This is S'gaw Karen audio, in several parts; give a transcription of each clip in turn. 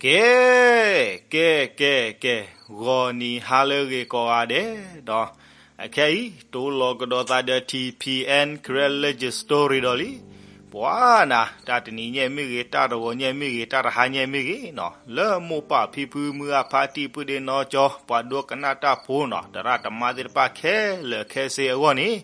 ကဲ, ကဲ, ကဲ, ကဲ, ဂီၤနံၤဟါလၢအဂ့ၤကိးဂၤဒဲးဒီး, အခဲအံၤ တိလီၤကဒီးသးဒီး ထံၣ်ဖံၣ်အဲၣ် Karen Legend Story ဒီးလံ. ပှၤနၤ, တၢ်တနံၤညါမ့ၢ်ဂ့ၤ, တၢ်တဂီၤညါမ့ၢ်ဂ့ၤ, တၢ်တဟါညါမ့ၢ်ဂ့ၤနီၤ, လၢမိၢ်ပၢ်ဖံဖု မုၢ်အဖါတံၢ် ပုၢ်ဒ့နီၢ်ကၠီ ပှၤဒိကနၣ်တၢ်ဖိနီၤ, သရၣ်သမါသ့ၣ်တဖၣ်ခဲလၢာ်ခဲဆ့အဂီၢ်န့ၣ်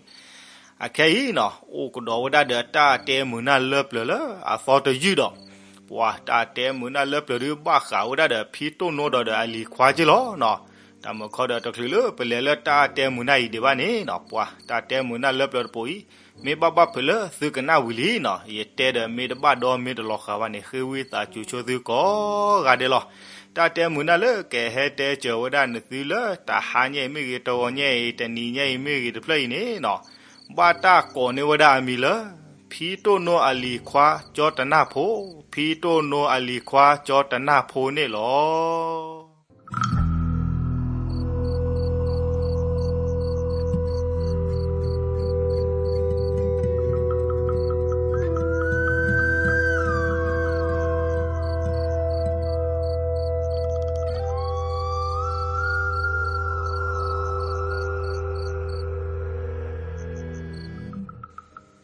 အခဲအံၤနီၤ အိၣ်ကဒီးဝဲဒၣ်ဒီးတၢ်တဲမုာ်နၢ်လၢပျၢၤလၢအသီတယုၢ်ဒီး, ပှၤတၢ်တဲမုာ်နၢ်လၢပျၢၤဒုးဘၣ်ဃးဝဲဒၣ်ဒီး ဖံတိၢ်နိဒီးဒီးအလံၤခွါက့လီၤနီၤ. တၢ်မုၢ်ခီဒီးတချုးလၢပလဲၤလၢတၢ်တဲမုာ်နၢ်အံၤဒံးဘၣ်န့ၣ်နီၤ, ပှၤတၢ်တဲမုာ်နၢ်လၢပျၢၤတပိၤအံၤ မ့ၢ်ဘၣ်ဘၣ်ဖုးလၢသုကနၣ်ဝံၤလံနီၤ, ယတဲဒီးမ့ၢ်တဘၣ်ဒီးမ့ၢ်တလီၤဃာ်ဘၣ်န့ၣ် ဃ့ဝံသးစူၤဆိသုကိးဂၤဒဲးလီၤ. တၢ်တဲမုာ်နၢ်လၢကဟဲတဲစၢၤဝဲဒၣ်နသုလၢ တဟါညါအံၤမ့ၢ်ဂ့ၤ, တဂီၤညါအံၤ, တနံၤညါအံၤမ့ၢ်ဂ့ၤတဖျၢၣ်အံၤန့ၣ်နီၤ, ဘၣ်တၢ်ကိးန့ၢ်ဝဲဒၣ်အမံၤလၢ ဖံတိၢ်နိအလံၤခွါကၠီတနၢ်ဖိ, ဖံတိၢ်နိအလံၤခွါကၠီတနၢ်ဖိန့ၣ်လီၤ.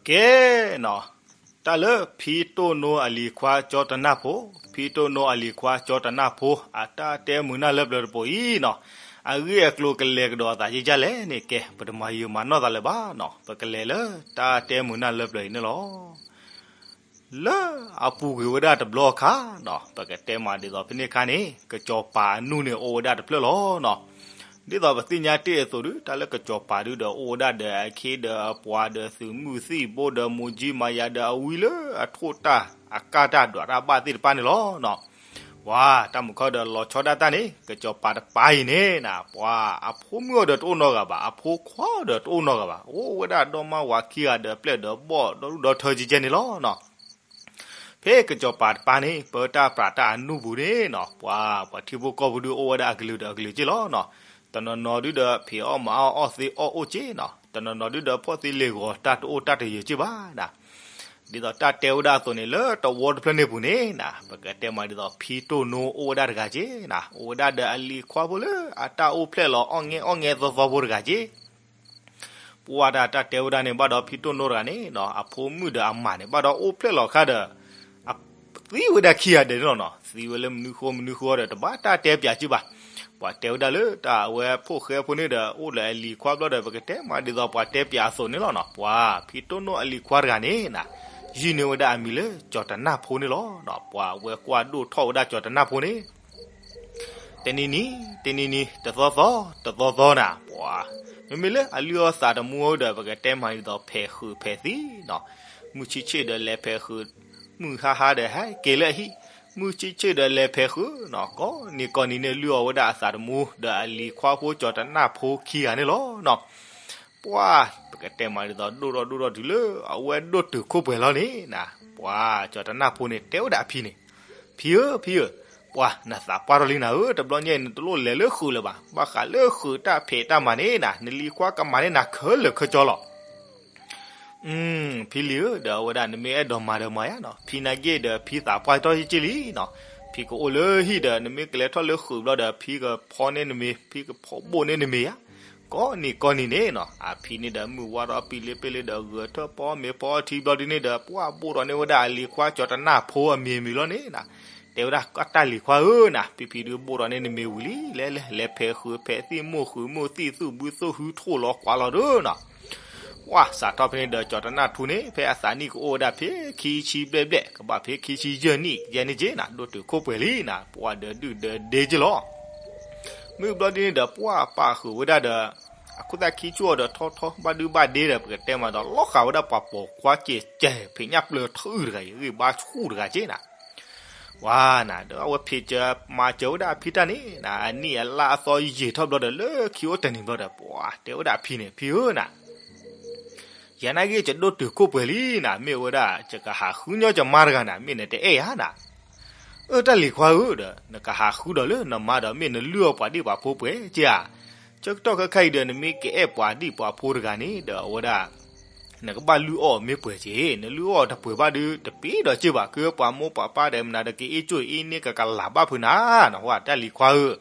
ကဲနီၤ, တၢ်လၢဖံတိၢ်နိအလံၤခွါကၠီတနၢ်ဖိ, ဖံတိၢ်နိအလံၤခွါကၠီတနၢ်ဖိ အတၢ်တဲမုာ်နၢ်လၢပျၢၤတပိၤအံၤနီၤ, အဂ့ၢ်အကျိၤကလဲၤကဒီးအသးယကလဲၣ်န့ၣ် ကဲ ပတမၤယံာ်မၤနီၢ်သးလၢၤဘၣ်နီၤ, ပကလဲၤလၢတၢ်တဲမုာ်နၢ်လၢပျၢၤအံၤန့ၣ်လီၤ. လၢအပူၤကွံာ်ဝဲဒၣ်တဘျီအခါနီၤ, ပကတဲမးဒ်သိးဖဲန့ၣ်အခါန့ၣ် ကစီၤပၤအနူၢ်န့ၣ်အိၣ်ဝဲဒၣ်တဖျၢၣ်လီၤနီၤ. ဒ်သိးပသ့ၣ်ညါတ့ၢ်အသိးဒုး တၢ်လၢကစီၤပၤဒုးဒီးအိၣ်ဝဲဒၣ်ဒီးအခ့ဒီးအပှၤဒီးသုးမုၢ်သံၣ်ဘိဒီးမိၢ်ကၠံမၤယၤဒီးအဝံလၢအထိၣ်တၢ်အကၢ်တၢ်ဒွးတၢ်ဘၣ်သ့ၣ်တဖၣ်န့ၣ်လီၤနီၤ. ပှၤတၢ်မုၢ်ခီဒီးလီၤဆီဒၣ်တၢ်န့ၣ် ကစီၤပၤတပၤအံၤန့ၣ်နီၤ, ပှၤအဖိမုၣ်အီၤဒီးတအိၣ်နီတဂၤဘၣ်, အဖိခွါအီၤဒီးတအိၣ်နီတဂၤဘၣ်, အိၣ်ဝဲဒၣ်ဒီမါဝၤခံဂၤဒီးပျဲၢ်ဒီးဘီၣ် ဒီဒူၣ်ဒီထၢကဲကဲန့ၣ်လီၤနီၤ. ဖဲကစီၤပၤတပၤန့ၣ် ပၢတၢ်ပြးတၢ်အနူၢ်ပူၤန့ၣ်နီၤ, ပှၤ ပှၤထံဖိကီၢ်ဖိဒုးအိၣ်ဝဲဒၣ်အကလုာ်ဒီးအကလုာ်က့လီၤနီၤ. တနီၤနီၤဒုးဒီးဖံးအီၣ်မၤအီၣ်အီၣ်သ့အီၣ်အိၣ်က့နီၤ, တနီၤနီၤဒုးဒီးဖှီၣ်သ့လ့ၢ်ဂီၤတၢ်တအိၣ်တၢ်တယၢၤက့ဘၣ်နီၤ. ဒ်သိးတၢ်တဲဝဲဒၣ်အသိးန့ၣ် လၢတဝီတဖျၢၣ်န့ၣ်ပူၤန့ၣ်နီၤ, ပကတဲမးဒ်သိးဖံတိၢ်နိအိၣ်ဝဲဒၣ်တဂၤက့နီၤ, အိၣ်ဝဲဒၣ်ဒီးအလံၤခွါဖိလၢအတၢ်အိၣ်ဖျဲၣ်လီၤအီၣ်ငဲအီၣ်ငဲသီသီဖိတဂၤက့ ပှၤတၢ်တဲဝဲဒၣ်န့ၣ် ဘၣ်ဒီးဖံတိၢ်နိတဂၤန့ၣ်နီၤ, အဖိမုၣ်ဒီးအမါန့ၣ် ဘၣ်ဒီးအိၣ်ဖျဲၣ်လီၤအခါဒီး အသံဝဲဒၣ်ခံဂၤဒဲးန့ၣ်လီၤနီၤ. သံဝဲလၢမနုၤဃိမနုၤဃိဒီး တဘၣ်တၢ်တဲပၠးက့ဘၣ်. ပှၤတဲဝဲဒၣ်လၢတၢ်အဝဲဖိၣ်ဃဲဖိန့ၣ်ဒီး အိၣ်လၢအလံၤခွါဘျီဒီး ပကတဲမးဒ်သိးပှၤတဲပၠးအသိးန့ၣ်လီၤနီၤ. ပှၤဖံတိၢ်နိအလံၤခွါတဂၤန့ၣ်နီၤ, ယုၢ်န့ၢ်ဝဲဒၣ်အမံၤလၢကၠီၤတနၢ်ဖိန့ၣ်လီၤနီၤ. ပှၤဝဲကွၢ်ဒိၣ်ထီၣ်ဝဲဒၣ်ကၠီၤတနၢ်ဖိန့ၣ် တနံၤနံၤ တနံၤနံၤ တသီသီ တသီသီနီၤ, ပှၤ မ့မ့ၢ်လၢအလုၢ်အီၣ်သးတမူဒီး ပကတဲမးဒ်သိးဖဲးဃုာ်ဖဲးသံနီၤ, မုၢ်ဆ့ၣ်ဆ့ၣ်ဒီးလဲၤဖဲးဃုာ်, မုၢ်ဟါဟါဒီးဟဲက့ၤလၢအဟံၣ်, မုၢ်ဆ့ၣ်ဆ့ၣ်ဒီးလဲၤဖဲးဃုာ်နီၤ, ကိးနံၤကိးနံၤန့ၣ် လုၢ်အီၣ်ဝဲဒၣ်အသးတမူဒီးအလံၤခွါဖိကၠီၤတနၢ်ဖိခံဂၤန့ၣ်လီၤနီၤ. ပှၤ ပကတဲမးဒ်သိးဒိၣ်ထီၣ်ဒိၣ်ထီၣ်တုၤလၢအဝဲဒိၣ်တုာ်ခိၣ်ပှဲၤလီၤန့ၣ်နီၤ, ပှၤကၠီၤတနၢ်ဖိန့ၣ် တဲဝဲဒၣ်အဖံန့ၣ်, ဖံဧၢ ဖံဧၢ, ပှၤနသးပှၢ်ထီၣ်လံနၤဧၢ, တဘျီညါအံၤနတလိၣ်လဲၤလၢဃုာ်လၢၤဘၣ်, ဘၣ်ဃးလၢဃုာ်တၢ်ဖဲးတၢ်မၤန့ၣ်နီၤ, နလံၤခွါကမၤန့ၢ်နၤခဲလၢာ်ခဲဆ့လီၤ. ဖံလံၤဧၢ, ဒီးအဝဲဒၣ်နမ့ၢ်အဲၣ်ဒိးမၤဒီးမၤယါနီၤ, ဖံနာ်က့ဒီးဖံသးပှၢ်ထီၣ်ယက့လံနီၤ, ဖံကအိၣ်လၢဟံၣ်ဒီး နမ့ၢ်ကလဲၤထီၣ်လၢဃုာ်ဘျီဒီး ဖံကဖီန့ၢ်နမ့ၤ, ဖံကဖီဘိၣ်န့ၢ်နမ့ၤယါ, ကိးနံၤကိးနံၤန့ၣ်နီၤ, အဖံန့ၣ်ဒီးမုၢ်ဝါထီၣ်ပံလ့ပ့လ့ဒီး ဂဲၤထၢၣ်ပီမ့ၤဖီထံဘျီဒ်န့ၣ်ဒီး ပှၤဘိၣ်ထီၣ်န့ၢ်ဝဲဒၣ်အလံၤခွါကၠီၤတနၢ်ဖိအမံၤမံၤလီၤန့ၣ်နီၤ, တဲဝဲဒၣ်တၢ်လံၤခွါဧၢနီၤ, ဖံဖံဒုးဘိၣ်ထီၣ်န့ၢ်နမ့ၤဝံၤလံ, လဲၤလဲၤလဲၤဖဲးဃုာ်ဖဲးသံၣ်မိၢ်ဃုာ်မိၢ်သံၣ်သူၣ်ဘုသိၣ်ဟုထိၣ်လီၤကွၢ်လီၤဒီးနီၤ ပှၤစးထီၣ်ဖဲန့ၣ်ဒီး ကၠီၤတနၢ်ဖိန့ၣ် ဖဲအသးနံၣ်ကအိၣ်ဝဲဒၣ်ဖဲခံဆံဘျဲၣ်ဘျဲၣ် ကဘၣ်ဖဲခံဆံယဲၢ်နံၣ်ယဲၢ်နံၣ်က့နီၤ, ဒိၣ်တုာ်ခိၣ်ပှဲၤလံနီၤ, ပှၤဒီးဒုၣ်ဒီးဒ့က့လီၤ. မုၢ်ဘျီဒ်န့ၣ်ဒီး ပှၤပာ်ဃုာ်ဝဲဒၣ်ဒီး အခိၣ်သၣ်ခံဆူၣ်အီၤဒီးထီထီဘၣ်ဒုဘၣ်ဒ့ဒီး ပကတဲမးဒီး လီၤဃာ်ဝဲဒၣ်ပှၤပိာ်ခွါစဲးစဲး ဖံးညၣ်ပျၢၤထူၣ်တဂၤအံၤ ဂံၢ်ဘါဆူၣ်တဂၤက့နီၤ ဝါနၤ ဒီးအဝဲဖံးစၢၤမၤစၢၤဝဲဒၣ်အဖံတၢ်န့ၣ်နီၤ, အနံၣ်အလါအသီယံာ်ထီၣ်ဘျီဒီး လၢခံအိၣ်တနံၤဘျီဒီး ပှၤတဲဝဲဒၣ်အဖံန့ၣ်, ဖံဧၢနီၤ, ယၤနာ်က့ယဒိၣ်တုာ်ခိၣ်ပှဲၤလံနီၤ, မ့ၢ်ဝဲဒၣ်ယကဟးဃုညီယမါတဂၤနီၤ, မ့ၢ်နတအဲၣ်ဧါနီၤ. အၢ တၢ်လံၤခွါဧၢဒီး နကဟးဃုဒီးလၢနမါဒီး မ့ၢ်နလုၢ်အီၣ်ပှၤဒံၣ်ပှၤဖိပှဲၤက့ဧါ. ဆၢကတီၢ်ခဲခါအံၤဒီး နမ့ၢ်ကအဲၣ်ပှၤဒံၣ်ပှၤဖိတဂၤန့ၣ်ဒီး အဝဲဒၣ် နကဘၣ်လုၢ်အီၣ်မ့ၢ်ပှဲၤက့ၤ, နလုၢ်အီၣ်တပှဲၤဘၣ်ဒုး တပ့ၤဒီးစ့ၢ်ဘၣ်, ကပှၤမိၢ်ပှၤပၢ်ဒီးမနုၤဒီး ကအ့ၣ်ကၠိၣ်အ့ၣ်န့ၢ်ကကလၤဘၣ်ဖုးနၤနီၤ, ဝဲတၢ်လံၤခွါဧၢ.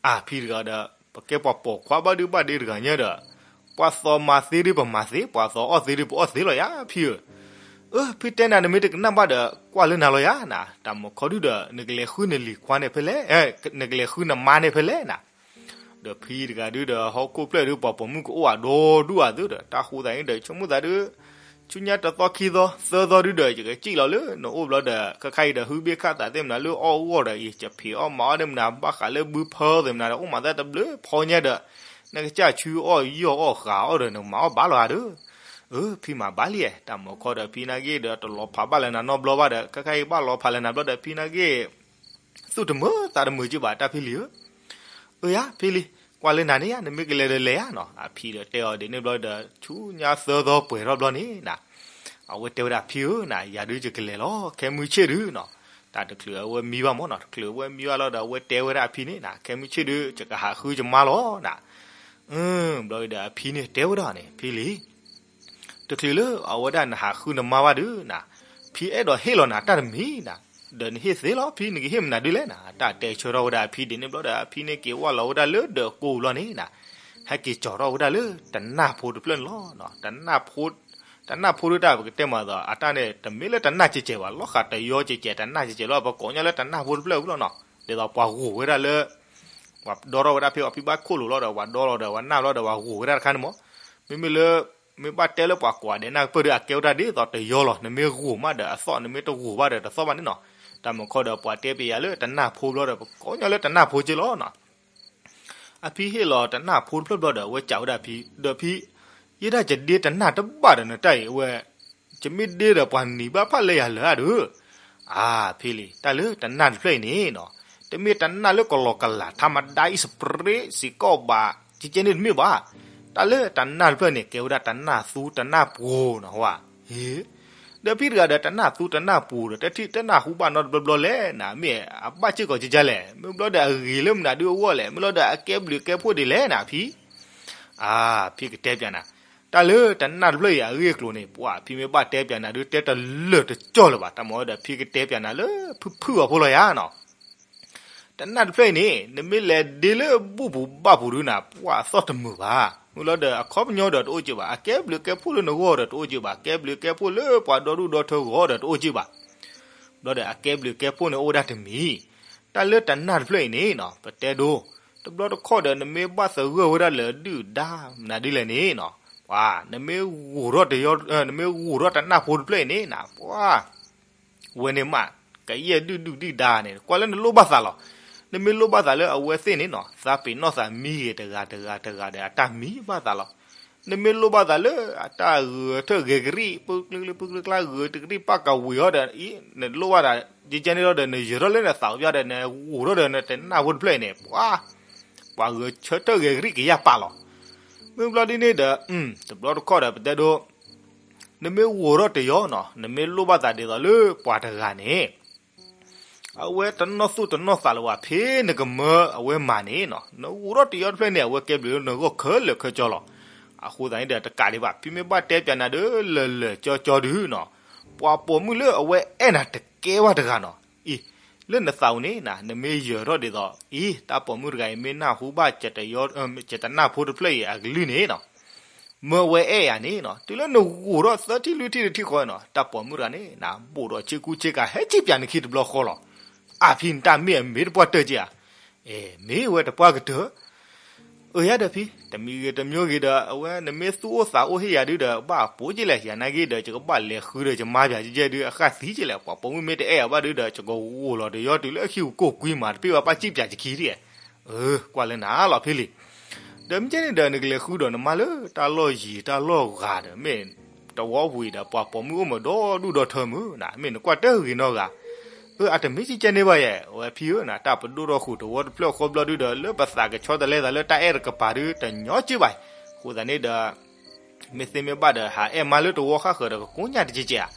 အဖံတဂၤဒီး ပကဲပှၤပိာ်ခွါဘၣ်ဒုးဘၣ်ဒ့တဂၤညါဒီး, ပှၤသီမၤသ့ဒုးပမၤသ့, ပှၤသီအီၣ်သ့ဒုးပအီၣ်သ့လီၤယၤ ဖံဧၢ. အၢ ဖံတဲနၤ နမ့ၢ်တကနၣ်ဘၣ်ဒီး ကွၢ်လၢနၤလီၤယၤနၤ, တၢ်မုၢ်ခီဒုဒီး နကလဲၤဃုနလံၤခွါန့ၣ်ဖဲလဲၣ်, နကလဲၤဃုနမါန့ၣ်ဖဲလဲၣ်နၤ. ဒီးဖံတဂၤဒုဒီး ဟီၣ်ခိၣ်ဖျၢၣ်ဒုး ပှၤပိာ်မုၣ်ကအိၣ်အဒိဒူၣ်အသိးဒီး တၢ်ဃိသးန့ၣ်ဒီး ဆိကမိၣ်သးဒုး ဆူညါတသီခံသီသၢသီဒုဒီး ယကစံၣ်လီၤလၢနအိၣ်ဘျီဒီး ခဲခါအံၤဒီး ဟုဘ့ၣ်ခၣ်သးသ့ၣ်မနုၤလၢအီၣ်အဂီၢ်ဒီးအံၤ ယဖံးအီၣ်မၤအီၣ်သ့ၣ်မနုၤ ဘၣ်ဃးလၢဘုဖၢသ့ၣ်မနုၤဒီး အိၣ်မၤသးတဘျုးဖီညါဒီး နကစၢ်ဆူအီၣ်ယီၢ်အီၣ်ဃာ်အီၣ်ဒီး နကမၤအီၣ်ဘၣ်လီၤဧါဒီး. အၢ ဖံမၤဘၣ်လံ, တၢ်မုၢ်ခီဒီးဖံနာ်က့ဒီး တလီၤဖးဘၣ်လၢနၤနီတဘျီဘၣ်ဒီး ခဲခါအံၤဘၣ်လီၤဖးလၢနၤဘျီဒီး ဖံနာ်က့ သူၣ်တမုာ်သးတမုာ်က့ဘၣ် တၢ်ဖံလံၤဧၢ. အၢယၤ ဖံလံၤ, ကွၢ်လၢနၤန့ၣ်ယၤ နမ့ၢ်ကလဲၤဒီးလဲၤယၤနီၤ. အဖံဒီးတဲအီၤဒ်န့ၣ်ဘျီဒီး ဆူညါသၢသီပှဲၤထီၣ်ဘျီန့ၣ်နၤ, အဝဲတဲဝဲဒၣ် ဖံဧၢနၤ ယၤဒုးယကလဲၤလီၤ ခဲမုၢ်ဆ့ၣ်ဒုနီၤ. တၢ်တချုးအဝဲမံဘၣ်မၢ်နီၤ, တချုးအဝဲမံဘၣ်လီၤဒီး အဝဲတဲဝဲဒၣ်အဖံန့ၣ်နၤ ခဲမုၢ်ဆ့ၣ်ဒု ယကဟးဃုယမါလီၤနၤ. ဘျီဒီးအဖံန့ၣ်တဲဝဲဒၣ်န့ၣ် ဖံလံၤ တချုးလၢအဝဲဒၣ်နဟးဃုနမါဘၣ်ဒုးနၤ, ဖံအဲၣ်ဒိးဟ့ၣ်လီၤနၤတၢ်တမံၤနၤ, ဒီးနဟ့ၣ်သ့လီၤ ဖံနကဟ့ၣ်မနုၤဒုးလဲၣ်နၤ. တၢ်တဲဆၢထီၣ်ဝဲဒၣ်အဖံဒ်န့ၣ်ဘျီဒီး အဖံန့ၣ်က့ၤဝၢ်လီၤဝဲဒၣ်လၢဒၢးကိးဘျီန့ၣ်နၤ, ဟဲက့ၤကၠီၤထီၣ်ဝဲဒၣ်လၢတနၢ်ဖိတဖျၢၣ်န့ၣ်လီၤ. တနၢ်ဖိဒုးတၢ်ပကတဲမးသိး အတၢ်န့ၣ် တမ့ၢ်လၢတနၢ်ကဲးကဲးဘၣ်, လီၤဃာ်တယီကဲးကဲး တနၢ်ကဲးကဲးလီၤ. ပကိးညီလၢတနၢ်ဖိတဖျၢၣ်ဝံၤလီၤနီၤ. ဒ်သိးပှၤဂိၢ်ဝဲဒၣ်လၢ ပှၤဒီထီၣ်ဝဲဒၣ်ဖဲအီၤဖံဘၣ်ခိၣ်လိာ်လီၤဒီး ပှၤဒီလီၤဒီး ပှၤနၢ်လီၤဒီး ပှၤဂိၢ်ဝဲဒၣ်တခါန့ၣ်မး. မ့မ့ၢ်လၢ မ့ၢ်ဘၣ်တဲလၢပှၤကွၢ်ဒဲးနၢ်ကပၢၢ်ဒီး အကဲဝဲဒၣ်ဒ်သိးတယီလီၤ. နမ့ၢ်ဂိၢ်မးဒီးအသီၣ်, နမ့ၢ်တဂိၢ်ဘၣ်ဒီးတသီၣ်ဘၣ်န့ၣ်နီၤ. တၢ်မုၢ်ခီဒီးပှၤတဲပယၤလၢတနၢ်ဖိဘျီဒီး ပကိးညီလၢတနၢ်ဖိက့လီၤနီၤ. အဖံဟ့ၣ်လီၤတနၢ်ဖိတဖျၢၣ်ဘျီဒီး အဝဲစံးဝဲဒၣ်ဖံ, ဒီးဖံ, ယဲဒၣ်ယဒ့တနၢ်တဘၣ်ဒီးနတၢ်အံၤ အဝဲ ယမ့ၢ်ဒ့ဒီးပှၤနံၤဘၣ်ဖၣ်လၢယၤလၢၤဧါဒီး. အါ ဖံလံၤ, တၢ်လၢတနၢ်တဖျၢၣ်အံၤန့ၣ်နီၤ, တမ့ၢ်တနၢ်လၢကလီကလး ထါမဒါအံၤ စပရ့း စ့ၢ်ကီးဘၣ် ကကဲန့ၣ်တမ့ၢ်ဘၣ်. တၢ်လၢတနၢ်တဖျၢၣ်န့ၣ် ကဲဝဲဒၣ်တနၢ်သူတနၢ်ပှိၤနီၤဝဲ. ဒီးဖံတဂၤဒီးတနၢ်သူတနၢ်ပှိၤဒီး တထံၣ်တနၢ်ဟူဘၣ်နီတဘျီဘျီလဲၣ်နၤ, မ့ၢ်အဘၣ်စ့ၢ်ကီးကကဲလဲၣ်, မ့ၢ်ဘျီဒီးအဂ့ၤလၢမနုၤဒုးအဂီၢ်လဲၣ်, မ့ၢ်လီၤဒီးအကဲဘျုးကဲဖှိၣ်ဒ်လဲၣ်နၤဖံ. အါ ဖံကတဲပျးနၤ, တၢ်လၢတနၢ်တဖျၢၣ်အံၤအဂ့ၢ်အကျိၤန့ၣ် ပှၤဖံမ့ၢ်ဘၣ်တဲပျးနၤဒုး တဲတလၢာ်တကၠီၢ်လၢၤဘၣ်. တၢ်မၤဒီးဖံကတဲပျးနၤလၢဖုၣ်ဖုၣ်အီၤဖိလီၤယၤနီၤ. တနၢ်တဖျၢၣ်အံၤန့ၣ် နမ့ၢ်လဲၤဒ့လၢဘူၣ်ပူၤဘၣ်ပူၤဒုးနၤ ပှၤအသီၣ်တမုာ်ဘၣ်. မ့ၢ်လီၤဒီးအခီပညီဒီးတအိၣ်က့ဘၣ်, အကဲဘျုးကဲဖှိၣ်လၢနဂီၢ်ဒီးတအိၣ်က့ဘၣ်, ကဲဘျုးကဲဖှိၣ်လၢပှၤဒီဒူၣ်ဒီထၢဂီၢ်ဒီးတအိၣ်က့ဘၣ်. ဘျီဒီးအကဲဘျုးကဲဖှိၣ်န့ၣ်အိၣ်ဝဲဒၣ်တမံၤ, တၢ်လၢတနၢ်တဖျၢၣ်အံၤန့ၣ်နီၤ ပတဲဒိ တဘျီတခီၣ်ဒီး နမ့ၢ်ဘၣ်သဂၢၢ်ဝဲဒၣ်လၢဒုၣ်ဒါမနုၤဒ်လဲၣ်န့ၣ်နီၤ, ပှၤနမ့ၢ်ဂိၢ်ထီၣ်တယီ, နမ့ၢ်ဂိၢ်ထီၣ်တနၢ်ဖိတဖျၢၣ်အံၤန့ၣ်နၤ ပှၤ ဝဲန့ၣ်မး ကယဲၢ်ဒုၣ်ဒုၣ်ဒုၣ်ဒါန့ၣ် ကွၢ်လၢနလိၣ်ဘၣ်သးလီၤ. နမ့ၢ်လိၣ်ဘၣ်သးလၢအဝဲသ့ၣ်န့ၣ်နီၤ သးပ့ၤနီၣ်သးမံဂ့ၤတဂၤတဂၤတဂၤဒီး အတၢ်မံဘၣ်သးလီၤ. နမ့ၢ်လိၣ်ဘၣ်သးလၢအတၢ်ဂဲၤထၢၣ်ဂဲၤကရံၣ် ပကျ့ကျ့ပကျ့ကျါ ဂဲၤတကရံၣ်ပၣ်ကဝံၤအီၤဒီး အံၤ နလိၣ်ဘၣ်သး ကကဲန့ၣ်လီၤဒီး နယၢၤထီၣ်လၢနသးပူၤဒီး နဂိၢ်ထီၣ်ဒီးနတနၢ်ဖိတဖျၢၣ်အံၤန့ၣ် ပှၤ ပှၤဂဲၤထၢၣ်ဂဲၤကရံၣ်ကယၢ်ပာ်လီၤ. မ့ၢ်ဘျီဒ်န့ၣ်ဒီး တဘျီတခီၣ်ဒီးပတဲဒိ နမ့ၢ်ဂိၢ်ထီၣ်တယီနီၤ နမ့ၢ်လိၣ်ဘၣ်သးဒ်သိးလၢပှၤတဂၤန့ၣ် အဝဲတနီၢ်သူၣ်တနီၢ်သးလၢၤဘၣ် ဖဲနကမၢအဝဲမၤန့ၣ်နီၤ နဂိၢ်ထီၣ်တယီတဖျၢၣ်န့ၣ် အဝဲကဲဘျုးလၢနဂီၢ်ခဲလၢာ်ခဲဆ့လီၤ. အဃိသတးန့ၣ်ဒီးတကးဒံးဘၣ် ဖံမ့ၢ်ဘၣ်တဲပျးနၤဒီးလၢာ်လၢာ်ကၠီကၠီဒုနီၤ ပှၤပိာ်မုၣ်လၢအဝဲအဲၣ်နၤတကဲဘၣ်တဂၤနီၤ အံၤ လၢနသးပူၤန့ၣ်နၤ နမ့ၢ်ယၢၤထီၣ်ဒ်သိး အံၤ တၢ်ပိာ်မုၣ်တဂၤအံၤမ့ၢ်နၢ်ဟူဘၣ် ကတနၢ်ဖိတဖျၢၣ်အံၤအကလုၢ်န့ၣ်နီၤ မၢဝဲအဲၣ်ယၤန့ၣ်နီၤ တုၤလၢနဂိၢ်ထီၣ်သၢထံၣ်လွံၢ်ထံၣ်တထံၣ်ဃီနီၤ တၢ်ပိာ်မုၣ်တဂၤန့ၣ် နဘိၣ်ဒီးဆ့ကူဆ့ကၤ ဟဲက့ၤပျးနခံတဘျီဃီလီၤ. အါဖံ နတၢ်မ့ၢ်အမ့ၢ်တပှၢ်တၢၢ်က့ဧါ. အဲ မ့ၢ်ဝဲတပှၢ်ကတၢၢ် အၢ ယၤဒီးဖံ တမံၤဂ့ၤတမံၤဂ့ၤဒီး အဝဲနမ့ၢ်သူၣ်အိၣ်သးအိၣ်ဟ့ၣ်ယၤဒုဒီး ဘၣ်ပိာ်က့လဲၣ် ယၤနာ်က့ဒီး ယကဘၣ်လဲၤဃုဒီးယမါပၠးကဲဒု အခၣ်သံက့လဲၣ် ပှၤပိာ်မုၣ်မ့ၢ်တအဲၣ်အီၤဘၣ်ဒုဒီး ယကဂိၢ်လီၤတယီတုၤလၢအဟံၣ်ပူၤကိၢ်ကွံမး တပ့ၢ်ဝဲပၢ်စံၣ်ပၠးယခံဒ် အၢ ကွၢ်လၢနၤလီၤဖံလံၤ. ဒီးမ့ၢ်ကဲန့ၣ်ဒီး နကလဲၤဃုဒီးနမါလၢတၢ်လီၢ်ယံၤတၢ်လီၢ်ဂၤဒီး မ့ၢ်တဝီပူၤအံၤဒီး ပှၤပိာ်မုၣ်အိၣ်မးဒီဒူၣ်ဒီထၢမုၢ်နၤ မ့ၢ်နကွၢ်တၢ်ဂ့ၤနီတဂၤ အၢ အတမ့ၢ်ကဲန့ၣ်ဘၣ်ယဲ အဝဲဖံဧၢ နတၢ်ပဒိၣ်ထီၣ်ဃုာ်တဝီတဖျၢၣ်ဃီဘျီဒုဒီး လၢပသးကဆီတလဲသးလၢတၢ်အဲၣ်တကပၤဒု တညီက့ဘၣ်. အဃိသတးန့ၣ်ဒီး မ့ၢ်သ့မ့ၢ်ဘၣ်ဒီး ဟးအဲၣ်မါလၢတဝီဃၣ်ဃၢၤဒီး ကကိညၢ်တက့က့ဧါ.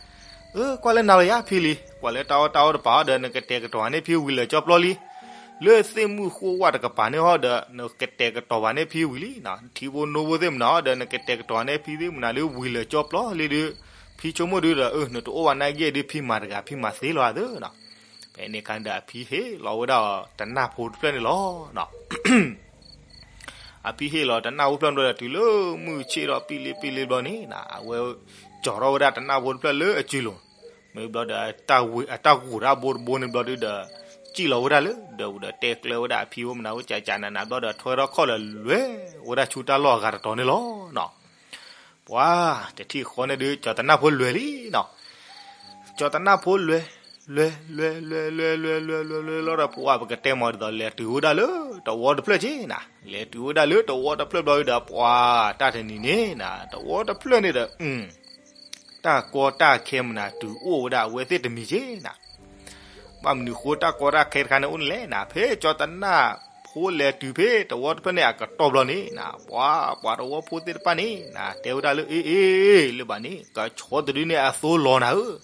အၢ ကွၢ်လၢနၤလီၤယၤဖံလံၤ ကွၢ်လၢတၢ်အီၣ်တၢ်အီတပၤအီၤဒီး နကတဲာ်ကတီၤန့ၢ်ဖံဝံၤလၢာ်ကၠီပျီလံ. လၢသ့ၣ်မုၣ်ဃိဝၣ်တကပၤန့ၣ်ဟီဒီး နကတဲာ်ကတီၤဘၣ်န့ၢ်ဖံဝံၤလံ, ထံဖိနိဖိသ့ၣ်မနၤဟီဒီး နကတဲာ်ကတီၤန့ၢ်ဖံသ့ၣ်မနၤလၢဝံၤလၢာ်ကၠီပျီလံဒီး ဖံဆိကမိၣ်ဒုဒီး အၢ နတအိၣ်ဘၣ်နာ်က့ဒီး ဖံမၤတဂၤ ဖံမၤသ့လီၤအသးနီၤ. ဖဲန့ၣ်အခါဒီး အဖံဟ့ၣ်လီၤဝဲဒၣ်တနၢ်ဖိတဖျၢၣ်န့ၣ်လီၤ. အဖံဟ့ၣ်လီၤတနၢ်ဖိတဖျၢၣ်န့ၣ်ဒီး တုၤလၢမုၢ်ဆ့ၣ်ထီၣ်ပံလ့ပံလ့ဘျီန့ၣ် အဝဲကၠီၤထီၣ်ဝဲဒၣ်တနၢ်ဖိတဖျၢၣ်လၢအစုလိၤ, မ့ၢ်ဘျီဒီး အတၢ်ဂိၤတၢ်ဘိတဘိန့ၣ်ဘျီဒုဒီး စံၣ်လီၤဝဲဒၣ်လၢဒီး ဝံၤဒီးတဲကျၢၤဝဲဒၣ်အဖံအိၣ်မနုၤအိၣ် ကၠးကၠးနးနးဘျီဒီး ထွဲထီၣ်ခီၣ်လၢလွဲၤဝဲဒၣ်ဆူတၢ်လီၢ်အဂၤတတီၤန့ၣ်လီၤ. ပှၤတထံၣ်ဃီန့ၣ်ဒုး ကၠီၤတနၢ်ဖိလွဲၤလံနီၤ. ကၠီၤတနၢ်ဖိလွဲၤ, လွဲၤ, လွဲၤ, လွဲၤ, လွဲၤ, လွဲၤ, လွဲၤ, လွဲၤ, လွဲၤလီၤဒီး ပှၤပကတဲမၤဒ်သိး လဲၤတုၤဝဲဒၣ်လၢတဝီတဖျၢၣ်က့နၤ. လဲၤတုၤဝဲဒၣ်လၢတဝီတဖျၢၣ်ဘျီဒုဒီး ပှၤတၢ်တနံၤန့ၣ်နၤ တဝီတဖျၢၣ်န့ၣ်ဒီး တၢ်ကီတၢ်ခဲမနၤ တုၤအိၣ်ဝဲဒၣ်အဝဲသ့ၣ်တမံၤက့နၤ. ဘၣ်မနုၤဃိတၢ်ကီတၢ်ခဲတခါန့ၣ်အိၣ်န့ၣ်လဲၣ်နၤ, ဖဲကၠီၤတနၢ်ဖိလဲၤတုၤဖဲတဝီတဖျၢၣ်န့ၣ်အကတီၢ်ဘျီန့ၣ်နၤ, ပှၤပှၤတဝီဖိသ့ၣ်တဖၣ်န့ၣ်နၤ တဲဝဲဒၣ်လၢ အ့ အ့ အ့ လၢဘၣ်န့ၣ် ကဆီတဒုန့ၣ်အသိလီၤနၤဧၢ,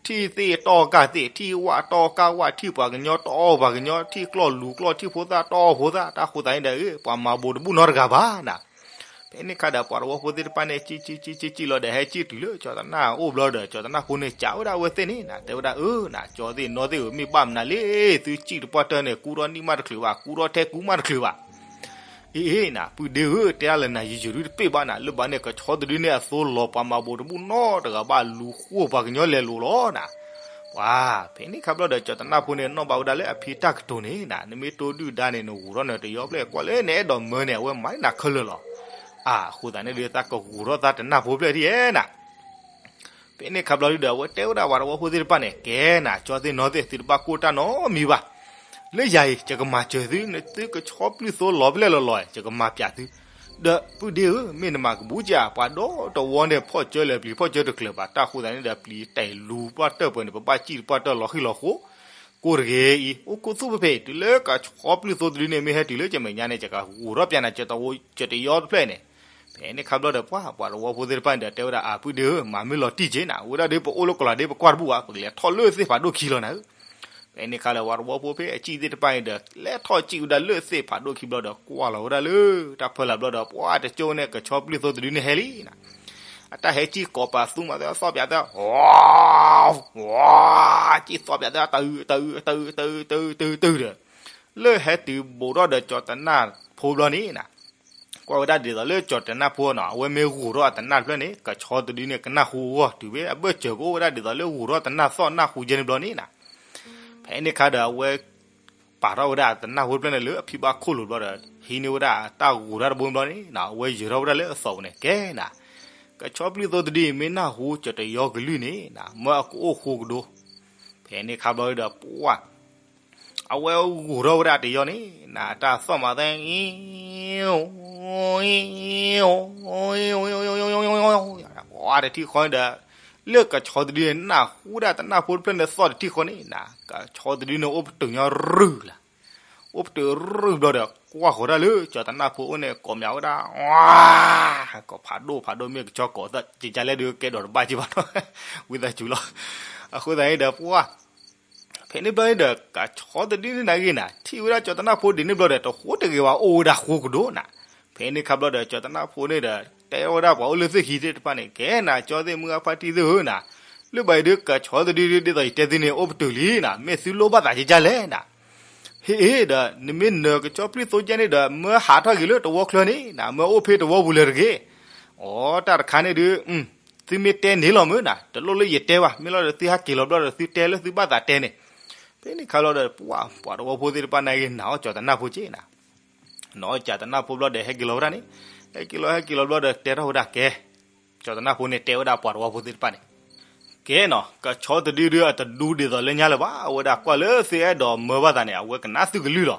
ထံၣ်သ့ၣ်တီၢ်ကၢ်သ့ၣ်, ထံၣ်ဝၣ်တီၢ်ကၢ်ဝၣ်, ထံၣ်ပှၤကညီတီၢ်ပှၤကညီ, ထံၣ်ကျီၢ်လူၤကျီၢ်, ထံၣ်ဖိသၣ်တီၢ်ဖိသၣ်, တၢ်ဃိသးန့ၣ်ဒီး ပှၤမၤဘိးတဘူၣ်နီတဂၤဘၣ်နၤ. ဖဲန့ၣ်အခါဒီး ပှၤတဝီဖိသ့ၣ်တဖၣ်န့ၣ် စံၣ်စံၣ်စံၣ်စံၣ်စံၣ်လီၤဒီး ဟဲစံၣ်တုၤလၢကၠီၤတနၢ်အအိၣ်ဘျီဒီး ကၠီၤတနၢ်ဖိန့ၣ် ကးဝဲဒၣ်အဝဲသ့ၣ်န့ၣ်နၤ တဲဝဲဒၣ် အၢ နၤ ကၠီသ့ၣ်နီသ့ၣ်ဧၢ, မ့ၢ်ဘၣ်မနုၤလၢ သုစံၣ်တပှၢ်တၢၢ်န့ၣ် ကူထီၣ်နံၣ်မးတချုးဘၣ်, ကူထီၣ်ထဲကူမးတချုးဘၣ်. အ့ အ့ နၤ ပုၢ်ဒ့ဧၢ, တဲဒၣ်လၢနၤယံာ်ယံာ်ဒုတပ့ၢ်ဘၣ်နၤ, လၢဘၣ်န့ၣ် ကဆီတဒုန့ၣ်အသိလီၤ ပှၤမၤဘိးတဘူၣ်နီတဂၤဘၣ်, လူၤဃိပှၤကညီလဲၤလိာ်လီၤနၤ. ပှၤ ဖဲန့ၣ်အခါဘျီဒီး ကၠီၤတနၢ်ဖိန့ၣ် နီၣ်ဘၣ်ဝဲဒၣ်လၢအဖံတၢ်ကတိၤန့ၣ်နၤ, နမ့ၢ်တိၢ်ဒုၣ်ဒါန့ၣ် နဂိၤထီၣ်နတယီဖျၢၣ် ကွၢ်လၢနအဲၣ်ဒိးမၢန့ၣ် အဝဲမၤန့ၢ်နၤခဲလၢာ်လီၤ. အဃိသတးန့ၣ်ဒီး သးကဂိၤထီၣ်သးတနၢ်ဖိဖျၢၣ်ဒ်ယဲနၤ. ဖဲန့ၣ်အခါဘျီဒုဒီး အဝဲတဲဝဲဒၣ်ပှၤတဝီဖိသ့ၣ်တဖၣ်န့ၣ် ကဲနၤ ကၠီသ့ၣ်နီသ့ၣ် သုတဘၣ်ကိၢ်တၢ်နီတမံၤဘၣ်. လၢယၤအံၤ ယကမၤစၢၤသု, နသုကဆီပျုၢ်သိလီၤဖဲလဲၣ်လီၤလီၤ ယကမၤပျးသု. ဒီးပုၢ်ဒ့ဧၢ, မ့ၢ်နမၤကဘူးကၠး ပှၤဒီတဝီန့ၣ် ဖီၣ်ကၢလဲၤပျံၤဖီၣ်ကၢတကျၢၤဘၣ်, တၢ်ဃိသတးန့ၣ်ဒီး ပျံၤတဲာ်လူၤပှၢ်တၢၢ်ပှဲၤန့ၣ် ပဘၣ်စံၣ်တပှၢ်တၢၢ်လီၤဃံၤလီၤဃိ ကိၢ်တဂ့ၤအံၤ အိၣ်ခိၣ်သူၣ်ဖဲဖဲ တုၤလၢကဆီပျုၢ်သိတဒုန့ၣ် မ့ၢ်ဟဲတုၤလၢကမဲာ်ညါန့ၣ် ယကဂိၤထီၣ်ပျးနၤ ကၠီၤတယီတဖျၢၣ်န့ၣ်. ဖဲန့ၣ်အခါဘျီဒီး ပှၤ ပှၤတဝီဖိသ့ၣ်တဖၣ်န့ၣ်ဒီး တဲဝဲဒၣ် အပုၢ်ဒ့ဧၢ, မၤမ့ၢ်လီၤတံၢ်က့နၤ, အိၣ်ဝဲဒၣ်ဒီး ပအိၣ်လၢကလၤဒီး ပကွၢ်တဘူၣ်ဘၣ်, ပကလဲၤထီၣ်လၢသ့ၣ်ဖးဒိၣ်ခံလီၤနၤဧၢ. ဖဲန့ၣ်အခါလၢ ပှၤတဝီဖိဖဲအစံၣ်သ့ၣ်တဖၣ်န့ၣ်ဒီး လဲၤထီၣ်စံၣ်ဝဲဒၣ်လၢသ့ၣ်ဖးဒိၣ်ခံဘျီဒီး ကွၢ်လီၤဝဲဒၣ်လၢတၢ်ဖၢလာ်ဘျီဒီး ပှၤတကၠိန့ၣ် ကဆီပျုၢ်သိတဒုန့ၣ်ဟဲလံနၤ. အတၢ်ဟဲစံၣ်ကိးပာ်သူမးသၢသီၣ်ပၠးသၢ ဝါ ဝါ စံၣ်သီၣ်ပၠးသၢ တအု တအု တအု တအု တအု တအု တအုဒီး လၢဟဲတုၤဘူးထီၣ်ဒီးကၠီၤတနၢ်ဖိဘျီန့ၣ်နၤ, ကွၢ်ဝဲဒၣ်ဒ်သိးလၢကၠီၤတနၢ်ဖိနီၤ အဝဲမ့ၢ်ဂိၤထီၣ်အတနၢ်တဖျၢၣ်န့ၣ် ကဆီတဒုန့ၣ် ကနၢ်ဟူအဂီၢ် တုၤဝဲအဘၢၣ်စၢၤကအိၣ်ဝဲဒၣ်ဒ်သိးလၢဂိၤထီၣ်တနၢ်သီၣ်နၢ်ဟူကဲန့ၣ်ဘျီန့ၣ်နၤ. ဖဲန့ၣ်အခါဒီးအဝဲ ပာ်ထီၣ်ဝဲဒၣ်အတနၢ်ဖိတဖျၢၣ်န့ၣ်လၢအဖံဘၣ်ခိၣ်လိၤဘျီဒီး ဟံးန့ၢ်ဝဲဒၣ်တၢ်ဂိၤတၢ်တဘိဘျီန့ၣ်နၤ အဝဲယၢၤထီၣ်ဝဲဒၣ်လၢအသီးပူၤန့ၣ် ကဲနၤ, ကဆီပျုၢ်သိတဒုအံၤ မ့ၢ်နၢ်ဟူကၠီၤတယီကလုၢ်န့ၣ်နၤ မၢအကအိၣ်ဃိကဒိ. ဖဲန့ၣ်အခါဘျီဒီး ပှၤ အဝဲဂိၤထီၣ်ဝဲဒၣ်တယီန့ၣ်နၤ တၢ်သီၣ်မးသဲ ပှၤတထံၣ်ဃီန့ၣ်ဒီး လၢကဆီတဒုန့ၣ် နၢ်ဟူဒၣ်တနၢ်ဖိတဖျၢၣ်န့ၣ်သီၣ်တထံၣ်ဃီန့ၣ်နၤ ကဆီတဒုန့ၣ်အိၣ်ပတုာ်ညီရုၢ်လၢ အိၣ်ပတုာ်ရုၢ်ဘျီဒီး ကွၢ်ဃီၤတၢ်လၢကၠီၤတနၢ်ဖိအိၣ်န့ၣ် ကိးမၠးဝဲဒၣ် ဝါ ကိးဖးဒိၣ်ဖးဒိၣ် မ့ၢ်ကဆီကိးသၢ ကကလဲၣ်ဒုးကဲဒိးတဘၣ်က့ဘၣ်နီၤ ဝံသးစူၤလီၤ. အဃိသတးန့ၣ်ဒီး ပှၤ ဖဲန့ၣ်ဘျီန့ၣ်ဒီး ကဆီတဒုန့ၣ်နၤဂ့ၤနၤ ထံၣ်ဝဲဒၣ်ကၠီၤတနၢ်ဖိဒ်န့ၣ်ဘျီဒီး တဃိတဂ့ၤဝဲ အိၣ်ဝဲဒၣ်ဃိကဒိၣ်နၤ. ဖဲန့ၣ်ခါဘျီဒီး ကၠီၤတနၢ်ဖိန့ၣ်ဒီး တဲဝဲဒၣ်ပှၤအိၣ်လၢသ့ၣ်ခံသ့ၣ်တဖၣ်န့ၣ် ကဲနၤ ကၠီသ့ၣ်မုၢ်အဖါတံၢ်သ့ၣ်ဧၢနၤ, လၢဘၣ်အံၤဒုး ကဆီတဒုဒ်သိးယတဲသုန့ၣ် အိၣ်ပတုာ်လံနၤ မ့ၢ်သုလိၣ်ဘၣ်သးကကလဲၣ်နၤ ဟ့ၣ်အ့ဒီး နမ့ၢ်နၢၤကဆီပျုၢ်သိကဲန့ၣ်ဒီး မၢဟးထီၣ်က့ၤလၢတဝီချၢန့ၣ်နၤ မၢအိၣ်ဖဲတဝီပူၤလၢၤတဂ့ၤ. အိ တၢ်တခါန့ၣ်ဒုး သုမ့ၢ်တဲန့ၣ်လီၤမ့ၢ်နၤ တလိၣ်လၢယတဲဘၣ် မ့ၢ်လီၤဒီးသုဟဲက့ၤလီၤဘျီဒီးသုတဲလၢသုဘၣ်သးတဲန့ၣ်. ဖဲန့ၣ်ခါလီၤဒီး ပှၤ ပှၤတဝီဖိသ့ၣ်တဖၣ်န့ၣ်ဂ့ၤ နာ်အီၣ်ကၠီၤတနၢ်ဖိက့နၤ နာ်အီၣ်ကၠီၤတနၢ်ဖိဘျီဒီး ဟဲက့ၤလီၤဝဲဒၣ်န့ၣ် ဟဲက့ၤလီၤ ဟဲက့ၤလီၤဘျီဒီး တဲထီၣ်ဝဲဒၣ်ကဲ ကၠီၤတနၢ်ဖိန့ၣ် တဲဝဲဒၣ်ပှၤတဝီဖိသ့ၣ်တဖၣ်န့ၣ် ကဲနီၤ ကဆီတဒုဒုး အတဒူဒ်သိးလၢညါလၢၤဘၣ် အဝဲဒၣ်ကွၢ်လၢသုအဲၣ်ဒိးမၢဘၣ်သးန့ၣ် အဝဲကနၣ်သုကလုၢ်လီၤ.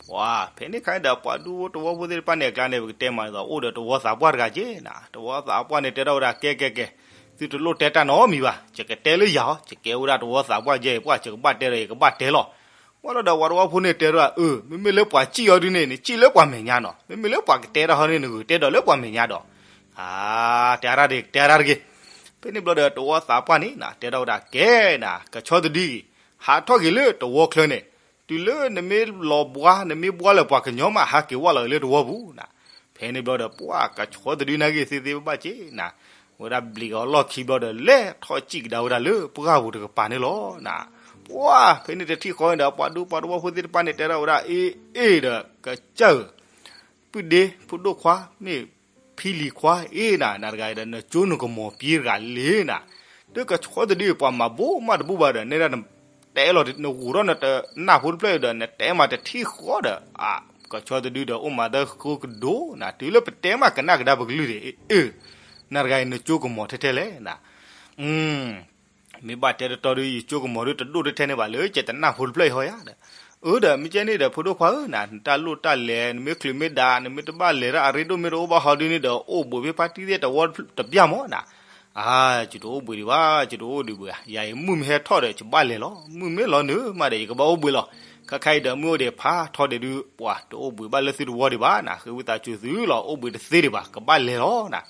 ပှၤ ဖဲန့ၣ်ခါန့ၣ်ဒီး ပှၤဒူဖိတဝီဖိသ့ၣ်တဖၣ်န့ၣ် အကျါန့ၣ် ပကတဲမးဒ်သိး အိၣ်ဒီးတဝီသးပှၢ်တဂၤက့နၤ တဝီသးပှၢ်န့ၣ် တဲထီၣ်ဝဲဒၣ် ကဲ ကဲ ကဲ သုတလိၣ်တဲတၢ်နီတမံၤဘၣ် ယကတဲလၢယၤအီၤ ယကဲဝဲဒၣ်တဝီသးပှၢ်ကဲ ပှၤ ယကဘၣ်တဲဒီး ယကဘၣ်တဲလီၤ. ဘၣ်လီၤဒီး ပှၤတဝီဖိန့ၣ်တဲထီၣ် အၢ မ့မ့ၢ်လၢပှၤစံၣ်အီၤဒုန့ၣ် နစံၣ်လၢပှၤမဲာ်ညါနီၤ မ့မ့ၢ်လၢပှၤကတဲတၢ်ဟီန့ၣ် နဂုာ်တဲဒီးလၢပှၤမဲာ်ညါဒီး အါ တဲအါတၢ်တဂ့ၤ တဲအါတၢ်တဂ့ၤ. ဖဲန့ၣ်ဘျီဒီး တဝီသးပှၢ်န့ၣ်နၤ တဲထီၣ်ဝဲဒၣ် ကဲနၤ ကဆီတဒုအံၤ ဟးထီၣ်က့ၤလၢတဝီချၢန့ၣ် တုၤလၢနမ့ၢ်လီၤဘှါ နမ့ၢ်ဘှါလၢပှၤကညီမး ဟးက့ၤဝၢ်လီၤအံၤလၢတဝီပူၤနၤ. ဖဲန့ၣ်ဘျီဒီး ပှၢ်ကဆီတဒုနာ်က့ၤသ့သ့ဘၣ်ဘၣ်က့ၤနၤ, ဝဲဒၣ်ဘျံးက့ၤအီၤလီၢ်ခံဘျီဒီး လဲၤထီၣ်စံၣ်ကဒါဝဲဒၣ်လၢပှၢ်ပူၤတကပၤန့ၣ်လီၤနၤ. ပှၢ်ဖဲန့ၣ်တထံၣ်ဃီန့ၣ်ဒီး ပှၤဒူပှၤတဝီဖိသ့ၣ်တဖၣ်န့ၣ် တဲထီၣ်ဝဲဒၣ် အ့ၣ်အ့ၣ်ဒီး ကစၢ်ဧၢ ပုၢ်ဒ့ ဖိဒိၣ်ခွါ မ့ၢ်ဖံလံၤခွါ အ့ၣ်နၤ နၤတဂၤအံၤဒီး နကၠိနကမီၤပံတဂၤလံနၤ. တကဆီတဒု ပှၤမၤဘိမးတဘူၣ်ဘၣ်ဒီး နဲဒၣ်နတဲလီၤ နဂိာ်ထီၣ်နတနၢ်ဖိတဖျၢၣ်အံၤဒီး နတဲမးတထံၣ်ဃီဒီး ကဆီတဒုဒီး အိၣ်မးသၢဃိကဒိနၤ တုၤလၢပတဲမးကနၣ်ကဒါပကလုၢ်ဒံး အ့ၣ် နၤတဂၤအံၤ နကၠိကမီၤထဲထဲလဲၣ်နၤ. မ့ၢ်ဘၣ်တဲတတီဒု ယကၠိကမီၤဒု တဒိၣ်တထဲန့ၣ်ဘၣ် လၢကတနၢ်ဖိတဖျၢၣ်အံၤဟီယၤဒီး, အၢဒီး မ့ၢ်ကဲန့ၣ်ဒီး ဖိဒိၣ်ခွါဧၢနၤ နတၢ်လိၣ်တၢ်လဲၤ နမ့ၢ်ချုးမ့ၢ်ဒါ နမ့ၢ်တဘၣ်လဲၤတၢ်အရ့ဒိၣ်မ့ၢ်တအိၣ်ဘၣ်ဟီဒုန့ၣ်ဒီး အိၣ်ဘှံးဖဲဖါတံၢ်သ့ၣ်တဝီတပျၢ်မးနၤ. အါ ယတအိၣ်ဘှံးဒံးဘၣ် ယတအိၣ်ဒံးဘှံးဧါ ယၤအံၤ မုၢ်မ့ၢ်ဟဲထီၣ်ဒီး ယဘၣ်လဲၤလီၤ မုၢ်မ့ၢ်လီၤနုာ်မးဒီး ယကဘၣ်အိၣ်ဘှံးလီၤ. ခါခါအံၤဒီး မုၢ်အိၣ်ဒံးဖးထီဒံးဒု ပှၤတအိၣ်ဘှံးဘၣ်လၢသုတဝီဒံးဘၣ်နၤ ဃ့ဝံသးစူၤသုလီၤ အိၣ်ဘှံးတသ့ဒံးဘၣ် ကဘၣ်လဲၤလီၤနၤ.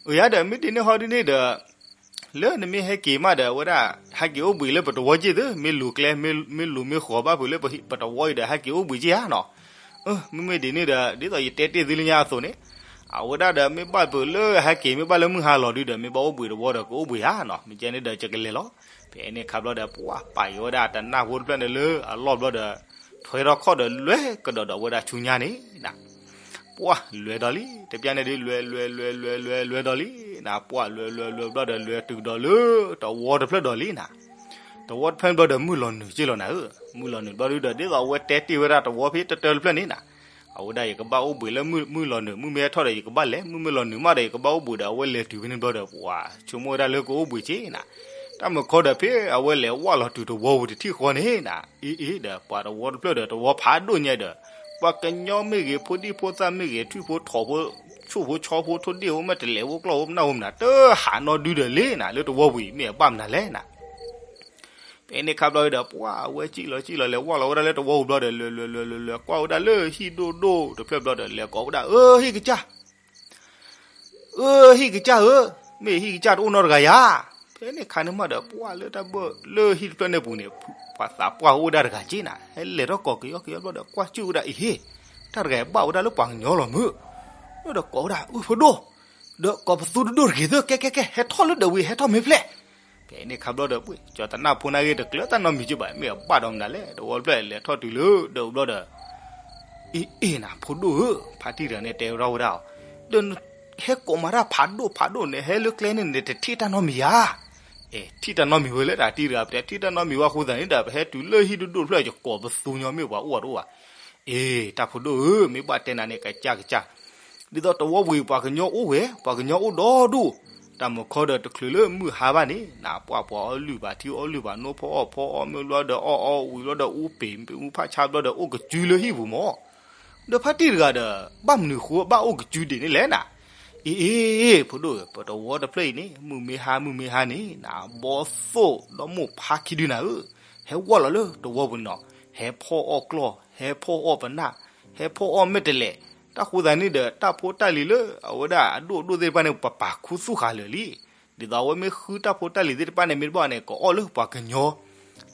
အၢယၤဒီး မ့ၢ်ဒ်န့ၣ်ဟီဒုန့ၣ်ဒီး လၢနမ့ၢ်ဟဲက့ၤမးဒီး အဝဲဒၣ် ဟဲက့ၤအိၣ်ဘှံးလၢပတဝီက့ၢ်သု မ့ၢ်လူၤကျဲ မ့ၢ်လူၤမ့ၢ်ဃီၤဘၣ်ဖုးလၢပတဝီအံၤဒီး ဟဲက့ၤအိၣ်ဘှံးက့ၢ်ဧါနီၤ. မ့မ့ၢ်ဒ်န့ၣ်ဒီး ဒ်သိးယတဲတ့ၢ်သုလၢညါအသိးန့ၣ် အဝဲဒၣ်ဒီး မ့ၢ်ဘၣ်ဖုးလၢဟဲက့ၤ မ့ၢ်ဘၣ်လၢမုၢ်ဟါလီၤဒုဒီး မ့ၢ်ဘၣ်အိၣ်ဘှံးတဝီဒီး ကအိၣ်ဘှံးဧါနီၤ မ့ၢ်ကဲန့ၣ်ဒီး ယကလဲၤလီၤ. ဖဲန့ၣ်ခါဘျီဒီး ပှၤပာ်ဃုာ်ဝဲဒၣ်တနၢ်ဖိတဖျၢၣ်န့ၣ်လၢအလီၢ်ဘျီဒီး ထွဲထီၣ်ခီၣ်ဒီး လွဲကဒီးဒီးဝဲဒၣ်ဆူညါန့ၣ်နၤ. ပှၢ်လွဲၤဒီးလံ တပျၢ်န့ၣ်ဒု လွဲၤလွဲၤလွဲၤလွဲၤလွဲၤလွဲၤဒီးလံနၤ ပှၢ်လွဲၤလွဲၤလွဲၤဘျီဒီး လွဲၤတုၤကဒီးလၢတဝီတဖျၢၣ်ဒီးလံနၤ. တဝီတဖျၢၣ်ဘျီဒီး မုၢ်လီၤနုာ်က့ၢ်လီၤနၤဧၢ, မုၢ်လီၤနုာ်ဘျီဒုဒီး ဒ်သိးအဝဲတဲတ့ၢ်ဝဲဒၣ်တဝီဖဲတတၢတဖျၢၣ်န့ၣ်နၤ, အဝဲဒၣ်ယကဘၣ်အိၣ်ဘှံးလၢမုၢ် မုၢ်လီၤနုာ် မုၢ်မ့ၢ်ဟဲထီၣ်ဒီး ယကဘၣ်လဲၤ မုၢ်မ့ၢ်လီၤနုာ်မးဒီး ယကဘၣ်အိၣ်ဘှံးဒီး အဝဲလဲၤတုၤဖဲန့ၣ်ဘျီဒီး ပှၤဆိကမိၣ်ဝဲဒၣ်လၢကအိၣ်ဘှံးက့ၢ်နၤ. တၢ်မုၢ်ခီဒီး ဖဲအဝဲလဲၤဝၢ်လီၤတုၤတဝီပူၤတထံၣ်ဃီန့ၣ်နၤ, အ့အ့ဒီး ပှၤတဝီတဖျၢၣ်ဒီး တဝီဖးဒိၣ်ညါဒီး ပှၤကညီမ့ၢ်ဂ့ၤ ဖိဒံဖိသၣ်မ့ၢ်ဂ့ၤ ထွံၣ်ဖိထိးဖိ ဆူၣ်ဖိဆီဖိ ထိၣ်ဒ့ၣ်ဖိ မဲာ်တဲးလဲးဖိ ကျီၢ်ဖိ ပနၢ်ဖိမနုၤ တဟးနီၢ်ဒုဒီးလံနၤ လၢတဝီပူၤအံၤ မ့ၢ်အဘၣ်မနုၤလဲၣ်နၤ. ဖဲန့ၣ်ခါဘျီဒီး ပှၤအဝဲစံၣ်လီၤစံၣ်လီၤ လဲၤဝၢ်လီၤဝဲဒၣ်လၢတဝီပူၤဘျီဒီး လဲၤလဲၤလဲၤလဲၤလဲၤ ကွၢ်ဝဲဒၣ်လၢဟံၣ်ဒိၣ်ဒိၣ်တဖျၢၣ်ဘျီဒီး လဲၤကိးဝဲဒၣ် အၢ ဟံၣ်ကစၢ် အၢ ဟံၣ်ကစၢ်ဧၢ, မ့ၢ်ဟံၣ်ကစၢ်တအိၣ်နီတဂၤယၤ. ဖဲန့ၣ်ခါန့ၣ်မးဒီး ပှၤလၢတၢ်ဘၢၣ်လၢဟံၣ်တဖျၢၣ်န့ၣ်ပူၤန့ၣ် ပှၤသးပှၢ်အိၣ်ဝဲဒၣ်တဂၤက့ၢ်နၤ, ဟဲလဲၤထီၣ်ကိးကယီကယီဘျီဒီး ကွၢ်စူၣ်ဝဲဒၣ် အဟ့ၣ် တၢ်တဂၤအံၤဘၣ်ဝဲဒၣ်လၢပှၤကညီလီၤမုၢ်, ဒီးကိးဝဲဒၣ် အၢ ဖိဒိၣ်, ဒီးကိးပသူတဒိၣ်တဂ့ၤသၢ ကဲကဲကဲ ဟဲထီၣ်လၢဒၢးဝံၤ ဟဲထီၣ်မ့ၢ်ဖျဲၣ် ဖဲန့ၣ်ခါဘျီဒီး ပှ့ၤကၠီၤတနၢ်ဖိနာ်ဂ့ၤ တကျၢၤတၢ်နီတမံၤက့ၢ်ဘၣ် မ့ၢ်အဘၣ်ဒီးမနုၤလဲၣ် တဝီတဖျၢၣ်လဲၤထီၣ်တုၤလၢဒၢးဘျီဒီး အ့ၣ်အ့ၣ်နၤ ဖိဒိၣ်ဧၢ, ဖါတံၢ်တဂၤန့ၣ်တဲဝဲဒၣ်ဝဲဒၣ်, ဒီးနဟဲကိးမၤတၢ်ဖးဒိၣ်ဖးဒိၣ်န့ၣ် ဟဲလၢကျဲန့ၣ်န့ၣ် တထံၣ်တၢ်နီတမံၤဧါ. အဲ ထံၣ်တၢ်နီတမံၤဝဲလၢတၢ်တံၢ်တဂၤ ပတဲထံၣ်တၢ်နီတမံၤဝဲအဃိသတးန့ၣ်ဒီး ပဟဲတုၤလၢဟံၣ်ဒိၣ်ဒိၣ်တဖျၢၣ် ယကိးပသူညီမ့ၢ်ပှၤအိၣ်အတအိၣ်ဘၣ်. အ့ တၢ်ဖိဒိၣ်ဧၢ, မ့ၢ်ဘၣ်တဲနၤန့ၣ် ကစၢ်ကစၢ်, ဒ်သိးတဝီပူၤအံၤ ပှၤကညီအိၣ်ဝဲ ပှၤကညီအိၣ်ဒီဒူၣ်, တၢ်မုၢ်ခီဒီးတချုးလၢမုၢ်ဟါဘၣ်န့ၣ် နပှၢ်ပှၤအီၣ်လုၢ်ဘၣ်ထံအီၣ်လုၢ်ဘၣ်နိ ဖီအီၣ်ဖီအီၣ်မ့ၢ်ဘျီဒီး အီၣ်အီၣ်ဝံၤဘျီဒီး အူပ့ၤမ့ၣ်အူဖးဆါဘျီဒီး အိၣ်ကစုလၢဟံၣ်ပူၤမး, ဒီးဖါတံၢ်တဂၤဒီး ဘၣ်မနုၤဃိဘၣ်အိၣ်ကစုဒံးန့ၣ်လဲၣ်နၤ. အ့ အ့ အ့ ဖိဒိၣ်ဧၢ, ပတဝီတဖျၢၣ်အံၤန့ၣ် မုၢ်မ့ၢ်ဟါ မုၢ်မ့ၢ်ဟါန့ၣ် နဘီသိၣ်ဒီမိၢ်ဖါခံဒုနၤဧၢ, ဟဲဝီၢ်လီၤလၢတဝီပူၤန့ၣ်နီၤ, ဟဲဖီအီၣ်ကျီၢ် ဟဲဖီအီၣ်ပနၢ် ဟဲဖီအီၣ်မဲာ်တဲးလဲး, တၢ်ဃိသတးန့ၣ်ဒီး တၢ်ဖိတၢ်လံၤလၢအဝဲဒၣ်အဒိၣ်အဒိၣ်သ့ၣ်တဖၣ်န့ၣ် ပပာ်ခူသူၣ်ဃာ်လၢာ်လံ. ဒ်သိးအဝဲမ့ၢ်ဃုတၢ်ဖိတၢ်လံၤသ့ၣ်တဖၣ်န့ၣ် မ့ၢ်တဘၣ်န့ၣ် ကအီၣ်လၢပှၤကညီ,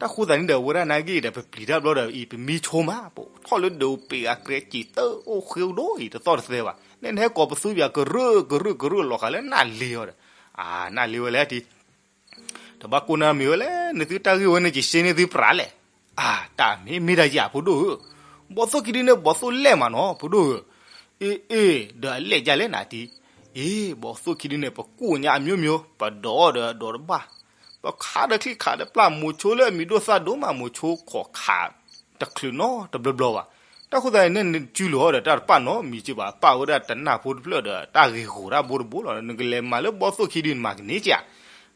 တၢ်ဃိသတးန့ၣ်ဒီး အဝဲဒၣ်နာ်က့ဒီး ပပျံၤတၢ်ဘျီဒီးအံၤ ပမံဆိမး ပထီၣ်လၢဒုးပ့ၤအကြဲးစံးတၢ်အိၣ်ဃ့ဒိၣ်အံၤ တသီၣ်တသဲဘၣ်, နဲနဟဲကိးပသူပၠးကရၢကရၢကရၢလီၤဃာ်လၢနၢ်လ့ၤအီၤဒီး, အၢ နၢ်လ့ၤဝဲလဲၣ်ထံ တဘၣ်ကိၢ်နၢ်မံၤဝဲလဲၣ်, နသုတၢ်ဂ့ၢ်ဝဲန့ၣ် ကစ့န့ၢ်သုပြးလဲၣ်. အၢ တၢ်မ့ၢ်မ့ၢ်ဒၣ်ယၤဖိဒိၣ်ဧၢ, ဘီသိၣ်ခံဒုန့ၣ် ဘီသိၣ်လဲၣ်မးနီၤ ဖိဒိၣ်ဧၢ. အ့ အ့ ဒီးအလဲၣ်ဒ်လဲၣ်နၤတံၢ်, အ့ ဘီသိၣ်ခံဒုန့ၣ် ပကူၣ်ညါအမျိုးမျိုး ပဒိးဒီးဒိးတဘၣ်, ပခးဒီးချံခးဒီးပျၢ် မိၤဆိလၢအမံၤဒိၣ်သၣ်ဒိၣ်မး မိၤဆိခိးခး တချုးနီတဘျီဘျီဘၣ်. တၢ်ဃိသတးန့ၣ် နစုလိာ်အီၤဒီး တၢ်တပာ်နီတမံၤက့ၢ်ဘၣ်, ပာ်ဝဲဒၣ်တနၢ်ဖိတဖျၢၣ်ဒီး တၢ်ဂ့ၤဂီၤတၢ်ဘိတဘိလီၤ. နကလဲၤမၤလၢဘီသိၣ်ခံဒုန့ၣ် မၤကန့ၢ်က့ၢ်ဧါ.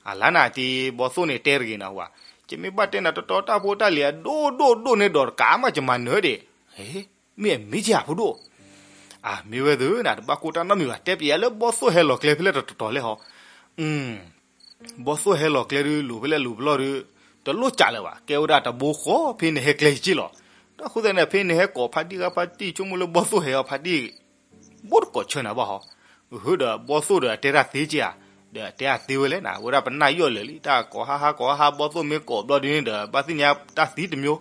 အလါနၤတံၢ် ဘီသိၣ်န့ၣ်တဲတဂ့ၤနၤဝဲ, ယမ့ၢ်ဘၣ်တဲနၤတီတီ တၢ်ဖိတၢ်လံၤအဒိၣ်ဒိၣ်ဒိၣ်န့ၢ်ဒီးတကးမး ယမၤနၢၤဒံး. မ့ၢ်အမ့ၢ်က့ၢ်ဧါဖိဒိၣ်. အၢ မ့ၢ်ဝဲသ့ၣ်နၤ တဘၣ်ကိၢ်တၢ်နီတမံၤဘၣ်, တဲပျးလၢဘီသိၣ်ဟဲလီၤကျဲဖဲလဲၣ်တတီၤလဲၣ်ဟီ. ဘီသိၣ်ဟဲလီၤကျဲဒု လိၤဖဲလဲၣ်လိၤဖဲလဲၣ်ဒု တလိၣ်ကးလၢၤဘၣ်, ကဲဝဲဒၣ်တဘိဃီ ဖဲနဟဲကျဲယက့ၢ်လီၤ. တၢ်ဃိသတးန့ၣ် ဖဲနဟဲကိးဖါတံၢ်ဂၤဖါတံၢ် ဆိကမိၣ်လၢဘီသိၣ်ဟဲအီၤဖါတံၢ် ဘိတကိးဆၢနၤဘၣ်ဟီ. အဟၢဒီးဘီသိၣ်ဒီးအတဲတၢ်သ့က့ၢ်ဧါ, ဒီးအတဲအသ့ဝဲလဲၣ်နၤ, ဝဲဒၣ်ပနၢ်ယီၣ်လၢာ်လံ, တၢ်ကိးဟါဟါကိးဟါဟါ ဘီသိၣ်မ့ၢ်ကိးဘျီဒုန့ၣ်ဒီး ဘၣ်သ့ၣ်ညါတၢ်သံတမျိုး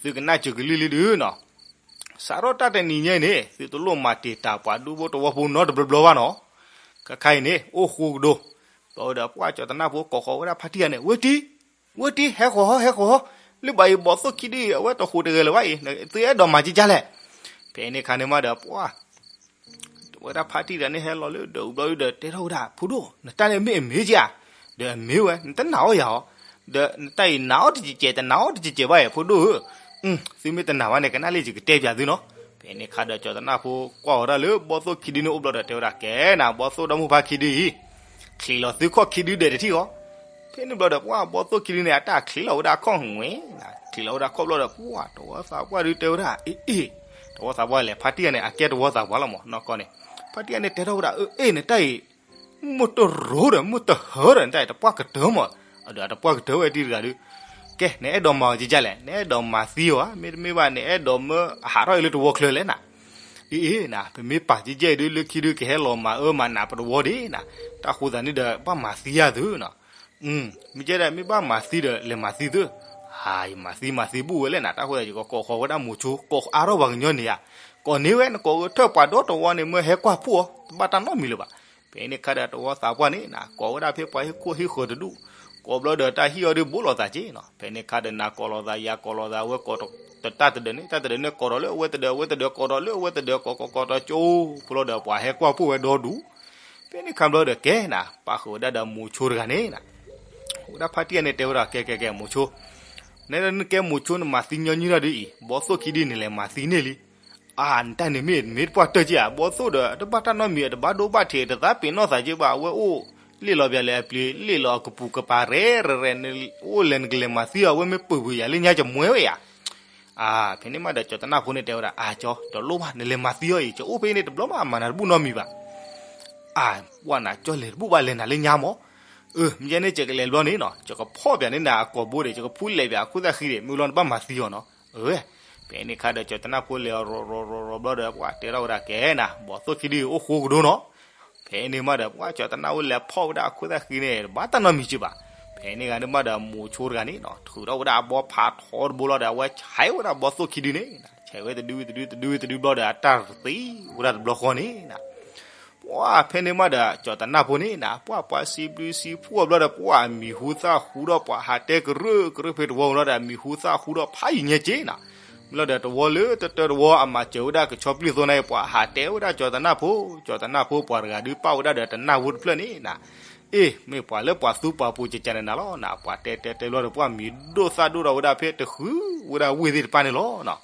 သုကနၣ်စၢၤကလုၢ်လံဒုးနီၤ. စးထီၣ်တၢ်တနံၤညါအံၤန့ၣ် သုတလိၣ်မၤတံာ်တာ်ပှၤဒူဖိတဝီဖိနီတဘျီဘျီဘၣ်နီၤ. ခဲခါအံၤန့ၣ် အိၣ်ဃိကဒီး, ဘျီဒီးပှၢ်ကၠီၤတနၢ်ဖိကိးဃီၤဝဲဒၣ်ဖါတံၢ်ဂၤန့ၣ် ဝဲတံၢ်, ဝဲတံၢ် ဟဲဃီၤဟီ ဟဲဃီၤဟီ, လၢဘၣ်အံၤဘီၣ်သိၣ်ခံဒုအံၤ အဝဲတဟူးတဂဲၤလၢၤဘၣ်အံၤ သုအဲၣ်ဒိးမၤကကလဲၣ်. ဖဲန့ၣ်ခါန့ၣ်မးဒီးပှၢ် ဝဲဒၣ်ဖါတံၢ်တဂၤန့ၣ် ဟဲလီၤလၢဒၢးအူဘျီဒုဒီး တဲထီၣ်ဝဲဒၣ် ဖိဒိၣ် နတၢ်န့ၣ်မ့ၢ်အမ့ၢ်ကဧါ, ဒီးအမ့ၢ်ဝဲ နတနာ်အီၤယၤအီၤ, ဒီးနတၢ်အံၤနာ်အီၤတကဲးကဲး တနာ်အီၤတကဲးကဲးဘၣ်အံၤ ဖိဒိၣ်ဧၢ, သုမ့ၢ်တနာ်ဘၣ်န့ၣ် ကနၣ်လံယကတဲပၠးသုနီၤ. ဖဲန့ၣ်ခါဒီးကၠီၤတနၢ်ဖိကွၢ်ဝဲဒၣ်လၢဘီၣ်သိၣ်ခံဒုန့ၣ်အိၣ်ဘျီဒီးတဲဝဲဒၣ် ကဲနၤ ဘီၣ်သိၣ်ဒီမုၢ်ဖါခံဒုအံၤ ချံးလီၤသုခီၣ်ခံဒုဒဲးတထံၣ်အီၤ. ဖဲန့ၣ်ဘျီဒီးပှၢ်ဘီၣ်သိၣ်ခံဒုန့ၣ် အတၢ်ချံးလီၤဝဲဒၣ်ခီၣ်ငွဲ, ချံးလီၤဝဲဒၣ်ခီၣ်ဘျီဒီးပှၢ်တဝီသးပှၢ်ဒုတဲဝဲဒၣ် အ့ၣ်အ့ၣ်, တဝီသးပှၢ်လဲၣ် ဖါတံၢ်ဂၤန့ၣ် အကဲတဝီသးပှၢ်လီၤမး နီၢ်ကီၢ်န့ၣ်, ဖါတံၢ်ဂၤန့ၣ် တဲထီၣ်ဝဲဒၣ် အ့ၣ် နတၢ်အံၤ မုၢ်တရိၤဒီး မုၢ်တဟၢဒီး နတၢ်အံၤတပှၢ်ကတၢၢ်မး, ဒီးအတပှၢ်ကတၢၢ်ဝဲတံၢ်တဂၤဒုး, ကဲ နအဲၣ်ဒိးမၤအီၤကကလဲၣ်, နအဲၣ်ဒိးမၤသံအီၤဧါ, မ့တမ့ၢ်ဘၣ် နအဲၣ်ဒိးမၢအဟးထီၣ်အံၤလၢတဝီချၢလဲၣ်နၤ. အ့ၣ်အ့ၣ်နၤ ပမ့ၢ်ပာ်ကကဲအံၤဒုး လၢခံဒုးကဟဲလီၤမၤအၢမၤနးပတဝီဒံးနၤ, တၢ်ဃိသးန့ၣ်ဒီး ဘၣ်မၤသံယၤသုနီၤ. မ့ၢ်ကဲဒီး မ့ၢ်ဘၣ်မၤသံဒီး လဲၤမၤသံသု, ဟါ ယမၤသံမၤသံဘူၣ်ဝဲလဲၣ်နၤ, တၢ်ဃိသးယကကိးဃီၤဝဲဒၣ်မိၤဆိ ကိးအါထီၣ်ပှၤကညီန့ၣ်ဧါ, ကိးန့ၢ်ဝဲ နကိးကထၢၣ်ပှၤဒီတဝီန့ၣ် မၢဟဲကွၢ်ဖှိၣ်အီၤ တဘၣ်တၢ်နီတမံၤလၢၤဘၣ်. ဖဲန့ၣ်ခါဒီးတဝီသးပှၢ်န့ၣ်နၤ ကိးဝဲဒၣ်ဖဲပှၤဟ့ၣ်ခိၣ်ဟ့ၣ်ဃၢၤတဒူၣ်, ကိးဘျီဒီးတၢ်ဟံၣ်အီၤဒုးဘိးလိာ်သးက့နီၤ. ဖဲန့ၣ်ခါဒီးနၤကိးလိာ်သး ယၤကိးလိာ်သး အဝဲကိးတတၢ်တဒၢးန့ၣ် တၢ်တဒၢးန့ၣ်ကိးဒီးလၢအဝဲတဒၢး အဝဲတဒၢးကိးဒီးလၢအဝဲတဒၢး ကိးကိးကိးဒီးကၠိဖိလီၤဒီး ပှၤဟဲကွၢ်ဖှိၣ်ဝဲဒီဒူၣ်. ဖဲန့ၣ်ခါဘျီဒီးကဲနၤ ပာ်ဃုာ်ဝဲဒၣ်ဒီးမိၤဆိတဂၤန့ၣ်နၤ, ဝဲဒၣ်ဖါတံၢ်ဂၤန့ၣ် တဲဝဲဒၣ် ကဲကဲကဲ မိၤဆိ, နနကဲမိၤဆိ နမၤသံညီနုၢ်တၢ်ဒုးအံၤ ဘီၣ်သိၣ်ခံဒုန့ၣ် လဲၤမၤသံန့ၢ်လံ. အါ နတၢ်န့ၣ်မ့ၢ် မ့ၢ်တပှၢ်တၢၢ်က့ဧါ, ဘီၣ်သိၣ်ဒီး တဘၣ်တၢ်နီတမံၤ တဘၣ်ဒိဘၣ်ထံး တသးပ့ၤနီၣ်သးက့ဘၣ်, အဝဲအိၣ်လ့ၣ်လီၤပၠးလဲၣ်အပျ့ၤ လ့ၣ်လီၤအကပူၤကပၤရဲၣ်ရဲၣ်ရဲၣ်, အိၣ်လဲၣ်နကလဲၤမၤသံအီၤ အဝဲမ့ၢ်ပၢၢ်ပၢၢ်ယၤလၢညါ ကမွဲဝဲယၤ. အါ ဖဲန့ၣ်မးဒီးကၠီၤတနၢ်ဖိန့ၣ်တဲဝဲဒၣ် အါကၠီ တလိၣ်ဘၣ် နလဲၤမၤသံအီၤအံၤ ကအိၣ်ဖဲန့ၣ်တဘျီမး အမၤနၤတဘူၣ်နီတမံၤဘၣ်. အါ ပှၢ်နၤ ကၠီလဲၤတဘူၣ်ဘၣ် လဲၤနၤလၢညါမး. အၢ မ့ၢ်ကဲန့ၣ် ယကလဲၤဘျီန့ၣ်နီၤ ယကဖီၣ်ပၠးန့ၢ်နၤအကိာ်ဘိဒီး ယကဖူလဲၤပၠးအခိၣ်သၣ်ဃံဒီး မ့ၢ်လီၤနဘၣ်မၤသံအီၤနီၤ. အၢ ဖဲန့ၣ်ခါဒီးကၠီၤတနၢ်ဖိလဲၤအီၤရီၤရီၤရီၤရီၤဘျီဒီး ပှၢ်တဲထီၣ်ဝဲဒၣ် ကဲနၤ ဘီၣ်သိၣ်ခံဒုအိၣ်ဃိကဒိနီၤ. ဖဲန့ၣ်မးဒီး ပှၢ်ကၠီၤတနၢ်ဖိလဲၤဖီၣ်ဝဲဒၣ်အခိၣ်သၣ်ဃံန့ၣ် တဘၣ်တၢ်နီတမံၤက့ဘၣ်. ဖဲန့ၣ်ဂၤန့ၣ်မးဒီး မိၤဆိတဂၤန့ၣ်နီၤ ထုးထီၣ်ဝဲဒၣ်အဘီဖးထီတဘိလီၤဒီး အဝဲဆဲးဝဲဒၣ်ဘီၣ်သိၣ်ခံဒုန့ၣ်, ဆဲးဝဲတဒုတဒုတဒုတဒုဘျီဒီး အတၢ်သံဝဲဒၣ်တဘျီဃီန့ၣ်နၤ. ပှၢ်ဖဲန့ၣ်မးဒီး ကၠီၤတနၢ်ဖိန့ၣ်နၤ ပှၢ်ပှၤစံးဘျုးစံးဖှိၣ်ဘျီဒီး ပှၢ်အမံၤဟူသၣ်ဟူဒီး ပှၤဟးတဲကရၢကရၢဖဲတဝီလီၤဒီး အမံၤဟူသၣ်ဟူဒီးဖးယံာ်ညါက့နၤ. မ့ၢ်လီၤဒီးတဝီလၢတတၢတဝီ အမၤစၢၤဝဲဒၣ်ကဆီပျုၢ်သိန့ၣ် ပှၤဟးတဲဝဲဒၣ်ကၠီၤတနၢ်ဖိ, ကၠီၤတနၢ်ဖိ ပှၤတဂၤဒုးပာ်ဝဲဒၣ်ဒီးတနၢ်ဟူတဖျၢၣ်န့ၣ်နၤ. အ့ မ့ၢ်ပှၤလၢပှၤသူပှၤပူၤကကနၤနၤလီၤနၤ. ပှၤတဲတဲတဲလီၤဒီး ပှၢ်မံၤဒိၣ်သၣ်ဒိၣ်ဒီးဝဲဒၣ်ဖဲတဃုဝဲဒၣ်ဝ့ၢ်သ့ၣ်တဖၣ်န့ၣ်လီၤနၤ.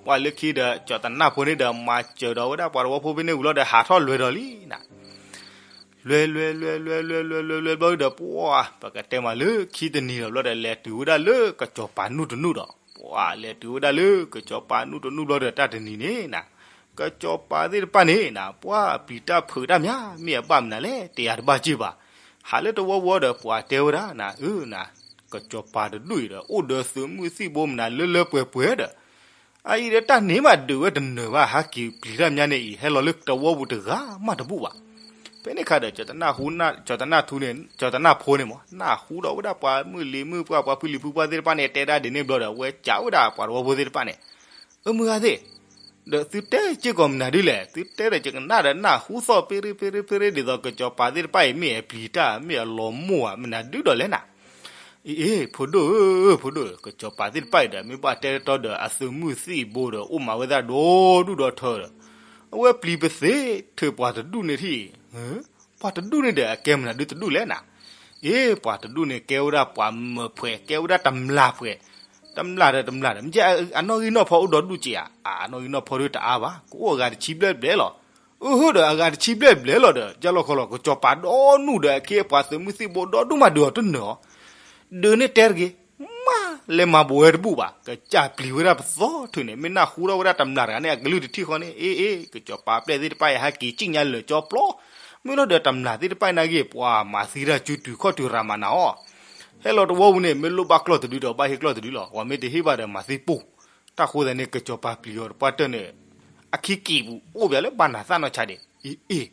ပှၢ်လၢခံဒီး ကၠီၤတနၢ်ဖိန့ၣ်ဒီး မၤစၢၤဒီးဝဲဒၣ်ပှၤတဝီဖိဖဲန့ၣ်ဝံၤလီၤဒီး ဟးထီၣ်လွဲၤဒီးလံနၤ. လွဲၤလွဲၤလွဲၤလွဲၤလွဲၤလွဲၤလွဲၤလွဲၤဘျီဒီး ပှၢ်ပကတဲမးလၢခံတနံၤလီၤဘျီဒီး လဲၤတုၤဝဲဒၣ်လၢကစီၤပၤနူၢ်တနူၢ်ဒီး ပှၢ်လဲၤတုၤဝဲဒၣ်လၢကစီၤပၤနူၢ်တနူၢ်ဘျီဒီး တၢ်တနံၤန့ၣ်နၤ ကစီၤပၤသ့ၣ်တဖၣ်န့ၣ်နၤ ပှၢ်ပျံၤတၢ်ဖုးတၢ်မး မ့ၢ်အဘၣ်မနုၤလဲၣ် တယၤတဘၣ်က့ၢ်ဘၣ်. ဟးလၢတဝီဝီဒီး ပှၢ်တဲဝဲဒၣ်နၤ အၢနၤ ကစီၤပၤတဒူၣ်အံၤဒီး အိၣ်ဒီးသုးမုၢ်သံၣ်ဘိမနုၤလၢလၢပှဲၤပှဲၤဒီး အအံၤဒီးတၢ်န့ၣ်မးဒုးဝဲတနၢၤဘၣ် ဟဲက့ၤပျံၤတၢ်မးန့ၣ်အံၤ ဟဲလီၤလၢတဝီပူၤတဂၤမးတဘူၣ်ဘၣ်. ဖဲန့ၣ်အခါဒီး ကၠီၤတနၢ်ဟူ ကၠီၤတနၢ်ထူန့ၣ် ကၠီၤတနၢ်ဖိန့ၣ်မး နၢ်ဟူဒီးဝဲဒၣ်ပှၤမုၢ်လံၤမုၢ်ပှၢ် ပှၤဖုလံၤဖုပှၢ်သ့ၣ်တဖၣ်န့ၣ် တဲဒၣ်ဒ်န့ၣ်ဘျီဒီး ဝဲစံးဝဲဒၣ်ပှၤတဝီဖိသ့ၣ်တဖၣ်န့ၣ် အၢမုၢ်ဂၤသ့ၣ် ဒီးသုတဲစ့ၢ်ကီးမနုၤဒ်လဲၣ် သုတဲဒီးယကနၣ်ဒီးနၢ်ဟူသီၣ်ပ့ရ့ပ့ရ့ပ့ရ့ ဒ်သိးကစီၤပၤသ့ၣ်တဖၣ်အံၤ မ့ၢ်အပျံၤတၢ် မ့ၢ်အလီၤမိၢ်ဧါ မနုၤဒုဒီးလဲၣ်နၤ. အ့ အ့ ဖိဒိၣ်ဧၢ ဖိဒိၣ်ဧၢ ကစီၤပၤသ့ၣ်တဖၣ်အံၤဒီး မ့ၢ်ဘၣ်တဲတီဒီးအသုးမုၢ်သံၣ်ဘိဒီး အိၣ်မးဝဲဒၣ်ဒီဒူၣ်ဒီထၢဒီး အဝဲပျံၤပသ့ ထုးပှၤတဒူၣ်န့ၣ်ထံၣ် ပှၤတဒူၣ်န့ၣ်ဒီး အကဲမနုၤဒုတဒူၣ်လဲၣ်နၤ. အ့ ပှၤတဒူၣ်န့ၣ် ကဲဝဲဒၣ်ပှၤမၢၤဖှဲး ကဲဝဲဒၣ်တမျၢ်ဖှဲး တမျၢ်ဒီးတမျၢ်ဒီး မ့ၢ်အနီၣ်ဂံၢ်နီၣ်ဖီအိၣ်ဒီဒူၣ်က့ဧါ. အနီၣ်ဂံၢ်နီၣ်ဖီဒုတအါဘၣ် ကအိၣ်အဂၤတဆံဘျဲၣ်ဘျဲၣ်လီၤ. အၢ ဒီးအဂၤတဆံဘျဲၣ်ဘျဲၣ်လီၤဒီး ကၢ်လီၤခီလီၤ ကစီၤပၤဒီနူၢ်ဒီး အခ့အပှၤသုးမုၢ်သံၣ်ဘိဒီဒူၣ်မးဒုးအီၤတနၢၤအီၤ ဒုးန့ၢ်တဲတဂ့ၤ မးလဲၤမၤဘိးဝဲတဘူၣ်ဘၣ် ကစၢ်ပျံၤဝဲဒၣ်ပသီထုးန့ၣ် မ့ၢ်နၢ်ဟူထီၣ်ဝဲဒၣ်တမျၢ်တဂၤန့ၣ် အကလုၢ်တထံၣ်ဃီန့ၣ် အ့ အ့ ကစီၤပၤပျဲၢ်သ့ၣ်တဖၣ်အံၤ ဟဲက့ၤစံၣ်ညါလၢာ်ကၠီပျီ မ့ၢ်လီၤဒီးတမျၢ်သ့ၣ်တဖၣ်အံၤနာ်က့ ပှၤမၤသံတၢ်စုတုၤခီၣ်တုၤရၤမၤနၤအီၤ ဟဲလီၤတဝီပူၤန့ၣ် မ့ၢ်လိၣ်ဘၣ်ကျီၢ်တဒုဒီး ဘၣ်ဟ့ၣ်ကျီၢ်တဒုလီၤ. ပှၤမ့ၢ်တဟ့ၣ်ဘၣ်ဒီးမၤသံပိၢ် တၢ်ဃိသတးန့ၣ် ကစီၤပၤပျံၤအီၤတပှၢ်တၢၢ်န့ၣ် အခံကံၢ်ပူၤအိၣ်ပှၤလၢဘၣ်နၤသၣ်နီၢ်ဆါဒံး အ့ အ့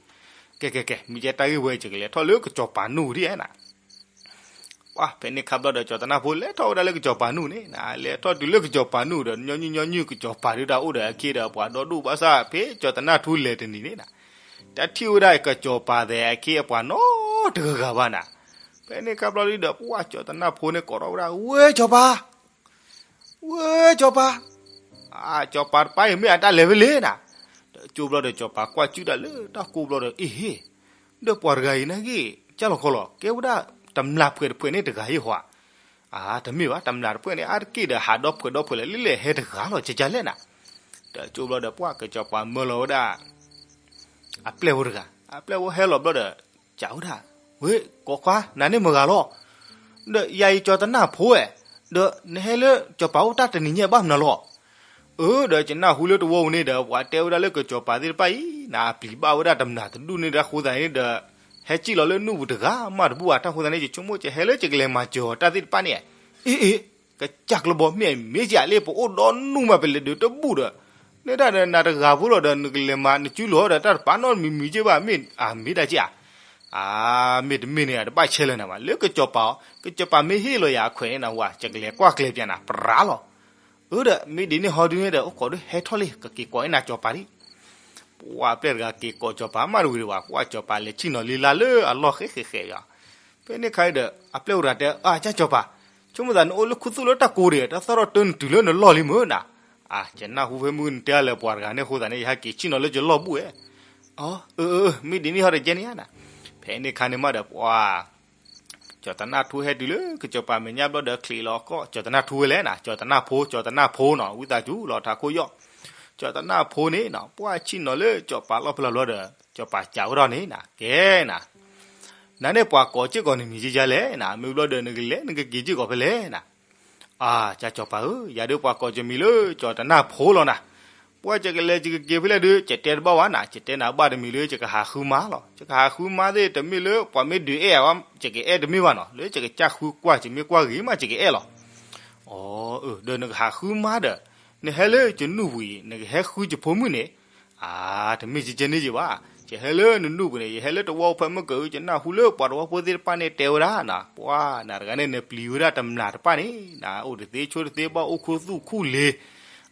ကဲ ကဲ ကဲ မ့ၢ်ကဲတၢ်ဂ့ၢ်ဝဲ ယကလဲၤထီၣ်လၢကစီၤပၤနူၢ်ဒံးနၤ ပှၢ်ဖဲန့ၣ်ခါဘျီဒီး ကၠီၤတနၢ်ဖိလဲၤထီၣ်ဝဲဒၣ်လၢကစီၤပၤနူၢ်န့ၣ်နၤ လဲၤထီၣ်တုၤလၢကစီၤပၤနူၢ်ဒီး ညီနုၢ်ညီနုၢ် ကစီၤပၤဒုးတၢ်အိၣ်ဒီးအခ့ဒီးပှၤဒီဒူၣ်ဘၣ်ဆၣ် ဖဲကၠီၤတနၢ်ထူလဲၤတနံၤန့ၣ်နၤ တထံၣ်ဝဲဒၣ်ကစီၤပၤသဲးအခ့အပှၤနီတဂၤဂၤဘၣ်နၤ. ဖဲန့ၣ်ခါဘျီဒုးဒီး ပှၢ်ကၠီၤတနၢ်ဖိန့ၣ်ကိးထီၣ်ဝဲဒၣ် ဝဲကစီၤပၤ ဝဲကစီၤပၤ, ကစီၤပၤတပၢ်အံၤမ့ၢ်အတၢ်လဲၤဖဲလဲၣ်နၤ. ဒီးကၠိဘျီဒီး ကစီၤပၤကွၢ်စုတၢ်လၢတၢ်ကိးဘျီဒီး အ့ဟ့, ဒီးပှၤတဂၤအံၤနာ်က့ၤ ကၢ်လီၤခီလီၤ ကဲဝဲဒၣ်တမျၢ်ဖှဲးတဖှဲးန့ၣ်တဂၤဟ့ၣ်ဟီဧါ. တမ့ၢ်ဘၣ် တမျၢ်တဖှဲးန့ၣ် အါတက့ၢ်ဒီးဟးဒီဖှဲးဒီဖှဲးလၢလဲၣ်လဲၣ်ဟဲတဂၤလီၤ ကကလဲၣ်နၤ. ဒီးကၠိဘျီဒီး ပှၢ်ကစီၤပၤမၢလီၤဝဲဒၣ် အပျဲၢ်ဖိတဂၤ, အပျဲၢ်ဖိဟဲလီၤဘျီဒီး ကးဝဲဒၣ်, ဝ့ၢ် ကိးခွါ နၤန့ၣ်မတၤဂၤလီၤ. ဒီးယၤအံၤကၠီၤတနၢ်ဖိဧါ, ဒီးနဟဲလၢစီၤပၤအိၣ်တၢ်တနံၤညါဘၣ်မနုၤလီၤ. အၢ ဒီးယနၢ်ဟူလၢတဝီပူၤန့ၣ်ဒီး ပှၤတဲဝဲဒၣ်လၢကစီၤပၤသ့ၣ်တဖၣ်အံၤ နပျံၤဘၣ်ဝဲဒၣ်တမျၢ်တဒူၣ်န့ၣ် တၢ်ဃိသတးန့ၣ်ဒီး ဟဲစံၣ်လီၤလၢနူၢ်ပူၤတဂၤမးတဘူၣ်ဘၣ် တၢ်ဃိသတးန့ၣ် ယဆိကမိၣ်ကဟဲလၢယကလဲၤမၤစၢၤအီၤတၢ်သ့ၣ်တဖၣ်န့ၣ်, အ့ အ့ ကစၢ်ကျၢဘီမ့ၢ်အမ့ၢ်ကလ့ ပအိၣ်ဒီနူၢ်မး ပလဲၤဒုးတဘူၣ်ဒီး န့ၣ်ဒၣ်ဒီးနၤတဂၤဖိလီၤဒီး နကလဲၤမၤနစုလီၤဒီး တၢ်တပာ်နီတမံၤမံၤက့ဘၣ် မ့ၢ်အမ့ၢ်ဒၣ်က့ဧါ. အၢ မ့ၢ်တမ့ၢ်န့ၣ် တဘၣ်ဆဲးလၢၤနၤဘၣ် လၢကစီၤပၤအီၤ ကစီၤပၤမ့ၢ်ဟ့ၣ်လီၤယၤအခွဲးန့ၣ်နဝဲ ယကလဲၤကွၢ်ကျဲၤပျးနၤ ပြးလီၤ. အၢ ဒီးမ့ၢ်ဒ်န့ၣ်ဟီဒုန့ၣ်ဒီး အိၣ်ခိးဒုးဟဲထီၣ်လံ ကက့ၤကိးအ့ၣ်နၤစီၤပၤဒံး. ပှၢ်အပျဲၢ်တဂၤက့ၤကိးစီၤပၤမးတဝံၤဒံးဘၣ် ပှၢ်စီၤပၤလဲၤဆံၣ်နီၤလံလါလၢအလီၢ်ဃဲဃဲဃဲယီၤ. ဖဲန့ၣ်ခါဒီး အပျဲၢ်အိၣ်တဂၤတဲ အၢ ကၢ်စီၤပၤ, ဆိကမိၣ်သးနအိၣ်လၢခူသူၣ်လၢတၢ်ကိးဒံး တၢ်သီၣ်ထီၣ်တၢနတုၤလၢနလီၢ်လံမ့ၢ်နၤ. အၢ ယနၢ်ဟူဖဲမုၢ်နတဲလၢပှၤတဂၤန့ၣ်အဃိသတးန့ၣ် ယဟဲက့ၤဆံၣ်နီၤလၢယလီၢ်ဘူၣ်ဝဲ. အၢ အၢ အၢ မ့ၢ်ဒ်န့ၣ်ဟီဒီးကဲန့ၣ်ဧါနၤ. ဖဲန့ၣ်ခါန့ၣ်မးဒီးပှၢ် ကၠီၤတနၢ်ထူဟဲတုၤလၢကစီၤပၤမဲာ်ညါဘျီဒီးချံးလီၤကီၢ် ကၠီၤတနၢ်ထူဝဲလဲၣ်နၤ ကၠီၤတနၢ်ဖိ ကၠီၤတနၢ်ဖိနီၤ ဝံသးစူၤလီၤထးခိၣ်ယီၢ်. ကၠီၤတနၢ်ဖိန့ၣ်နီၤ ပှၢ်ဆံၣ်နီၤလၢစီၤပၤလီၢ်ဖဲလီၤဘျီဒီး စီၤပၤစံးဝဲဒၣ်န့ၣ်နၤ ကဲနၤ နၤန့ၣ်ပှၤကိးစ့ၢ်ကီးနမံၤကကလဲၣ်နၤ မ့ၢ်ဘျီဒီးနကလဲၤနကက့ၤစ့ၢ်ကီးဖဲလဲၣ်နၤ. အၢ ကၢ်စီၤပၤဧၢ ယၤဒုးပှၤကိးယမံၤလၢကၠီၤတနၢ်ဖိလီၤနၤ. ပှၢ်ယကလဲၤယကက့ၤဖဲလဲၣ်ဒုး ယတဲတဘၣ်ဝဲနၤ ယတဲနၤဘၣ်တမံၤလၢယကဟးဃုမါလီၤ ယကဟးဃုမါသ့ၣ်တမ့ၢ်လၢပှၤမ့ၢ်ဒုးအဲၣ်ယၤဝဲ ယကအဲၣ်တမ့ၢ်ဘၣ်နီၤ လၢယကစၢ်ဃုကွၢ် ယမ့ၢ်ကွၢ်ဂ့ၤမးယကအဲၣ်လီၤ. အၢ ဒီးနကဟးဃုမါဒီး နဟဲလၢယနူၢ်ပူၤအံၤ နကဟဲဃုယဖိမုၣ်န့ၣ် အၢ တမ့ၢ်ကကဲန့ၣ်ယဘၣ် ယဟဲလၢနနူၢ်ပူၤန့ၣ် ယဟဲလၢတဝီဖဲမုၢ်ကၢ ယနၢ်ဟူလၢပှၤတဝီဖိသ့ၣ်တဖၣ်န့ၣ်တဲဝဲဒၣ်နၤ ပှၢ်နၤတဂၤန့ၣ် နပျံၤဝဲဒၣ်တမျၢ်တဖၣ်န့ၣ် နအိၣ်တသ့ဆိတသ့ဘၣ်အိၣ်ခူသူၣ်ခူလ့ၤ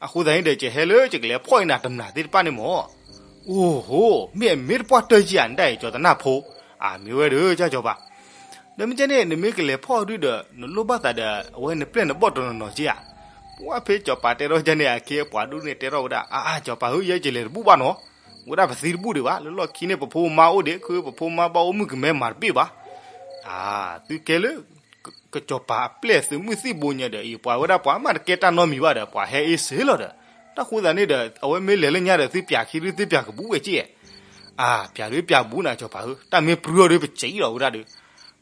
အဃိသတးန့ၣ်ဒီး ယဟဲလၢယကလဲၤဖီၣ်အံၤနၤတမျၢ်သ့ၣ်တဖၣ်န့ၣ်မး. အိၣ်ဟိ မ့ၢ်အမ့ၢ်တပှၢ်တၢၢ်ယံၤဧါ နဒၣ်အံၤ ကၠီၤသနၢ်ဖိ. အမ့ၢ်ဝဲဒီး ကၠၢ်ကၠီၤပၤ, ဒီးမ့ၢ်ကဲန့ၣ် နမ့ၢ်ကလဲၤဖီၣ်ဒုဒီး နလိၣ်ဘၣ်သးဒီး အဝဲနပျဲၢ်နဘီၣ်တနီၤနီၤက့ဧါ. ပှၢ်ဖဲကၠီၤပၤတဲထီၣ်ကဲန့ၣ် အခ့အပှၤဒိၣ်န့ၣ်တဲထီၣ်ဝဲဒၣ် အါအါ ကၠီၤပၤဧၢ ယဲယလဲၤတဘူၣ်ဘၣ်နီၤ, ဝဲဒၣ်ပသံတဘူၣ်ဒံးဘၣ်, လၢလီၢ်ခံန့ၣ် ပဖိပမါအိၣ်ဒံး ခုပဖိမါဘၣ်အိၣ်မုၣ်ကမဲမၤတဘ့ၣ်ဘၣ်. အါ သုကဲလၢ က ကၠီၤပၤအပျဲၢ်သုးမုၢ်သံၣ်ဘိညါဒီး အံၤပှၤဝဲဒၣ်ပှၤမးတကဲတၢ်နီတမံၤဘၣ်ဒီး ပှၤဟဲအ့စ့လီၤဒီး, တၢ်ဃိသးန့ၣ်ဒီး အဝဲမ့ၢ်လဲၤလၢညါဒီး သုပျးခံဒု သုပျးကဘူးဝဲက့ဧါ. အါ ပျးဒုပျးဘူးနၤ ကၠီၤပၤဧၢ, တၢ်မ့ၢ်ပြူအီၤဒီး ပစံးလီၤဝဲဒၣ်ဒီး,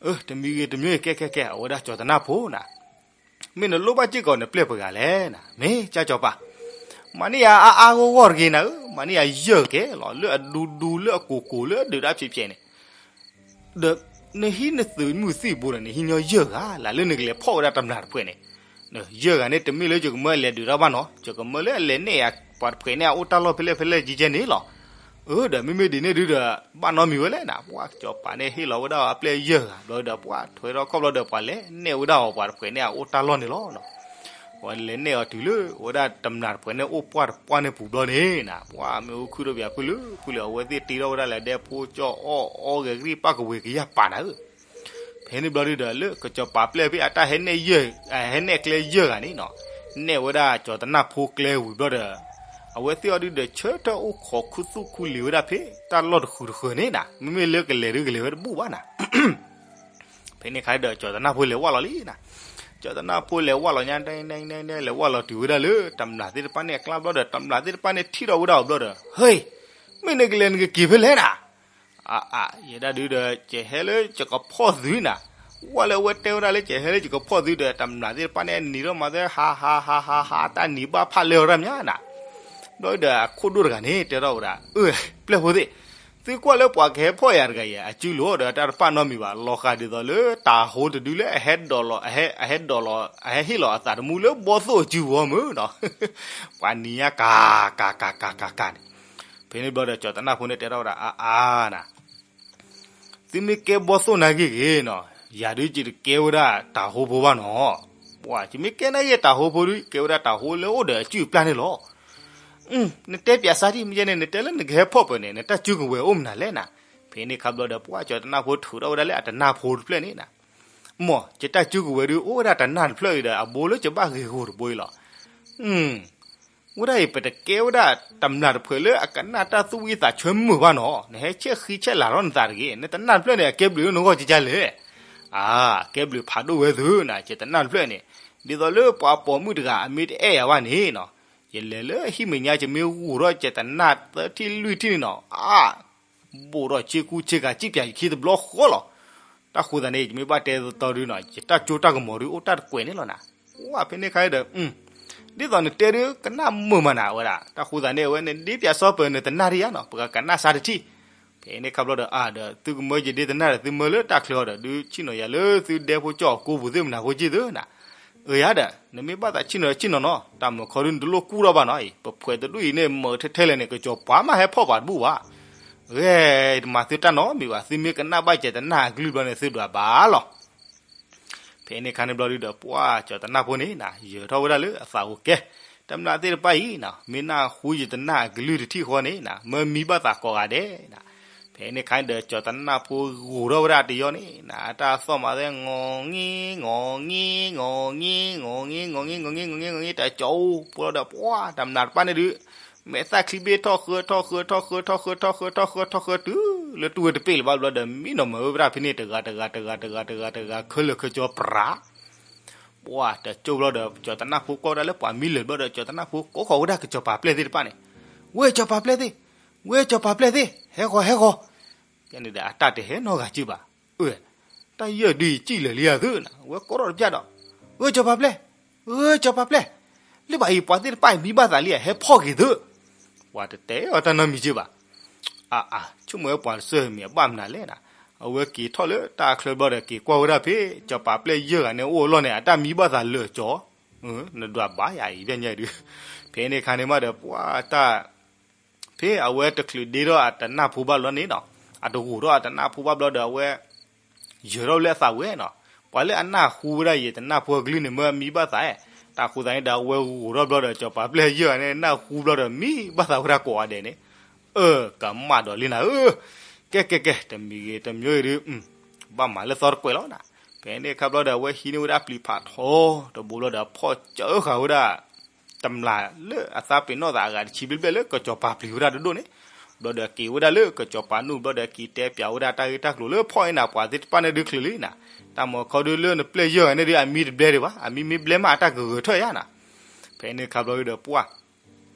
အၢ တမံၤဂ့ၤတမံၤဂ့ၤ ကဲကဲကဲ အဝဲဒၣ်ကၠီၤသနၢ်ဖိနၤ မ့ၢ်နလိၣ်ဘၣ်စ့ၢ်ကီးနပျဲၢ်ပှဲၤဂၤလဲၣ်နၤ, မ့ၢ်ကၠၢ်ကၠီၤပၤ, မၤန့ၢ်ယၤအါအါဂီၢ်ဂီၢ်တဂ့ၤနၤဧၢ, မၤန့ၢ်ယၤယဲၢ်ကဲလီၤ လၢအဒူဒူလၢအကိၢ်ကိၢ်လၢအဒုးဒၣ်ဖျဲးဖျဲးန့ၣ်, ဒီးနဟံးနသုးမုၢ်သံၣ်ဘိဒီး နဟံးညီယဲၢ်ဂၤ လၢလၢနကလဲၤဖီၣ်ဝဲဒၣ်တမျၢ်တဖှဲးန့ၣ်, ယဲၢ်ဂၤန့ၣ် တမ့ၢ်လၢယကမၢအလဲၤဒုးတၢ်ဘၣ်နီၤ, ယကမၢလၢအလဲၤနဲၣ်ယၤပှၤတဖှဲးန့ၣ်အအိၣ်တၢ်လီၢ်ဖဲလဲၣ်ဖဲလဲၣ်ကဲကဲန့ၣ်လီၤ. အၢ ဒီးမ့မ့ၢ်ဒ်န့ၣ်ဒုဒီး ဘၣ်နီတမံၤဝဲလဲၣ်နၤ, ပှၤကၠီၤပၤန့ၣ်ဟ့ၣ်လီၤဝဲဒၣ်အပျဲၢ်ယဲၢ်ဂၤ ဘျီဒီးပှၤထွဲထီၣ်ခီၣ်ဘျီဒီး ပှၤလဲၤနဲၣ်ဝဲဒၣ်အီၤပှၤတဖှဲးန့ၣ်အအိၣ်တၢ်လီၢ်န့ၣ်လီၤ. ပှၤလဲၤနဲၣ်အီၤတုၤလၢ အဝဲဒၣ်တမျၢ်တဖှဲးန့ၣ်အိၣ်ပှၢ်တပှၢ်န့ၣ်ပူၤဘျီန့ၣ်နၤ, ပှၤမ့ၢ်အိၣ်ခုၣ်ထီၣ်ပယၤဖုလၢဖုလၢ အဝဲသ့ၣ်တ့ထီၣ်ဝဲဒၣ်လၢဒဲဖိကၠီၣ်အီၣ်အီဂဲၤကရံၣ်ပၣ်ကဝဲၤကယၢ်ပာ်နၤဧၢ. ဖဲန့ၣ်ဘျီဒုဒီး လၢကစီၤပၤပျဲၢ်ဖဲအတၢ်ဟဲနဲၣ်ယဲၢ် ဟဲနဲၣ်ကျဲယဲၢ်ဂၤန့ၣ်နီၤ, နဲၣ်ဝဲဒၣ်ကၠီၤသနၢ်ဖိကျဲဝံၤဘျီဒီး အဝဲသ့ၣ်အီၤဒုဒီး ဆၢထၢၣ်အိၣ်ခိးခူသူၣ်ခူလံၤဝဲဒၣ်ဖဲတၢ်လီၢ်တဃုာ်တဃၢၤန့ၣ်နၤ, မ့မ့ၢ်လၢကလဲၤဒုကလဲၤဝဲတဘူၣ်ဘၣ်နၤ. ဖဲန့ၣ်ခါဒီး ကၠီၤသနၢ်ဖိလဲၤဝၢ်လီၤလံနၤ. ကၠီၤသနၢ်ဖိလဲၤဝၢ်လီၤညါ လဲၤဝၢ်လီၤတုၤဝဲဒၣ်လၢ တမျၢ်သ့ၣ်တဖၣ်န့ၣ်အကျါဘျီဒီး တမျၢ်သ့ၣ်တဖၣ်န့ၣ်ထံၣ်ထီၣ်ဝဲဒၣ်အီၤဘျီဒီး ဟ့, မ့ၢ်နကလဲၤနကက့ၤဖဲလဲၣ်နၤ. အါအါ ယဲဒၣ်ဒုဒီး ကဟဲလၢယကဖီၣ်သုနၤ. ဝဲလၢအဝဲတဲဝဲဒၣ်လၢ ကဟဲလၢယကဖီၣ်သုဒီး တမျၢ်သ့ၣ်တဖၣ်န့ၣ် နံၤထီၣ်မၤသဲ ဟးဟးဟးဟးဟး တၢ်နံၤဘၣ်ဖးလဲအီၤတၢ်မးနၤ. ဘျီဒီးအခိၣ်ဒိၣ်တဂၤန့ၣ် တဲထီၣ်ဝဲဒၣ်, အၢ ပျဲၢ်ဖိသ့ၣ်, သုကွၢ်လၢပှၤကဟဲဖီၣ်ယၤတဂၤအံၤ အစုလိာ်ဒီးတၢ်တဖၣ်နီတမံၤဘၣ်, လီၤဃာ်ဒ်သိးလၢတၤဟိတဒုလၢအဟဲဒိးလီၤ အဟဲဒိးလီၤ အဟဲဟ့ၣ်လီၤအသးတမူလၢဘီသိၣ်အစုဂီၢ်မုၢ်နီၤ. ပှၤနံၤညါကၤကၤကၤကၤကၤန့ၣ်. ဖဲန့ၣ်ဘျီဒီး ကၠီၤသနၢ်ဖိန့ၣ်တဲထီၣ်ဝဲဒၣ် အါအါနၤ, သုမ့ၢ်ကဲဘီသိၣ်နာ်က့ဂ့ၤနီၤ, ယၤဒုးယတကဲဝဲဒၣ်တၤဟိဖိဘၣ်နီၤ. ပှၤ ယမ့ၢ်ကဲနာ်က့တၤဟိဖိဒုး ကဲဝဲဒၣ်တၤဟိလၢအိၣ်ဒီးအစုအပျၢ်န့ၣ်လီၤ. နတဲပၠးစၢ်ထံၣ် မ့ၢ်ယဲန့ၣ် နတဲလၢနကဟဲဖီၣ်ပၢၤန့ၣ် နတၢ်စုကဝဲၤအိၣ်မနုၤလဲၣ်နၤ. ဖဲန့ၣ်ခါဘျီဒီး ပှၤကၠီၤသနၢ်ဖိထုးထီၣ်ဝဲဒၣ်လၢအတနၢ်ဖိတဖျၢၣ်န့ၣ်နၤ, မ် ယတၢ်စုကဝဲၤဒုးအိၣ်ဝဲဒၣ်တနၢ်တဖျၢၣ်အံၤဒီး အဘိလၢယဘၣ်ဂ့ၤဂီၢ်တဘိအံၤလီၤ. ဝဲဒၣ်အံၤ ပတကဲဝဲဒၣ်တမျၢ်တဖှဲးလၢအကနၣ်တၢ်သူၣ်ဝံသးဆၢမုာ်ဘၣ်နီၤ, နဟဲဆဲးဃံဆဲးလၤထီၣ်နသးတဂ့ၤ, နတနၢ်တဖျၢၣ်န့ၣ်အကဲဘျုးလၢနဂီၢ်ကကလဲၣ်. အါ ကဲဘျုးဖးဒိၣ်ဝဲသုနၤ, ယတနၢ်တဖျၢၣ်န့ၣ်, ဒ်သိးလၢပှၤပိာ်မုၣ်တဂၤအမ့ၢ်တအဲၣ်ယၤဘၣ်န့ၣ်နီၤ, ယလဲၤလၢဟံၣ်မဲာ်ညါ ယမ့ၢ်ဂိၢ်ထီၣ်ယတနၢ်သၢထံၣ်လွံၢ်ထံၣ်န့ၣ်နီၤ, အါ ဘိၣ်ထီၣ်ဆ့ကူဆ့ကၤ စံၣ်ပၠးယခံတဘျီဃီလီၤ. တၢ်ဃိသးန့ၣ် ယမ့ၢ်ဘၣ်တဲတတီဒုနီၤ ယတၢ်ကၠိတၢ်ကမီၤဒုးအိၣ်တၢ်တကွဲးန့ၣ်လီၤနၤ. ဝဲဖဲန့ၣ်ခါဒီး ဒ်သိးနတဲဒုး ကနၣ်မုာ်မးနၤဝဲဒၣ်. တၢ်ဃိသးန့ၣ် အဝဲန့ၣ်ဒ့ပၠးစီပၢၤ နတနၢ်တယါနီၤ, ပကကနၣ်စၢ်တထံၣ်. ဖဲန့ၣ်ခါဘျီဒီး အါဒီး သုကမၢယဒ့တနၢ်ဒီး သုမၢလၢတၢ်ချၢအီၤဒီး ဒုးဆ့ၣ်နီၤယၤလၢသုဒဲဖိကၠီၣ်အကိပူၤသ့ၣ်မနၤဖိက့ၢ်သုနၤ. အၢယၤဒီး နမ့ၢ်ဘၣ်သးဆ့ၣ်နီၤဆ့ၣ်နီၤနီၤ, တၢ်မုာ်ခီဒုးနတလိၣ်ကူၣ်ထီၣ်ဘၣ်နီၤအံၤ, ပဖှဲးတဒူၣ်အံၤန့ၣ် မုာ်ထဲထဲလဲၣ်န့ၣ် ကစီၤပၤမးဟဲဖီၣ်ပှၤတဘူၣ်ဘၣ်. ဂဲၤတမၤသုတၢ်နီတမံၤဘၣ်, သုမ့ၢ်ကနၣ်ဘၣ်ကဲတနၢ်အကလုၢ်ဘျီန့ၣ် သုဒွးဘၣ်လီၤ. ဖဲန့ၣ်ခါန့ၣ်ဘျီဒုးဒီး ပှၤကၠီၤတနၢ်ဖိန့ၣ်နၤ ယၢၤထီၣ်ဝဲဒၣ်လၢအသးအိၣ်ကဲ, တမျၢ်သ့ၣ်တဖၣ်အံၤနၤ မ့ၢ်နၢ်ဟူယတနၢ်အကလုၢ်တထံၣ်ဃီန့ၣ်နၤ မၢမံဘၣ်သးကိးဂၤဒဲးနၤ. ဖဲန့ၣ်ခါန့ၣ်ဒီး ကၠီၤတနၢ်ဖိဂိၤထီၣ်ဝဲဒၣ်တယီန့ၣ်နၤ အတၢ်သီၣ်မၤသဲ ငီၤငံ ငီၤငံ ငီၤငံ ငီၤငံ ငီၤငံ ငီၤငံ ငီၤငံ တကၠီၤအိၣ်ဖိလီၤဒီး ပှၤတမျၢ်တဖၣ်န့ၣ်ဒုး မဲာ်သၣ်ချံဘ့ၣ်ထီၣ်ဃၢ ထီၣ်ဃၢ ထီၣ်ဃၢ ထီၣ်ဃၢ ထီၣ်ဃၢ ထီၣ်ဃၢ ထီၣ်ဃၢ တုၤလၢတူၢ်ဝဲတပ့ၢ်လၢၤဘၣ်ဘျီဒီး မံနီၤမၤဝဲဒၣ်ဖဲန့ၣ် တဂၤ တဂၤ တဂၤ တဂၤ တဂၤ တဂၤ ခဲလၢာ်ခဲဆ့ပြး ပှၤတကၠီၤဘျီဒီး ကၠီၤတနၢ်ဖိကွၢ်ဝဲဒၣ်လၢပှၤမံလၢာ်ဘျီဒီး ကၠီၤတနၢ်ဖိကိးဃီၤဝဲဒၣ်ကစီၤပၤပျဲၢ်သ့ၣ်တဖၣ်န့ၣ်, ဝဲကၠီၤပၤပျဲၢ်သ့ၣ်, ဝဲကၠီၤပၤပျဲၢ်သ့ၣ်, ဟဲဃီၤ ဟဲဃီၤ. ကဲန့ၣ်ဒီး အတၢ်တဟဲနီတဂၤက့ဘၣ်. အၢ တၢ်ယဲၢ်ဒုးယစံၣ်လၢာ်လံဧါသုနၤ, ဝဲကိးထီၣ်တပျၢ်ဒီး, ဝဲကၠီၤပၤပျဲၢ်, ဝဲကၠီၤပၤပျဲၢ်, လၢဘၣ်အံၤပှၤသ့ၣ်တဖၣ်အံၤမံဘၣ်သးလံဧါ ဟဲဖီၣ်က့ၤသု. ပှၤတတဲအီၤတၢ်နီတမံၤက့ဘၣ်. အါအါ ဆိကမိၣ်ဝဲပှၤတစၢၢ်မံၤအဘၣ်မနုၤလဲၣ်နၤ, အဝဲက့ၤထီၣ်လၢတၢ်ချၢဘျီဒီး က့ၤကွၢ်ဝဲဒၣ်ဖဲ ကၠီၤပၤပျဲၢ်ယဲၢ်ဂၤန့ၣ်အိၣ်အလီၢ်န့ၣ် အတၢ်မံဘၣ်သးလၢာ်ကၠီၤ, နဒွးဘၣ်ယၤအံၤ ဖဲညါဒုး, ဖဲန့ၣ်ခါန့ၣ်မးဒီး ပှၤတၢ် ဖဲအဝဲတချုးဒ့ထီၣ်အတနၢ်ဖိဘၣ်ဘျီန့ၣ်နီၤ, အတဂိၤထီၣ်အတနၢ်ဖိဘၣ်ဘျီဒီး အဝဲ ယၢၤထီၣ်လၢအသးဝဲနီၤ, ပှၤလၢအနၢ်ဟူဝဲဒၣ်ယတနၢ်ဖိအကလုၢ်န့ၣ် မၢမံဘၣ်သး, တၢ်ဃိသးန့ၣ်ဒီး အဝဲဂိၤထီၣ်ဘျီဒီး ကၠီၤပၤပျဲၢ်ယဲၢ်ဂၤန့ၣ် နၢ်ဟူဘျီဒီး မံဘၣ်သးဝဲဒၣ်ကိးဂၤဒဲးန့ၣ်, အၢ ကမၣ်ဒီးလံနၤဧၢ, ကဲကဲကဲ တမံၤဂ့ၤတမံၤဂ့ၤဒုး ဘၣ်မၤလၢသီတကွဲးလီၤနၤ. ဖဲန့ၣ်ခါဘျီဒီး အဝဲဟံးန့ၢ်ဝဲဒၣ်ပျံၤဖးထီတဘိဘျီဒီး ဖီၣ်စၢဃာ်ဝဲဒၣ် တမျၢ်လၢအသးပ့ၤနီၣ်သးအဂၤတဆံဘျဲၣ်ဘျဲၣ်လၢကစီၤပၤပျံၤဝဲဒၣ်တဒိၣ်န့ၣ်, ဘျီဒီးက့ၤဝဲဒၣ်လၢကစီၤပၤနူၢ်ဘျီဒီး က့ၤတဲပၠးဝဲဒၣ်တၢ်ဂ့ၢ်တၢ်ကျိၤလၢ ဖီၣ်အ့ၣ်နၤပှၤသ့ၣ်တဖၣ်န့ၣ်ဒုးချုးလံနၤ. တၢ်မၤခီဒုးလၢနပျဲၢ်ယဲၢ်ဂၤန့ၣ်ဒုး အမံတဘျဲဒံးဘၣ်, အမံမ့ၢ်ဘျဲမးအတၢ်ကဂၢၤထၢၣ်ယါနၤ. ဖဲန့ၣ်ခါဘျီဒုးဒီးပှၢ်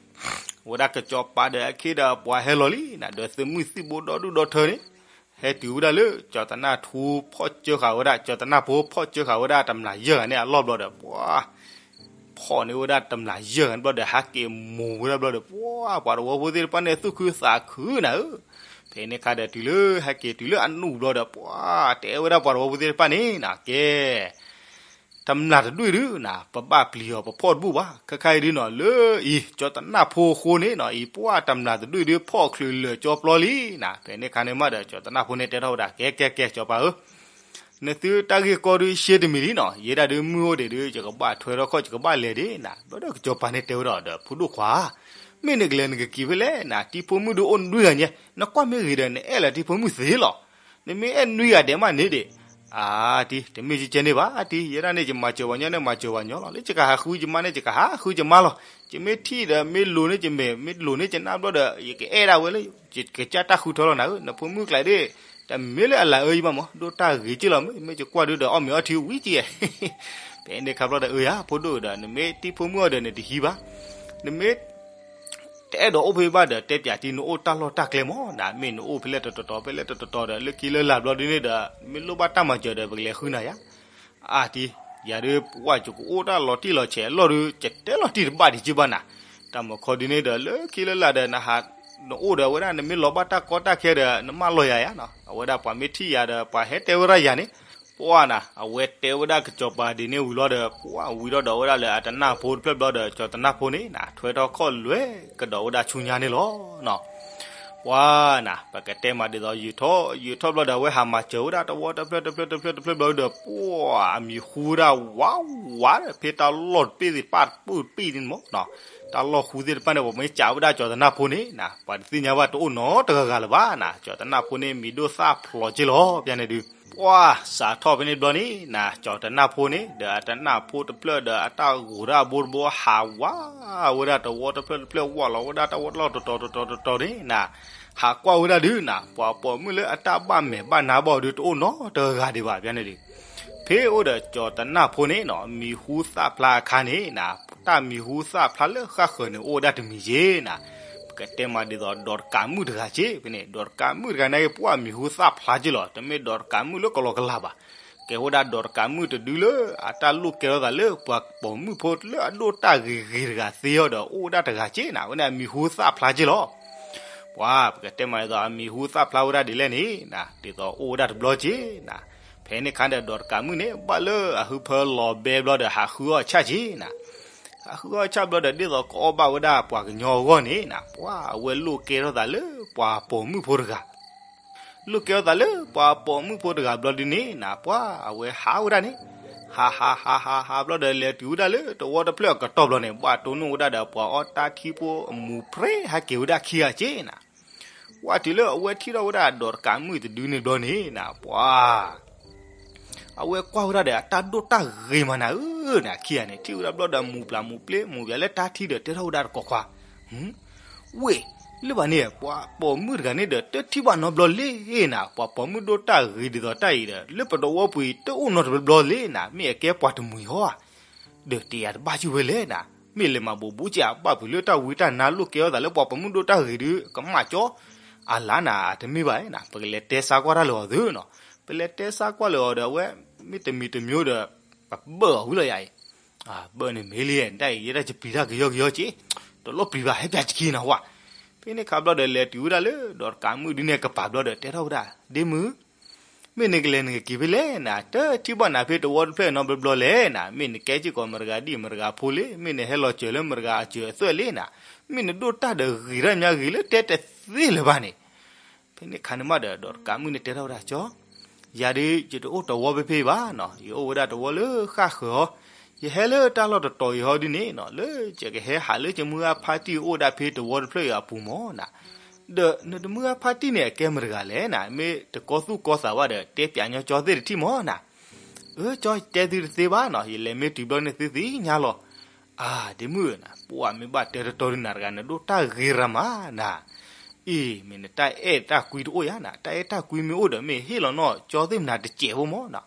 ဝဲဒၣ်ကစီၤပၤဒီးအခ့ဒီးပှၤဟဲလီၤလံနၤ, ဒီးသုးမုၢ်သံၣ်ဘိဒီဒူၣ်ဒီထၢန့ၣ် ဟဲတုၤဝဲဒၣ်လၢ ကၠီၤတနၢ်ထူဖီၣ်စၢဃာ်ဝဲဒၣ်, ကၠီၤတနၢ်ဖိဖီၣ်စၢဃာ်ဝဲဒၣ်တမျၢ်ယဲၢ်ဂၤန့ၣ်အလီၢ်ဘျီဒီး ပှၢ် ဖီၣ်န့ၢ်ဝဲဒၣ်တမျၢ်ယဲၢ်ဂၤန့ၣ်ဘျီဒီး ဟဲက့ၤမိၤဝဲဒၣ်ဘျီဒီး ပှၢ် ပှၤတဝီဖိသ့ၣ်တဖၣ်န့ၣ် သူၣ်ခုသးခုနၤဧၢ. ဖဲန့ၣ်ခါဒီးတုၤလၢ ဟဲက့ၤတုၤလၢအနူၢ်ဘျီဒီး ပှၢ် တဲဝဲဒၣ်ပှၤတဝီဖိသ့ၣ်တဖၣ်န့ၣ်နၤ, ကဲ တမျၢ်တဒူၣ်ဒုးနၤ ပဘၣ်ပျံၤအီၤပဖီၣ်တဘူၣ်ဘၣ်, ခဲခါအံၤဒုးနီၤ လၢအံၤ ကၠီၤတနၢ်ဖိအဃိန့ၣ်နီၤ အံၤ ပှၢ်တမျၢ်တဒူၣ်ဒုး ဖီၣ်ချုးလၢာ်ကၠီပျီလံနၤ. ဖဲန့ၣ်ခါန့ၣ်မးဒီး ကၠီၤတနၢ်ဖိန့ၣ်တဲထီၣ်ဝဲဒၣ် ကဲကဲကဲ ကၠီၤပၤဧၢ, နသုတၢ်ဂ့ၢ်ကီဒုးရှဲတမံၤလံနီၤ, ယဲဒၣ်ဒုးမုၢ်အိၣ်ဒံးဒုး ယကဘၣ်ထွဲထီၣ်ခီၣ် ယကဘၣ်လဲၤဒံးနၤ. ဘျီဒီးကၠီၤပၤန့ၣ်တဲဝဲဒၣ်ဒီး ဖိဒိၣ်ခွါ မ့ၢ်နကလဲၤနကက့ၤဖဲလဲၣ်နၤ, တံၤဖိမုၣ်ဒုးအိၣ်နွံဂၤညါ, နကွၢ်မ့ၢ်ဂ့ၤဒီး နအဲၣ်လၢတံၤဖိမုၣ်သ့လီၤ. နမ့ၢ်အဲၣ်နွံဂၤဒဲးမးန့ၣ်ဒံး, အါ တံၤ တမ့ၢ်ကကဲန့ၣ်ဘၣ်တံၤ, ယဲဒၣ်န့ၣ် ယမၤစၢၤပှၤညီန့ၣ် မၤစၢၤပှၤညီလီၤ, လၢယကဟးဃုယမါန့ၣ် ယကဟးဃုယမါလီၤ, ယမ့ၢ်ထံၣ်ဒီးမ့ၢ်လိၤန့ၣ် ယမဲာ် မ့ၢ်လိၤန့ၣ် ယနၢ်ဘျီဒီး ယကအဲၣ်ဒၣ်ဝဲလၢ ယကစၢ်တၢ်ဃုထၢလီၤနၤဧၢ, နဖိမုၣ်ကျါဒၣ် တမ့ၢ်လၢအလၤအၢယဘၣ်မး ဒိၣ်တၢ်ဂ့ၤက့လီၤ, မ့ၢ်ယကွၢ်ဒုးဒီးအီၣ်မ့ၤအီထံဝံၤက့ဧါ. ဖဲန့ၣ်ခါဘျီဒီး အၢယၤ ဖိဒိၣ်ဒီး နမ့ၢ်တံၤဖိမုၣ်အီၤဒီး နတဟံးဘၣ်, နမ့ၢ် တအဲၣ်ဒိးအိၣ်ဖဲဘၣ်ဒီး တဲပၠးတံၤ နအိၣ်တၢ်လီၢ်တၢ်ကျဲမးနၤ, မ့ၢ်နအိၣ်ဖဲလဲၣ်တတီၤတီၤ ဖဲလဲၣ်တတီၤတီၤဒီး လၢခံလၢလာ်ဘျီဒုးန့ၣ်ဒီး မ့ၢ်လိၣ်ဘၣ်တၢ်မၤစၢၤဒီး ပကလဲၤဃုနၤယၤ. အါတံၤ ယၤဒုး ပှၢ် ယကအိၣ်တၢ်လီၤတံၢ်လီၤဆဲးအလီၢ်ဒုး ယတဲလီၤတံၢ်တဘၣ်ဒံးက့ဘၣ်နၤ, တၢ်မၤခီဒုးန့ၣ်ဒီး လၢခံလၢလာ်ဒီး နဟး နအိၣ်ဒီးဝဲဒၣ် နမ့ၢ်လီၤဘၣ်တၢ်ကီတၢ်ခဲဒီး နမၢလီၤယၤယၤနီၤ, အဝဲဒၣ်ပှၤမ့ၢ်ထံၣ်ယၤဒီး ပှၤဟဲတဲဝဲဒၣ်ယၤန့ၣ် ပှၢ်နၤ အဝဲတဲဝဲဒၣ်ကစီၤပၤဒ်န့ၣ်ဝံၤလီၤဒီး ပှၢ်ဝံၤထီၣ်ဒီးဝဲဒၣ်လၢအတနၢ်ဖိတဖျၢၣ်ဘျီဒီး ကၠီၤတနၢ်ဖိန့ၣ်နၤ ထွဲထီၣ်ခီၣ်လွဲကဒီးဝဲဒၣ်ဆူညါန့ၣ်လီၤနီၤ. ပှၢ်နၤ ပကတဲမးဒ်သိး ယုာ်ထီၣ် ယုာ်ထီၣ်ဘျီဒီး အဝဲဟးမၤစၢၤဝဲဒၣ်တဝီတဖျၢၣ်တဖျၢၣ်တဖျၢၣ်တဖျၢၣ်ဘျီဒီး ပှၢ်အမံၤဟူဝဲဒၣ်ဝးဝးဒီး ဖဲတၢ်လီၢ်တပ့ၢ်သ့ၣ်တဖၣ်တပူၣ်တပံၣ်န့ၣ်မး တၢ်လီၢ်ဟူသ့ၣ်တဖၣ်န့ၣ် ပှၤမ့ၢ်စံးဝဲဒၣ်ကၠီၤတနၢ်ဖိန့ၣ်နၤ ပှၤတသ့ၣ်ညါဘၣ်တအိၣ်နီတဂၤဂၤလၢၤဘၣ်နၤ, ကၠီၤတနၢ်ဖိန့ၣ် မံၤဒိၣ်သၣ်ဖျိးက့လီၤ ပျၢ်န့ၣ်ဒုး ပှၢ်စးထီၣ်ဖဲန့ၣ်ဘျီန့ၣ်နၤ ကၠီၤတနၢ်ဖိန့ၣ် ဒီးအတနၢ်ဖိတဖျၢၣ်ဒီး အတၢ်ဂိၤတၢ်အဘိတဘိ ဟးဝးဝဲဒၣ်တဝီတဖျၢၣ်တဖျၢၣ် ဝးလီၤဝဲဒၣ်တၢ်ဝီတလီၢ်တတီၤတတီၤတတီၤန့ၣ်နၤ, ဟးကွၢ်ဝဲဒၣ်ဒုးနၤ ပှၤပိာ်မုၣ်လၢအတၢ်ဘၣ်မဲာ်ဘၣ်နါဘီၣ်ဒုး တအိၣ်နီတဂၤဂၤဒံးဘၣ် ပျၢ်န့ၣ်ဒုး ဖဲအိၣ်ဒီးကၠီၤတနၢ်ဖိန့ၣ်နၤ မံၤဟူသၣ်ဖျါအခါန့ၣ်နၤ, တၢ်မံၤဟူသၣ်ဖျါလၢဃၣ်ဃၢၤန့ၣ် အိၣ်ဝဲဒၣ်တမံၤက့နၤ, ပကတဲမးဒ်သိး ဒီးတကးမုၣ်တဂၤက့ ဖဲန့ၣ် ဒီးတကးမုၣ်တဂၤန့ၣ် ပှၢ်မံၤဟူသၣ်ဖျါက့လီၤ, တမ့ၢ်ဒီးတကးမုၣ်လၢကလီကလီဘၣ်, ကဲဝဲဒၣ်ဒီးတကးမုၣ်တဒုလၢ အတၢ်လိၣ်ကဲထီၣ်သးလၢ ပှၤပိာ်မုၣ်ဖိလၢအဒိၣ်တၢ်ဂ့ၤဂ့ၤတဂၤသ့အီၤဒီး အိၣ်ဝဲဒၣ်တဂၤက့နၤ, အဝဲန့ၣ်အမံၤဟူသၣ်ဖျါက့လီၤ. ပှၢ် ပကတဲမးဒ်သိး အမံၤဟူသၣ်ဖျါဝဲဒၣ်ဒ်လဲၣ်န့ၣ်နၤ, ဒ်သိးအိၣ်ဝဲဒၣ်တဘျီက့နၤ, ဖဲန့ၣ်ခါဒီး ဒီးတကးမုၣ်န့ၣ် ဘၣ်လၢအဟၢဖၢလီၤဘဲဘျီဒီး ဟးဃုအီၣ်ဆၣ်က့နၤ, ဟးဃုအီၣ်ဆၣ်ဘျီဒီး ဒ်သိးကအီၣ်ဘၣ်ဝဲဒၣ်ပှၤကညီအဂီၢ်န့ၣ်နၤ, ပှၢ် အဝဲလိၣ်ကဲထီၣ်သးလၢပှၤပိာ်မုၣ်ဖိတဂၤ လိၣ်ကဲထီၣ်သးလၢပှၤပိာ်မုၣ်ဖိတဂၤဘျီဒုးန့ၣ်နၤ, ပှၢ် အဝဲဟးဝဲဒၣ်န့ၣ်, ဟးဟးဟးဟးဟးဘျီဒီး လဲၤတုၤဝဲဒၣ်လၢတဝီတဖျၢၣ်အကတီၢ်ဘျီန့ၣ် ဘၣ်တိၢ်နီၣ်ဝဲဒၣ်ဒီး ပှၤအီၣ်တၢ်ထံဖိအမူးပြဲဟဲက့ၤဝဲဒၣ်ခံဂၤက့နၤ, ပှၢ် တုၤလၢအဝဲထံၣ်ထီၣ်ဝဲဒၣ်ဒီးတကးမုၣ်တဒုန့ၣ်ဘျီန့ၣ်နၤ, ပှၢ် အဝဲကွၢ်ဝဲဒၣ်ဒီး အတၢ်ဒိၣ်တၢ်ဂ့ၤမးနၤဧၢနၤ, ခံဂၤန့ၣ် ထံၣ်ဝဲဒၣ်ဘျီဒီး မူးပျၢ်မူးပျ့ မူးပျၢ်လၢတၢ်ထံၣ်ဒီး တဲထီၣ်ဝဲဒၣ်တကီၢ်ခွါ, ဝ့ၢ် လၢဘၣ်န့ၣ် ပှၤပိာ်မုၣ်တဂၤန့ၣ်ဒီး တထံၣ်ဘၣ်နီတဘျီလၢၤနၤ, ပှၤပိာ်မုၣ်ဒိၣ်တၢ်ဂ့ၤဒ်သိးတၢ်အံၤဒီး လၢပတဝီပူၤအံၤ တအိၣ်နီတဘျီလၢၤနၤ, မ့ၢ်အကဲပှၤတမှံၤဟီဧါ, ဒီးတယၤတဘၣ်ကၠူၣ်ဝဲလဲၣ်နၤ, မ့ၢ်လဲၤမၤဘူးဘူးက့ၤအဘၣ်ဖုးလၢတၢ်ဝံတၢ်နါလိၣ်ကဲထီၣ်သးလၢပှၤပိာ်မုၣ်ဒိၣ်တၢ်ဂ့ၤဒုး ကမၣ်ကၠီ, အလါနၤ တမ့ၢ်ဘၣ်နၤ, ပကလဲၤတဲဆါကွၢ်တၢ်လၢအီၤသုနီၤ, ပလဲၤတဲဆါကွၢ်လၢအီၤဒီး အဝဲ မ့ၢ်တမံၤတမံၤဒီး ပဘၢၣ်အီၤဝံၤလီၤယၤအံၤ ဘၢၣ်န့ၣ်မ့ၢ်လံ တၢ်အံၤ ယဲဒၣ်ယပျံၤတၢ်ကယီကယီက့ၤ, တလိၣ်ပျံၤဘၣ် ဟဲပျးစခံနၤဝဲ, ဖဲန့ၣ်ခါဘျီဒီး လဲၤတုၤဝဲဒၣ်လၢဒီးတကးမုၣ်ဒုန့ၣ် ကပၤဘျီဒီး တဲထီၣ်ဝဲဒၣ် ဒ့မုၣ် မ့ၢ်နကလဲၤနကက့ၤဖဲလဲၣ်နၤ, တထံၣ်ဘၣ်နၤဖဲတဝီတဖျၢၣ်နီတဘျီဘျီလဲၣ်နၤ, မ့ၢ်နကဲစ့ၢ်ကီးမတဂၤဒံၣ်မတဂၤဖိလံ, မ့ၢ်နဟဲလီၤစၢၤလၢမတဂၤအစၢၤအသွဲၣ်လံနၤ, မ့ၢ်နဒိၣ်တၢ်ဒီးဂ့ၤတၢ်မးဂ့ၤလၢတဲတသ့လၢၤဘၣ်န့ၣ် ဖဲန့ၣ်ခါန့ၣ်မးဒီး ဒီးတကးမုၣ်န့ၣ်တဲထီၣ်ဝဲဒၣ် ကၠီ, ယၤဒုး ယတအိၣ်တဝီဖဲဖဲအံၤဘၣ်နီၤ, ယအိၣ်ဝဲဒၣ်တဝီလၢဃၣ်ဃၢၤဟီ, ယဟဲလၢတၢ်လီၢ်တတီၤအံၤဟီဒုန့ၣ်နီၤ, လၢယကဟဲဟးလၢယမုၢ်ဂၢ်ဖါတံၢ်အိၣ်ဝဲဒၣ်ဖဲတဝီတဖျၢၣ်အံၤအပူၤမးနၤ, ဒီးနတမုၢ်ဂၤဖါတံၢ်န့ၣ် အကဲမတၤတဂၤလဲၣ်နၤ, မ့ၢ်တကီသူၣ်ကီသးဘၣ်ဒီး တဲပၠးညီကၠီသ့ၣ်တထံၣ်မၢ်နၤ. အၢ ကၠီတဲသုတသ့ဘၣ်နီၤ, ယလဲၤမ့ၢ်တုၤဘျီန့ၣ်သုသ့ၣ်ညါလီၤ. အၢ ဒ့မုၣ်ဧၢနၤ, ပှၢ်မ့ၢ်ဘၣ်တဲတတီဒုနၤတဂၤ နဒိၣ်တၢ်ဂ့ၤရၤမးနၤ. အ့ မ့ၢ်နတၢ်အဲၣ်တၢ်ကွံတအိၣ်ယါနၤ, တၢ်အဲၣ်တၢ်ကွံမ့ၢ်အိၣ်ဒီး မ့ၢ်ဟ့ၣ်လီၤနီၢ်ကၠီသ့ၣ်မနၤတစဲးဖိမၢ်နၤ.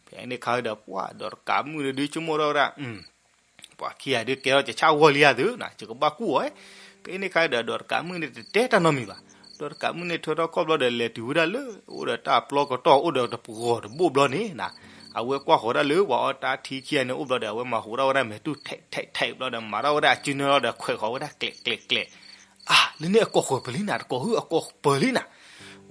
ဖဲန့ၣ်ခါဒီး ပှၢ်ဒီးတကးမုၣ်န့ၣ်ဒုးဆိကမိၣ်ထီၣ်ဝဲဒၣ် ပှၤခံဂၤဒုးကဲထီၣ်ကဆၣ်ဂီၢ်လံဧါသုနၤ, ယကဘၣ်ကူၣ်အီၤ, ဖဲန့ၣ်ခါဒီး ဒီးတကးမုၣ်န့ၣ်တတဲတၢ်နီတမံၤဘၣ်. ဒီးတကးမုၣ်န့ၣ်ထၢထီၣ်ခီၣ်ဘျီဒီး လဲၤတုၤဝဲဒၣ်လၢ အိၣ်ဒီးတၢ်ပျီကတီၢ် အိၣ်ဒီးတပဂီၤတဘိၣ်ဘျီန့ၣ်နၤ, အဝဲကွၢ်ဃီၤဒၣ်လၢပှၤအီတၢ်ထံခံဂၤန့ၣ်အိၣ်ဘျီဒီး အဝဲမၤဟူးထီၣ်ဝဲဒၣ်မဲာ်တူၢ်ထဲးထဲးထဲးဘျီဒီး မၤထီၣ်ဝဲဒၣ်အစုနၢလီၤဒီး ခွဲးဃီၤဝဲဒၣ်ကျဲးကျဲးကျဲး အါ လၢန့ၣ်အကိာ်ဃၢၤပၢၤလံနၤ, တကိာ်ဟုၣ်အကိာ်ပၢၤလံနၤ,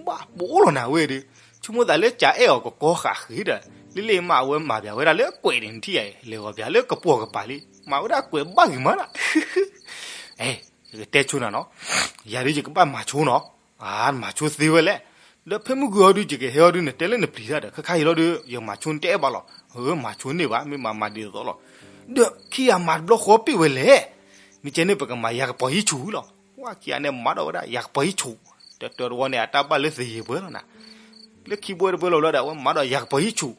ဘၣ်ပအိၣ်လီၤနၤဝဲဒီး, ဆိကမိၣ်သးလၢကၠးအဲၣ်အီၤကကီဃာ်ဃ့ဒီး, လ့လ့မးအဝဲမၤပၠးဝဲဒၣ်လၢကွဲးဒံးနထံၣ်ယၤအံၤ လဲၤဂီၤပၠးလၢကပှီၤကပၤလံ, မၤဝဲဒၣ်ကွဲးဘၣ်ဂ့ၤမးနၤ, အဲ ယကတဲဆိနၤနီၤ, ယၤဒုးယကဘၣ်မၤဆိနီၤ, အါ နမၤဆိသ့ဝဲလဲၣ်, ဒီးဖဲမုၢ်ဂီၤအီၤဒုး ယကဟဲအီၤဒုး နတဲလၢနပျံၤတၢ်ဒီး ခါခါအံၤလီၤဒီး ယမၤဆိနတအဲၣ်ဘၣ်လီၤ, အၢ မၤဆိန့ၢ်ဘၣ် မ့ၢ်မၤမၤဒ်သိးလီၤ, ဒီးခံဂၤမၤတဘျီဃီပ့ၣ်ဝဲလဲၣ်, မ့ၢ်ကဲန့ၣ် ပကမၤယၤကပီၤဟံၣ်ဆူၣ်လီၤ, ပှၢ်ခံဂၤန့ၣ် မၤဒီးဝဲဒၣ်ယၤကပီၤဟံၣ်ဆူၣ်, တၢတၢတဝီန့ၣ် အတၢ်ဘၣ်လၢသယံၤပှဲၤလီၤနၤ, လၢခံဘိတဘိလီၤဘျီဒီး အဝဲမၤဒီးယၤကပီၤဟံၣ်ဆူၣ်,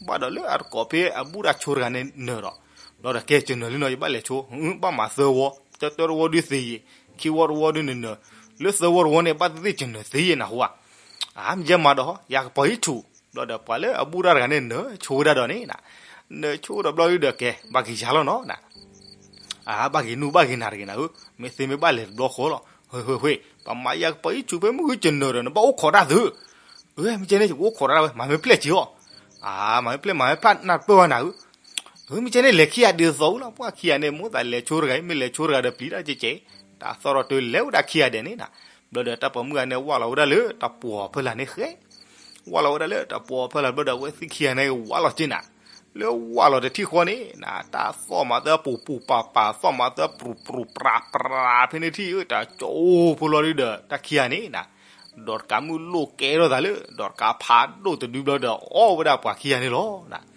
ဘၣ်ဒီးလၢအတကိးဖဲအဘူၣ်တၢ်ဆိတဂၤန့ၣ်နၢၤဒီး, ဘျီဒီးကဲကနၢၤလံနီၤ ယဘၣ်လဲၤဆိ, ဘၣ်မၤသၢဝီ, တၢတၢတဝီဒုးသယံၤ, ခံဝီတဝီဒုးနနၢၤ, လၢသၢဝီတဝီန့ၣ် ဘၣ်သ့ၣ်သ့ၣ်ကနၢၤသ့ယဲနၤဟူဧါ, အါ မ့ၢ်ယဲမၤဒီး ယၤကပီၤဟံၣ်ဆူၣ်, ဘျီဒီးပှၤလၢအဘူၣ်တၢ်တဂၤန့ၣ်နၢၤဆိဝဲဒၣ်ဒီးန့ၣ်နၤ, နၢၤဆိဒီးဘျီဒုးဒီးကဲ ဘၣ်က့ၤယၤလီၤနီၤနၤ အါ ဘၣ်ဂ့ၤနူၢ်ဘၣ်ဂ့ၤနၤတဂ့ၤနၤဧၢ, မ့ၢ်သ့မ့ၢ်ဘၣ်လဲၤတဘျီဃီလီၤ, ဟ့ၣ်ဟ့ၣ်ဟ့ၣ် ပမၤယၤကပီၤဟံၣ်ဆူၣ်ဖဲမုၢ်ဂုၢ်ကနၢၤဒီး နဘၣ်အိၣ်ခိးတၢ်သု, အၢ မ့ၢ်ကဲန့ၣ် ယကအိၣ်ခိးတၢ်ဝဲ မၤမ့ၢ်ဖျဲၣ်က့ၤအီၤ, အါ မၤမ့ၢ်ဖျဲၣ် မၤမ့ၢ်ဖျဲၣ်နၢ်တပၢၢ်ဝဲနၤဧၢ, အၢ မ့ၢ်ကဲန့ၣ် လဲၤခံဂၤဒ်သိးဧိၤလီၤ, ပှၢ်ခံဂၤန့ၣ် မိၣ်သးလဲၤဆိတဂၤအံၤ မ့ၢ်လဲၤဆိတဂၤဒီးပျံၤတၢ်ကဲကဲ, တၢ်သီၣ်ထီၣ်တုၤလဲၤဝဲဒၣ်ခံဂၤဒဲးန့ၣ်နၤ, ဘျီဒီးတၢ်ပိာ်မုၣ်ဂၤန့ၣ် ဝၢ်လီၤဝဲဒၣ်လၢတၢ်ပှီၤဖီလာ်န့ၣ်ဃဲ ဝၢ်လီၤဝဲဒၣ်လၢတၢ်ပှီၤဖီလာ်ဘျီဒီး အဝဲသ့ၣ်ခံဂၤန့ၣ် ဝၢ်လီၤက့ၤနၤ, လၢဝၢ်လီၤတထံၣ်ဃီန့ၣ်နၤ တၢ်သီၣ်မၤသၢပူၤပူၤပၤပၤ သီၣ်မၤသၢပူၤပူၤပြးပြး ဖဲန့ၣ်ထံၣ် တၢ်ကၠိဖိလီၤဒုးဒီး တၢ်ခံဂၤန့ၣ်နၤ, ဒီးတကးမုၣ်လိၣ်ကဲထီၣ်သးလၢ ဒီးတကးဖးဒိၣ်တဒုဘျီဒီး အီၣ်ဝဲဒၣ်ပှၤခံဂၤန့ၣ်လီၤနၤ,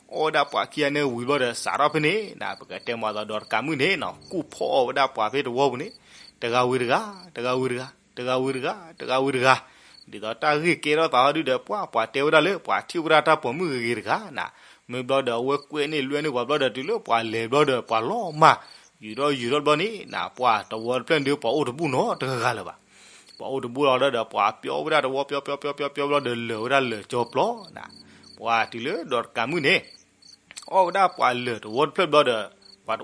အီၣ်ဝဲဒၣ်ပှၤခံဂၤန့ၣ်ဝံၤဘျီဒီး စးထီၣ်ဖဲန့ၣ်နၤ ပကတဲမၤသးဒီးတကးမုၣ်န့ၣ်နၤ ကူၣ်ဖီၣ်အီၣ်ဝဲဒၣ်ပှၤဖဲတဝီပူၤန့ၣ်, တဂၤဝံၤတဂၤ, တဂၤဝံၤတဂၤ, တဂၤဝံၤတဂၤ, တဂၤဝံၤတဂၤ, ဒ်သိးတၢ်ဂ့ၢ်ကဲထီၣ်သးဟီဒုးဒီး ပှၢ်ပှၤတဲဝဲဒၣ်လၢ ပှၤထံၣ်ဝဲဒၣ်တၢ်ပိာ်မုၣ်ဂ့ၤဂ့ၤတဂၤနၤ, မ့ၢ်ဘျီဒီးအဝဲကွဲးန့ၢ်လွဲန့ၢ်ပှၤဘျီဒီး တုၤလၢပှၤလဲၤဘျီဒီး ပှၤလီၤမၢ်, ယူၤထီၣ်ယူၤထီၣ်ဘျီန့ၣ်နၤ ပှၢ်တဝီတဖျၢၣ်န့ၣ်ဒုး ပှၤအိၣ်တဘူၣ်နီတဂၤလၢၤဘၣ်, ပှၤအိၣ်တဘူၣ်လီၤဒီး ပှၤပျီဝဲဒၣ်တဝီ ပျီပျီပျီပျီပျီဘျီဒီး လၢာ်ဝဲဒၣ်လၢာ်ကၠီပျီနၤ, ပှၢ်တုၤလၢဒီးတကးမုၣ်န့ၣ် အီၣ်ဝဲဒၣ်ပှၤလၢာ်တဝီတဖျၢၣ်ဘျီဒီး ပှၤတ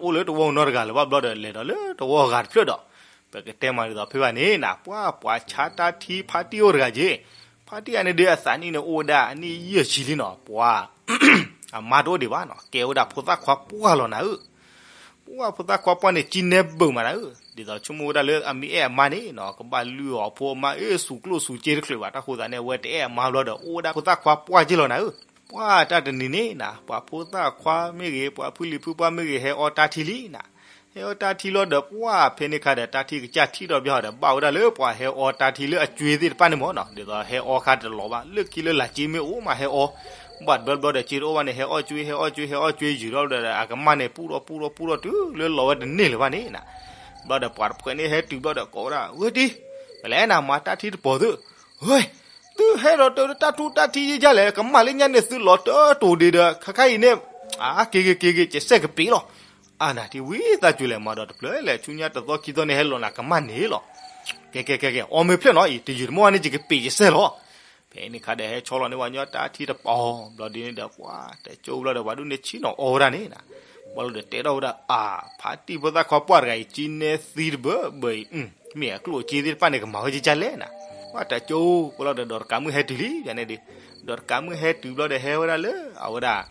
အိၣ်လၢတဝီနီတဂၤလၢၤဘၣ်ဘျီဒီး လဲၤဒီးလၢတဝီဂၤတဖျၢၣ်ဒီး, ပကတဲမၤဒ်သိးဖဲဘၣ်န့ၣ်နၤ ပှၢ်ပှၤဆါတၢ်ထံဖါတံၢ်အိၣ်တဂၤက့ၤ, ဖါတံၢ်အန့ၣ်ဒုးအသးနံၣ်န့ၣ်အိၣ်ဝဲဒၣ်အနံၣ်ယဲၢ်ဆံလံနီၤ, ပှၢ် အမါတအိၣ်ဒံးဘၣ်နီၤ ကဲဝဲဒၣ်ဖိသၣ်ခွါပှၢ်လီၤနၤဧၢ ပှၢ်ဖိသၣ်ခွါပှၢ်န့ၣ် ကံနဲဘုးမးနၤဧၢ, ဒ်သိးဆိကမိၣ်ဝဲဒၣ်လၢအမ့ၢ်အဲၣ်အမါန့ၣ်နီၤ ကဘၣ်လုၢ်အီၤဖိအမါ အ့ၣ် စူၤကျိၣ်စူၤစ့တချုးဘၣ်, တၢ်ဃိသးန့ၣ် အဝဲတအဲၣ်အမါဘျီဒီး အိၣ်ဝဲဒၣ်ဖိသၣ်ခွါပှၢ်က့ၤလီၤနၤဧၢ, ပှၢ်တၢ်တနံၤန့ၣ်နၤ ပှၤဖိသၣ်ခွါမ့ၢ်ဂ့ၤ ပှၤဖုလံၤဖုပှၢ်မ့ၢ်ဂ့ၤ ဟဲအီတၢ်ထံလံနၤ, ဟဲအီတၢ်ထံလီၤဒီး ပှၢ်ဖဲန့ၣ်ခါဒီး တၢ်ထံကစၢ်ထံၣ်ထီၣ်ဘၣ်ဒီး ဘၣ်ဝဲဒၣ်လၢပှၤဟဲအီတၢ်ထံလၢအကွ့သ့ၣ်တဖၣ်န့ၣ်မၢ်နီၤ, ဒ်သိးဟဲအီခါတလီၤဘၣ် လၢခံလၢလာ်စ့မ့ၢ်အိၣ်မးဟဲအီ, ဘၣ်တဘျီဘျီဒီး စ့တအိၣ်ဘၣ်န့ၣ် ဟဲအီကွ့ ဟဲအီကွ့ ဟဲအီကွ့ ယူၤထီၣ်ဘျီဒီး အကမၢ်န့ၣ် ပူၣ်ထီၣ်ပူၣ်ထီၣ်ပူၣ်ထီၣ်တုၤလၢလီၤဝဲတန့ၢ်လၢၤဘၣ်န့ၣ်နၤ, ဘျီဒီးပှၤတဖုန့ၣ်ဟဲတုၤဘျီဒီးကိးဝဲဒၣ် ဝဲတံၤ, ပလဲၤနၤမၤတၢ်ထံတပီၤသု, ဟဲ, သုဟဲဒီးတၢ်ထူတၢ်ထံယဲယဲလဲၣ် ကမၢ်လၢညါန့ၣ်သုလီၤတၢတိၤဒ့ဒီး ခါခါအံၤန့ၣ်, အါ က့ၤဂ့ၤက့ၤဂ့ၤ ကစဲးကပ့ၤလီၤ, အါနၤထံဝံသးစူၤလဲၣ် မၤဒီးတဖျၢၣ်လဲၣ် ဆူညါတသီခံသီန့ၣ် ဟဲလီၤနၤကမၢ်န့ၣ်လီၤ, ကဲကဲကဲကဲ အီမ့ၢ်ဖျၢၣ်နီၤအံၤ တယုၢ်တမီၢ်ဝဲန့ၣ် ယကပ့ၤယစဲးလီၤ ဖဲန့ၣ်ခါဒီး ဟဲဆီလီၤန့ၢ်ဝဲညီတၢ်ထံတပီၤ ဘျီဒ်န့ၣ်ဒီး ပှၤတကၠိဘျီဒီး ပှၤဒုးန့ၣ်ဆံၣ်နီၤအီဝဲဒၣ်န့ၣ်နၤ, ဘျီဒီးတဲထီၣ်ဝဲဒၣ် အါ ဖါတံၢ်ဖိသၣ်ခွါပှၢ်တဂၤအံၤ ကံနဲသံတဘၢဘၢအံၤ, မ့ၢ်အကျိၣ်အစ့သ့ၣ်တဖၣ်န့ၣ် ကမၤဝဲကကလဲၣ်နၤ, ပှၤတကၠိဘျီဒီး ဒီးတကးမုၣ်ဟဲတုၤလံ ယၤန့ၣ်ဒီး, ဒီးတကးမုၣ်ဟဲတုၤဘျီဒီး ဟဲဝဲဒၣ်လၢအဝဲဒၣ်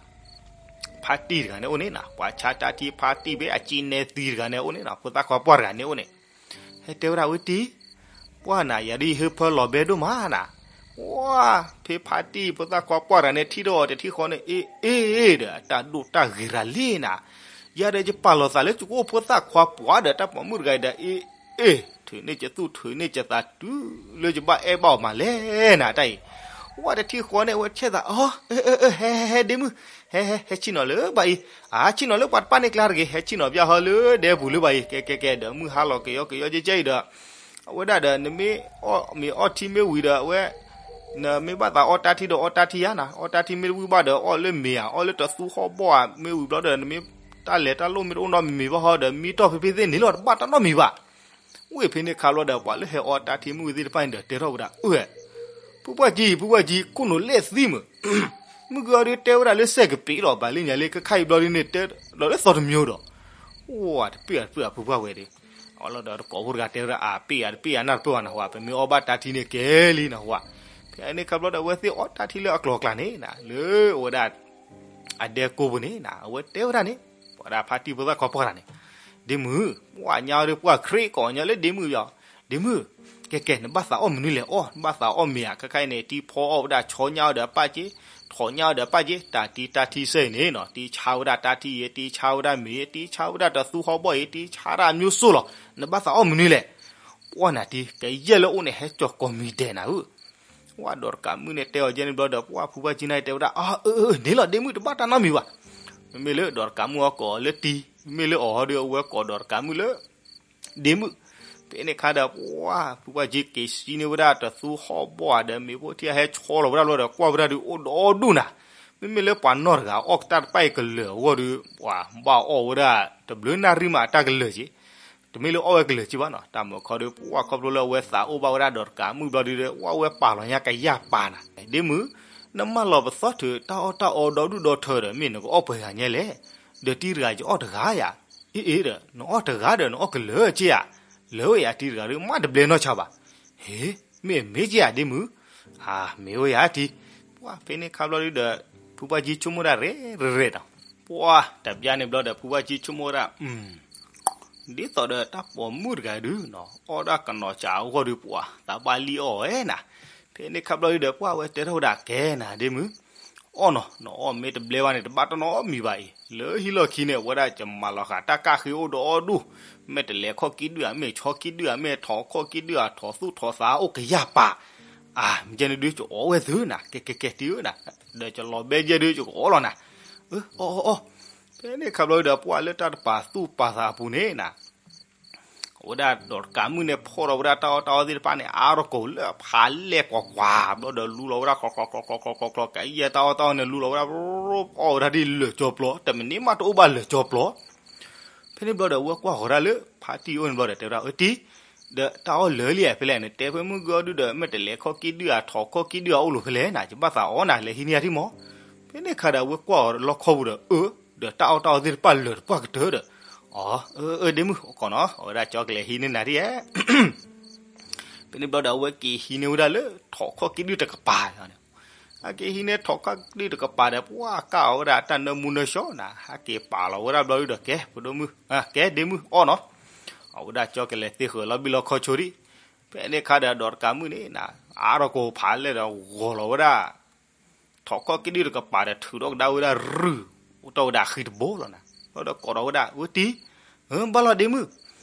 ဖါတံၢ်တဂၤန့ၣ်အိၣ်န့ၣ်နၤ, ပှၤဆါတၢ်ထံဖါတံၢ်ဖဲအကံနဲသံတဂၤန့ၣ်အိၣ်န့ၣ်နၤ, ဖိသၣ်ခွါပှၢ်တဂၤန့ၣ်အိၣ်န့ၣ် ဟဲတဲဝဲဒၣ်ဝဲတံၤ, ပှၢ်နၤ ယၤဒ်ဟၢဖၢလီၤဘဲဒိၣ်မးနၤ, ပှၢ် ဖဲဖါတံၢ်ဖိသၣ်ခွါပှၢ်တဂၤန့ၣ် ထံၣ်ထီၣ်အီၤတထံၣ်ဃီန့ၣ် အ့ၣ်အ့ၣ်ဒီး အတၢ်ဒိၣ်တၢ်ဂ့ၤရၤလံနၤ, ယၤဒီးယပာ်လီၤသးလၢယကအိၣ်ဖိသၣ်ခွါပှၢ်ဒီးတၢ်ပိာ်မုၣ်တဂၤအံၤဒီး အ့ၣ်အ့ၣ် ထုးန့ၢ်ယသူၣ်ထုးန့ၢ်ယသးတုၤလၢယဘၣ်အဲၣ်ဘၣ်အီၤမးလဲၣ်နၤ တၢ်အံၤ, ပှၢ်တထံၣ်ဃီန့ၣ် အဝဲဆဲးသး အီ အၢ အၢ အၢ ဟဲ ဟဲ ဟဲ ဒ့မုၣ်, ဟဲ ဟဲ ဟဲဆံၣ်နီၤလၢဘၣ်အံၤ, အါ ဆံၣ်နီၤလၢပှၤတပၣ်န့ၣ်ကျါတဂ့ၤ, ဟဲဆံၣ်နီၤဘၣ်ဟီလၢဒဲပူၤလၢဘၣ်အံၤ, ကဲ ကဲ ကဲ ဒီးမုၢ်ဟါလီၤကယီကယီကဲကဲအံၤဒီး, အဝဲဒၣ်ဒီး နမ့ၢ်အီၣ်မ့ၤအီထံမ့ၢ်ဝံၤဒီး အဝဲ နမ့ၢ်ဘၣ်သးအီတၢ်ထံဒီးအီတၢ်ထံဧါနၤ, အီတၢ်ထံမ့ၢ်တဝံၣ်ဘၣ်ဒီး အီၣ်လၢမ့ၤဧါ, အီၣ်လၢတသူဟီၣ်ဘီၣ်ဧါ, မ့ၢ်ဝံၤဘျီဒီး နမ့ၢ်တၢ်လဲၤတၢ်လိၣ်မ့ၢ်တအိၣ်နီတမံၤဘၣ်ဟီဒီး မံတီၢ်ဖဲဖဲသ့ၣ်န့ၣ်လီၤ, တဘၣ်တၢ်နီတမံၤဘၣ်. ဝ့ၢ်ဖဲန့ၣ်ခါဘျီဒီး ပှၤလၢဟဲအီတၢ်ထံမ့ၢ်ဝံၤသ့ၣ်တဖၣ်န့ၣ်ဒီး တဲထီၣ်ဝဲဒၣ်, အၢ ဖုပှၢ်ကံ, ဖုပှၢ်ကံ, ခိၣ်နူာ်လဲၣ်သံမုာ်, မုၢ်ကီၤဒုးတဲဝဲဒၣ်လၢစဲးကပ့ၤလီၤ, ဘၣ်လၢညါလၢခဲခါအံၤဘျီဒုးန့ၣ် တဲဒီးလၢသီတမံၤဒီး, အိၣ်တပ့ၢ်ဧါတပ့ၢ်ဧါ ဖုပှၢ်ဝဲဒီး, အလီၤဒီးတကိးဖိတဂၤတဲဝဲဒၣ် အပ့ၢ်ဧါတပ့ၢ်ဧါ နၢ်တပၢၢ်ဘၣ်နဟူဧါ, ပမ့ၢ်အီၣ်ဘၣ်တၢ်ထံန့ၣ်ကဲလံနဟူဧါ. ဖဲန့ၣ်ခါဘျီဒီး အဝဲသ့ၣ်အီတၢ်ထံလၢအကျိၤအကျဲန့ၣ်နၤ, လၢအဝဲဒၣ် အဒဲကိပူၤန့ၣ်နၤ, အဝဲတဲဝဲဒၣ်န့ၣ်, ပှၤဒၣ်ဖါတံၢ်ဖိသၣ်ခီပှၢ်တဂၤန့ၣ်, ဒ့မုၣ်, ပှၢ်ညါအီၤဒီးပှၢ်ခရံာ်ကိးညါလၢဒ့မုၣ်ယီၤ, ဒ့မုၣ်, ကဲကဲ နဘၣ်သးအီၣ်မနုၤလဲၣ်အီၣ်, နဘၣ်သးအီၣ်မ့ၤဧါ, ခဲခါအံၤန့ၣ် တံဖီအီၣ်ဝဲဒၣ်ဆီညါအီၤဒီးပၢ်က့, ထိးညါအီၤဒီးပၢ်က့, တၢ်တံၤတၢ်ထံစဲအံၤန့ၣ်နီၤ, တံဆါဝဲဒၣ်တၢ်ထံအံၤ, တံဆါဝဲဒၣ်မ့ၤအံၤ, တံဆါဝဲဒၣ်တသူဟီၣ်ဘီၣ်အံၤ, တံဆါဒၣ်မျိုးစိလီၤ, နဘၣ်သးအီၣ်မနုၤလဲၣ်. ပှၢ်နၤတံၤ ကယဲၢ်လၢအိၣ်န့ၣ် ဟဲကၠီၤကိးမံၤဒဲးနၤဧၢ. ပှၢ်ဒီးတကးမုၣ်န့ၣ်တဲအီၤယဲန့ၣ်ဘျီဒီး ပှၢ်ဖုပှၢ်ကံနၤအံၤတဲဝဲဒၣ်, အၢ အၢ အၢ န့ၣ်လီၤ ဒ့မုၣ် တဘၣ်တၢ်နီတမံၤဘၣ်. မ့မ့ၢ်လၢဒီးတကးမုၣ်အီၤကိးအီၤလၢတံၤ, မ့မ့ၢ်လၢအီၤဟီဒီး အဝဲကိးဒီးတကးမုၣ်လၢ ဒ့မုၣ်. ဖဲန့ၣ်ခါဒီး ပှၢ်ဖုပှၢ်ကံက့ၤဆံန့ၢ်ဝဲဒၣ်တသူဟီၣ်ဘီၣ်ဧါဒီး မ့ၤဖိထံၣ်ဟဲဆီလီၤဝဲဒၣ်လီၤဒီး ကွၢ်ဝဲဒၣ်ဒုးအိၣ်ဒီဒူၣ်နၤ. မ့မ့ၢ်လၢပှၤနီၢ်တဂၤအီၣ်တၢ်တဖၣ်အံၤကလၢာ်အဂီၢ်ဒီး ပှၤဘၣ်အီၣ်ဝဲဒၣ် တဘျုးနၣ်ရံၣ်မးအတၢ်ကလၢာ်က့ တမ့ၢ်လၢအီၣ်ဝဲကလၢာ်က့ဘၣ်နီၤ, တၢ်မုာ်ခီဒီး ပှၢ်ခီဖျိလၢအဝဲသးအိၣ်ဘၣ်ဝဲဒၣ်ဒီးတကးမုၣ်ဘျီဒုးဒီး ဝဲဝဲပာ်လီၤညါကယၢ်ပာ်နၤ, ဒ့မုၣ်, နမၢလီၤပသီထုးတၢ်အီၣ်တၢ်အီဒီဒူၣ်ဒီထၢဒီး မ့ၢ်နကအီၣ်ပှဲၤဂၤညါလဲၣ်, ဒီးတံၤတဂၤကအီၣ်တဂၤယၤ, အ့ၣ်အ့ၣ်ဒီး နအီၣ်တဂၤဒီးနအီၣ်ကလၢာ်က့ဧါ, လၢဝဲယၤတံၤတဂၤဒီး မ့ၢ်တဘျဲနီၢ်ဆါဘၣ်. ဟ့, မ့ၢ်မ့ၢ်က့ဧါဒ့မုၣ်, အမ့ၢ်ဝဲယၤတံၤ, ပှၢ်ဖဲန့ၣ်ခါဘျီဒုးဒီး ဖုပှၢ်ကံဆိကမိၣ်ဒၣ်ရဲၣ်ရဲၣ်ဒီး ပှၢ်တဘျီန့ၣ်ဘျီဒီး ဖုပှၢ်ကံဆိကမိၣ်ဝဲဒၣ်, ဒ်သိးဒီးတၢ်ပိာ်မုၣ်တဂၤဒုးနီၤ အီၣ်ဒၣ်ကနီၤစးအဂီၢ်ဒီး ပှၢ်သးဘၣ်လံအီၣ်ဝဲနၤ. ဖဲန့ၣ်ခါဘျီဒုးဒီး ပှၢ်ဝဲတဲထီၣ်ဝဲဒၣ်ကဲနၤဒ့မုၣ်, အီၣ်နီၤ နအီၣ်မ့ၢ်တဘျဲဘၣ်န့ၣ် တဘၣ်တၢ်နီတမံၤဘၣ်အံၤ, လၢဟံၣ်လီၢ်ခံန့ၣ် အဝဲဒၣ်ကမၤလီၤဃာ်တၢ်ကၢ်ဃ့အိၣ်ဒီဒူၣ်, မ့ၢ်တလဲၤခီၣ်ကံဒုၣ်ဧါ, မ့ၢ်ဆီကံဒုၣ်ဧါ, မ့ၢ်ထိးခီၣ်ကံဒုၣ်ဧါ, ထိးသူၣ်ထိးသးအိၣ်ကယၢ်ပာ်, အမ့ၢ်ကဲန့ၣ်ဒုး ကအီၣ်ဝဲသုနၤ, ကဲကဲကဲတံၤဧၢနၤ, ဒီးကလီၤဘဲယဲၢ်ဒုး ကအီၣ်လီၤနၤ, အၢ အီၣ်အီၣ်အီၣ်. ဖဲန့ၣ်ခါဘျီဒီး ပှၢ်လၢတၢ်တပာ်သူၣ်ပာ်သးအပူၤန့ၣ်နၤ အဝဲဒၣ်ဒီးတကးမုၣ်န့ၣ် ဖီၣ်ထီၣ်ဝဲဒၣ်တၢ်အီၣ်တၢ်အီသ့ၣ်တဖၣ်န့ၣ် အါထီၣ်ကိာ်လၢအဖးလဲၢ်ကွၢ်ကွၢ် ဘျီဒီးလူလီၤဝဲဒၣ် ချီချီချီချီချီချီချီ ကယဲၢ်တၢ်အီၣ်တၢ်အီန့ၣ် လူလီၤဝဲဒၣ် အီၣ်ဝဲဒၣ်ဒ်လၢာ်ကၠီပျီ တမံၤန့ၣ်မးတအိၣ်ဘၣ် လၢာ်ကၠီပျီ. ဖဲန့ၣ်ဘျီဒီး အဝဲကွၢ်ဃီၤဒၣ်လၢ ဖါတံၢ်အအိၣ်န့ၣ်ဘျီဒီး တဲဝဲဒၣ် အၢတံၢ်, ဒီးတၢ်အီၣ်လၢာ်လံဧါ ဖဲလဲၣ်န့ၣ် တဲဖဲမုၢ်ဂီၤဒုဒီး မ့ၢ်တလဲၤခီၣ်ကံဒုၣ်ဧါ ထိးခီၣ်ကံဒုၣ်ဧါ အိၣ်လိာ်ဖဲလဲၣ်နၤ ယဘၣ်သးအီၣ်နၤ လဲၤဟံးန့ၢ်ယၤထံၣ်မး. ဖဲန့ၣ်ခါဒီး အဝဲကွၢ်အီၤလီခီပူၤဒီး အၢ ဒီးတၢ်အီၣ်တၢ်အီသ့ၣ်တဖၣ်လၢာ်တပှၢ်ကတၢၢ်ဒီး အၢ အၢ ဒ့မုၣ် ကီးနီၤ အဝဲဒၣ်ကၠီကလဲၤဟံးန့ၢ်နၤထံၣ်ဧါ. ဖဲန့ၣ်ဘျီဒီး အဝဲက့ၤဟံးန့ၢ်ဝဲဒၣ်လၢ ထိးခီၣ်ကံဒုၣ်တကပၤန့ၣ်, ဟဲက့ၤဟံးန့ၢ်ထိးခီၣ်ကံဒုၣ်တကပၤဒီး ပှၢ်ကၢ်အီၤဝဲဒၣ်တၢ်နၢမူနၢဆှီနၤ ဟဲက့ၤပာ်လီၤဝဲဒၣ်ဘျီဒုဒီး ကဲ ပဒိၣ်မုၣ် ကဲဒ့မုၣ်အီၣ်နီၤ. အဝဲဒၣ်ကၠီကလဲၤသ့ဃၢၤလီၤဘံၣ်လီၤခီဆိဒံး. ဖဲန့ၣ်ခါဒီး ဒီးတကးမုၣ်န့ၣ်နၤ အါထီၣ်ကိာ်ဖးလဲၢ်ဒီး ဂီၤလီၤဝဲဒၣ် ထိးခီၣ်ကံဒုၣ်တကပၤဒီး ထုးထီၣ်ကဒါဝဲဒၣ်ရုၢ် အိၣ်တီၢ်ဝဲဒၣ်ဃံတဘိလီၤနၤ. ဘျီဒီးကိးဒီးဝဲဒၣ် အၢတံၢ်, ဘၣ်လီၤဒ့မုၣ်,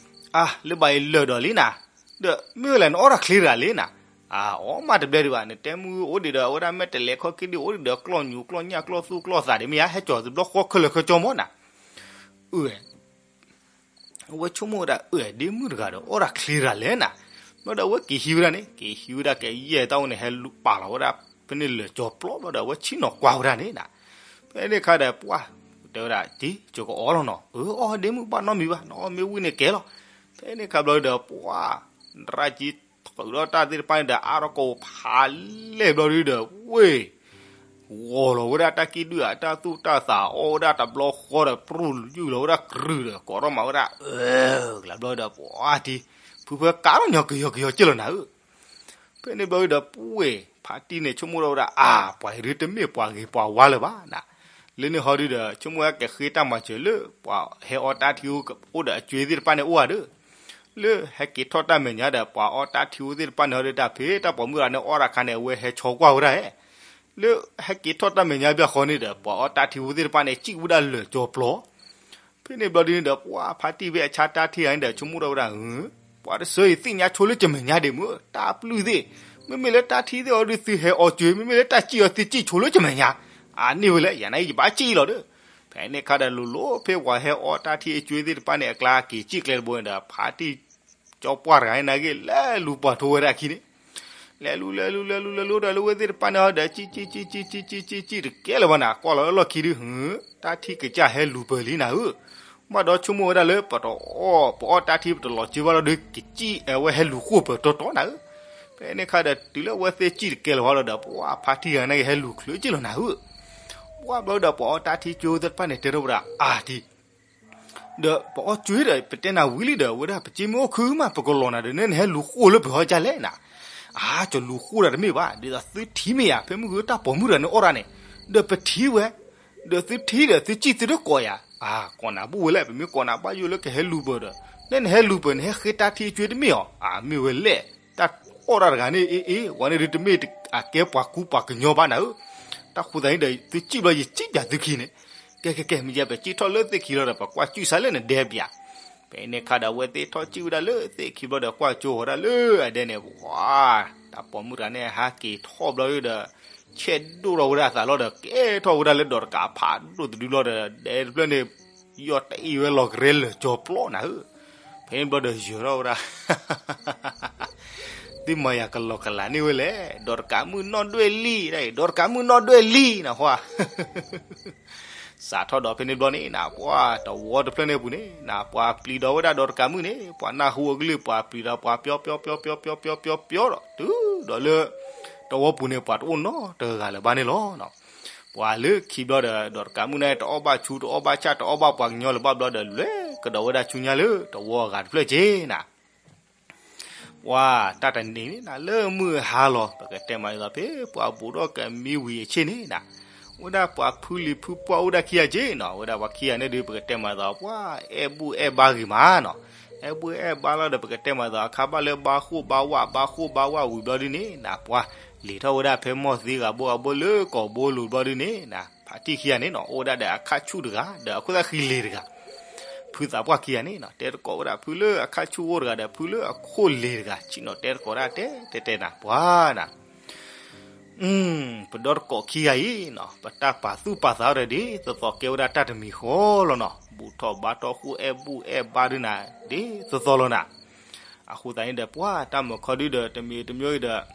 အါ လၢဘၣ်အံၤလၢာ်ဒီးလံနၤ, ဒီးမ့ၢ်ဝဲလဲၣ် နအီၣ်တၢ်ချ့တဂၤလံနၤ. အါ အီၣ်မးတဘျဲဒံးဘၣ် နတဲမုၢ်အိၣ်ဒံးဒီး အဝဲဒၣ်မ့ၢ်တလဲၤခီၣ်ကံဒုၣ် အိၣ်ဒံးဒီးကျီၢ်ညူကျီၢ်ညၣ်ကျီၢ်သူၣ်ကျီၢ်သးဒံးမ့ၢ်ဧါ ဟဲကၠီၤတဘျီဃီခဲလၢာ်ခဲကၠီမးနၤ. အၢ အဝဲဆိကမိၣ်ဝဲဒၣ် အၢ ဒ့မုၣ်တဂၤဒီး အီၣ်တၢ်ချ့တဂၤလဲၣ်နၤ. ဘျီဒီးအဝဲက့ၤဟံးဝဲဒၣ်န့ၣ် က့ၤဟံးဝဲဒၣ်ကယဲၢ်တၢ်အိၣ်န့ၣ် ဟဲလူၤပာ်လီၤဝဲဒၣ် ဖဲန့ၣ်လၢာ်ကၠီပျီဘျီဒီး အဝဲဆ့ၣ်နီၤကွၢ်ဝဲဒၣ်န့ၣ်နၤ. ဖဲန့ၣ်ခါဒီးပှၢ် တဲဝဲဒၣ် တံၢ် ကၠီကအီၣ်လီၤနီၤ. အၢ အီၣ်ဒ့မုၣ်ဘၣ်နီတမံၤဘၣ် နအီၣ်မ့ၢ်ဝံၤန့ၣ်ကဲလီၤ. ဖဲန့ၣ်ခါဘျီဒီးပှၢ် ရၣ်ကံ ထုးထီၣ်တၢ်သ့ၣ်တဖၣ်န့ၣ်ဒီး အါထီၣ်ကိာ်ဖးလဲၢ်ဘျီဒုဒီး ဝ့ၢ် ဂီၤလီၤဝဲဒၣ်တၢ်ကံဒုၣ်ဧါ တၢ်သူၣ်တၢ်သးအီၣ်ဝဲဒၣ်တဘျီဃီဒီး ပြူၢ်ယူၢ်လီၤဝဲဒၣ်ကြုၢ်ဒီး ကိးထီၣ်မၤဝဲဒၣ် အၢ ကလါဘျီဒီး ပှၢ်တံၢ် ဖုဖၢကးထီၣ်ညီကယီကယီက့ၢ်လီၤနၤဧၢ. ဖဲန့ၣ်ဘျီဒုဒီး ပှၢ်ဖါတံၢ်န့ၣ် ဆိကမိၣ်ထီၣ်ဝဲဒၣ် အါ ပှၤအံၤဒုတမ့ၢ်ပှၤဂ့ၤပှၤဝါလၢၤဘၣ်နၤ. လၢန့ၣ်ဟီဒုဒီး ဆိကမိၣ်ဝဲကဃ့တၢ်မၤစၢၤလၢ ပှၤဟဲအီတၢ်ထံအိၣ်ဒီးအကွ့သ့ၣ်တဖၣ်န့ၣ်အိၣ်ဧါဒီး လၢဟဲက့ၤထီၣ်တၢ်မဲာ်ညါဒီး ပှၤအီတၢ်ထံအိၣ်သ့ၣ်တဖၣ်န့ၣ်ဟီဒုတၢ်ဖဲတၢ်ပိာ်မုၣ်တဂၤန့ၣ်အီၣ်တၢ်ခါန့ၣ် အဝဲဟဲဆီကွၢ်ဝဲဒၣ်ဧါ. လၢဟဲက့ၤထီၣ်တၢ်မဲာ်ညါဘၣ်ဃီန့ၣ်ဒီး ပှၤအီတၢ်ထံအိၣ်သ့ၣ်တဖၣ်န့ၣ် စံၣ်ဝဲဒၣ်လၢာ်ကၠီပျီ. ဖဲန့ၣ်ဘျီဒုန့ၣ်ဒီး ပှၢ်ဖါတံၢ်ဖဲအဆါတၢ်ထံၣ်ဂၤန့ၣ်ဒီး ဆိကမိၣ်ထီၣ်ဝဲဒၣ် ပှၤတစၢအံၤသ့ၣ်ညါဆိလၢကမဲာ်ညါဒ့ၣ်မုၢ် တၢ်ပျုၢ်သ့ၣ်, မ့မ့ၢ်လၢတၢ်ထံၣ်သ့ၣ်အီၤဒုးသုဟဲအီၤကွ့ မ့မ့ၢ်လၢတၢ်စံၣ်အီၤသုစံၣ်ဆိလၢကမဲာ်ညါ, အန့ၣ်ဝဲလဲၣ် ယၤန့ၣ်ယဘၣ်စံၣ်လီၤဒီး. ဖဲန့ၣ်ခါဒီးလိၤလိၤဖဲပှၤဟဲအီတၢ်ထံၣ်အကွ့သ့ၣ်တဖၣ်န့ၣ် အကျါက့ၤစံၣ်ကျဲတဘိန့ၣ်ဒီး ဖါတံၢ် ကၠီပှၢ်တဂၤန့ၣ်နာ်က့ လဲၤလူၤပှၢ်ထိဝဲဒၣ်အခံန့ၣ်, လဲၤလူၤ လဲၤလူၤ လဲၤလူၤ လဲၤလူၤဒီး လၢဝဲသ့ၣ်တဖၣ်န့ၣ်ဒီး ကံၣ် ကံၣ် ကံၣ် ကံၣ် ကံၣ် တကဲလၢၤဘၣ်နၤ, ကွၢ်လီၤလၢလီၢ်ခံဒု တၢ်ထံကစၢ်ဟဲလူၤပၢၢ်လံနၤဧၢ, ဘၣ်ဒီးဆိကမိၣ်ဝဲဒၣ်လၢ ပတအီၣ် ပအီၣ်တၢ်ထံပတလီၤကၢဘၣ်လီၤဒီး ကစံၣ်အဝဲဟဲလူၤဃိၢ်ပၢၢ်တီတီနၤဧၢ, ဖဲန့ၣ်အခါဒီး တုၤလၢအဝဲသ့ၣ်ကံၣ်တကဲလၢၤဘၣ်လီၤဒီး ပှၤဖါတံၢ်ဂၤန့ၣ်ကဟဲလူၤချုးက့ၢ်လီၤနၤဧၢ, ပှၤဘျီဒီး ပှၤအီၣ်တၢ်ထံကၠိသ့ၣ်တဖၣ်န့ၣ် တဲထီၣ်ဝဲဒၣ်အါတံၢ် ဒီးပအီၣ်ကၠိဒီး ပတဲနၤဝံၤလံဒီး ဝဲဒၣ်ပစ့မ့ၢ်အိၣ်ခုမး ပကလီၤနၤဒီး နဲနဟဲလူၤဃိၢ်လၢပှၤဟီကလဲၣ်နၤ, အါ ကလူၤဃိၢ်တၢ်တမ့ၢ်ဘၣ်, ဒ်သိးသုထံၣ်မ့ၢ်ဧါ ဖဲမုၢ်ဂီၤတၢ်ပိာ်မုၣ်တဂၤန့ၣ်အီၣ်ဒၣ်န့ၣ်, ဒီးပထံၣ်ဝဲ, ဒီးသုထံၣ်ဒီး သုစံၣ်သုတကိးယၤ, အါ ကိးနၤဘူၣ်ဝဲလဲၣ်, ပမ့ၢ်ကိးနၤဘၣ်ယိၣ်လၢကဟဲလူၤပၢၢ်ဒီး နဲနဟဲလူၤပၢၢ် နဟဲဃ့တၢ်ထံကၠိတမ့ၢ်ဧါ, အါ မ့ၢ်ဝဲလဲၣ်, တၢ်အီၣ်တၢ်တဂၤန့ၣ် အ့ အ့ ဝဲန့ၣ်ဒုးတမ့ၢ် အကဲပှၤကူပှၤကညီဘၣ်နၤဧၢ, တၢ်ဃိသတးန့ၣ်ဒီး သုစံၣ်ဘျီယစံၣ်ပၠးသုခံန့ၣ်, ကဲ ကဲ ကဲ မ့ၢ်ယဲ ပစံၣ်ထီၣ်လၢသ့ၣ်ခံလီၤဒီး ပကွၢ်စူၣ်စါလၢနဒဲပၠး, ဖဲန့ၣ်အခါဒီး အဝဲသ့ၣ်ထီၣ်စံၣ်ဝဲဒၣ်လၢသ့ၣ်ခံဘျီဒီး ကွၢ်ကၠိဃီၤဒၣ်လၢအဒဲန့ၣ်, ပှၤ တၢ်ပိာ်မုၣ်တဂၤန့ၣ် ဟးက့ၤထီၣ်ဘျီဒီး ဆဲးဒိၣ်ထီၣ်ဝဲဒၣ်အသးလီၤဒီး ကဲထီၣ်ဝဲဒၣ်လၢဒီးတကးဖးဒိၣ်တဒုလီၤဒီး ဒဲတဖျၢၣ်န့ၣ် ယီၢ်တအံၤဝဲလီၤကရဲလၢာ်ကၠီၤပျီနၤဧၢ, ဖဲန့ၣ်ဘျီဒီးယၢၤထီၣ်ဝဲဒၣ် သုမၤယၤကလီကလးန့ၢ်ဝဲလဲၣ်, ဒီးတကးမုၣ်နီၣ်ဒွဲၣ်လံ, ဒီးတကးမုၣ်နီၣ်ဒွဲၣ်လံနဟါ, စးထီၣ်ဒီးဖဲန့ၣ်ဘျီန့ၣ်န ပှၤတဝီတဖျၢၣ်န့ၣ်အပူၤန့ၣ်န ပှၤပျံၤဒီးဝဲဒၣ်ဒီးတကးမုၣ်န့ၣ် ပှၤနၢ်ဟူအကလုၢ် ပှၤပျံၤဒီးပှၤပျီပျီပျီပျီပျီပျီပျီဒီး တုၤဒီးလၢ တဝီပူၤန့ၣ် ပှၤတအိၣ်နီတဂၤလၢၤဘၣ်န့ၣ်လီၤ. ပှၤလၢခံဘျီဒီး ဒီးတကးမုၣ်န့ၣ် တအီၣ်ဘၣ်ဆူ တအီၣ်ဘၣ်ဆၣ် တအီၣ်ဘၣ်ပှၤကညီလၢၤဘၣ်ဘျီဒီး လဲၤကဒီးဝဲဒၣ်ဆူညါလၢတဝီအဂၤတဖျၢၣ်က့နၤ ပှၤတၢ်တနံၤန့ၣ်နၤ လၢမုၢ်ဟါလီၤ ပကတဲမးဒ်သိးဖဲပှၤဘူးဒီးကမံဝံၤအဆ့ၣ်န့ၣ်နၤ ဝဲဒၣ်ပှၤဖုလံၤဖုပှၢ်အိၣ်ဒၣ်ခံဂၤက့နီၤ ဝဲဒၣ်ပှၤခံဂၤန့ၣ်ဒုး ပကတဲမးဒ်သိး ပှၤအဲၣ်ဘူၣ်အဲၣ်ဘါဂ့ၤမးနီၤ အဲၣ်ဘူၣ်အဲၣ်ဘါလီၤဒီး ပကတဲမးဒ်သိး အခါဘၣ်လၢဘါဃိၣ်ဘါဝၣ် ဘါဃိၣ်ဘါဝၣ်ဝံၤဘျီဒုန့ၣ်နၤ ပှၤလံၤထီၣ်ဝဲဒၣ်ဖဲမီၢ်သံဂၤဘိဂၤဘိလၢကီၢ်ဘိလူၤဘျီဒုန့ၣ်နၤ ဖါတံၢ်ခံဂၤန့ၣ်နီၤ အိၣ်ဝဲဒၣ်ဒီးအခါဆူၣ်တဂၤ ဒီးအခိၣ်သၣ်ဃံလ့ၤတဂၤ ဖုသးပှၢ်ခံဂၤန့ၣ်နီၤ တဲတကိးဝဲဒၣ်ဖုလၢအခါဆူၣ်အိၣ်တဂၤဒီး ဖုလၢအခိၣ်လ့ၤတဂၤ ဆံးနီၤ တဲတကိးဒၣ်တဲတဲတဲနၤ ပှၤနၤ ပဒီတကိးခံဂၤအံၤနီၤ ပတၢ်ပာ်သူၣ်ပာ်သးအီၤဒီး ဒ်သိးသိးကဲဝဲဒၣ်တၢ်တမံၤဃီလီၤနီၤ ဘူၣ်ထီၣ်ဘါထီၣ်ဃိၣ် အဲၣ်ဘူၣ်အဲၣ်ဘါဒုနၤ ဒ်သိးသိးလီၤနၤ အဃိသတးန့ၣ်ဒီး ပှၤတၢ်မုာ်ခီဒုဒီး တမံၤတမံၤအံၤဒီး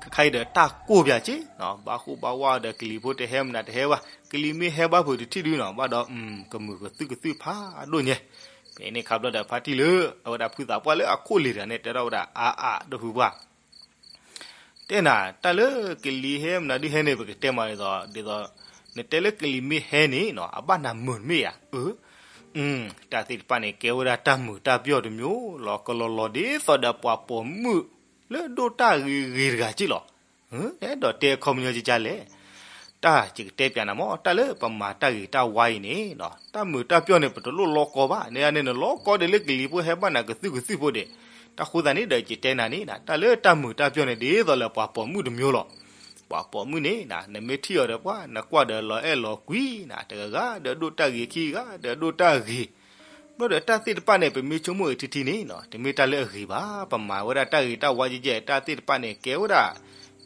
ခဲခါအံၤဒီးတၢ်ကိၢ်ပၠးက့နီၤ ဘါဃိၣ်ဘါဝါဒီး ကလံၤဖိတဟဲမနုၤတဟဲဘၣ် ကလံၤမ့ၢ်ဟဲဘၣ်ဖုးတထံၣ်ဒုနီၤ ဘၣ်ဒီး ကမုာ်ကသုၣ်ကသုၣ်ဖးဒိၣ်ညါ ဖဲန့ၣ်ခါဘျီဒီး ဖါတံၢ်လၢအဝဲဒၣ်ဖုသးပှၢ်လၢအခိၣ်လ့ၤတဂၤန့ၣ် တဲထီၣ်ဝဲဒၣ် အါအါ ဒီပုၢ်ဝဲၢ် တဲနၤ တၢ်လၢကလံၤဟဲမနုၤဒုဟဲန့ၣ် ပကတဲမးဒ်သိး ဒ်သိး နတဲလၢကလံၤမ့ၢ်ဟဲန့ၣ်နီၤ အဘၣ်နၤမုာ်တမ့ၢ်ဧါ အၢ တၢ်သ့ၣ်တဖၣ်န့ၣ် ကဲဝဲဒၣ်တၢ်မုာ်တၢ်ပျီၢ်တမျိုးလီၤ ကလီၤလီၤဒ်သိးဒီးပှၤပိာ်မုၣ်လၢဒိၣ်တၢ်ဂ့ၤဂ့ၤတဂၤက့လီၤ ဒီးတဲအခီပညီကကလဲၣ် တၢ်ယကတဲပၠးနၤမ့ၢ် တၢ်လၢပမၤတၢ်ဂ့ၤတၢ်ဝါအံၤန့ၣ်နီၤ တၢ်မုာ်တၢ်ပျီၢ်န့ၣ် ပတလိၣ်လီၤကီဘၣ် န့ၣ်န့ၣ် နလီၤကီဒ်လၢကလံၤဖိဟဲဘၣ်နၤကသုၣ်ကသုၣ်ဖိဒံး တၢ်ဃိသတးန့ၣ်ဒီး ယတဲနၤန့ၣ် တၢ်လၢတၢ်မုာ်တၢ်ပျီၢ်န့ၣ် ဒ်သိးလၢပှၤပိာ်မုၣ်တမျိုးလီၤ ပှၤပိာ်မုၣ်န့ၣ် နမ့ၢ်ထံၣ်အီၤဒီးပှၤ နကွၢ်ဒီးလီၤအဲၣ်လီၤကွံနၤ တဂၤဂၤဒီးဒိၣ်တၢ်ဂ့ၤ ခံဂၤဒီးဒိၣ်တၢ်ဂ့ၤ ဘျီဒီးတၢ်သ့ၣ်တဖၣ်န့ၣ် ပမ့ၢ်ဆိကမိၣ်အံၤထံထံန့ၣ်နီၤ တမ့ၢ်တၢ်လၢအဂ့ၤဘၣ် ပမၤဝဲဒၣ်တၢ်ဂ့ၤတၢ်ဝါယဲၢ်ယဲၢ် တၢ်သ့ၣ်တဖၣ်န့ၣ် ကဲဝဲဒၣ်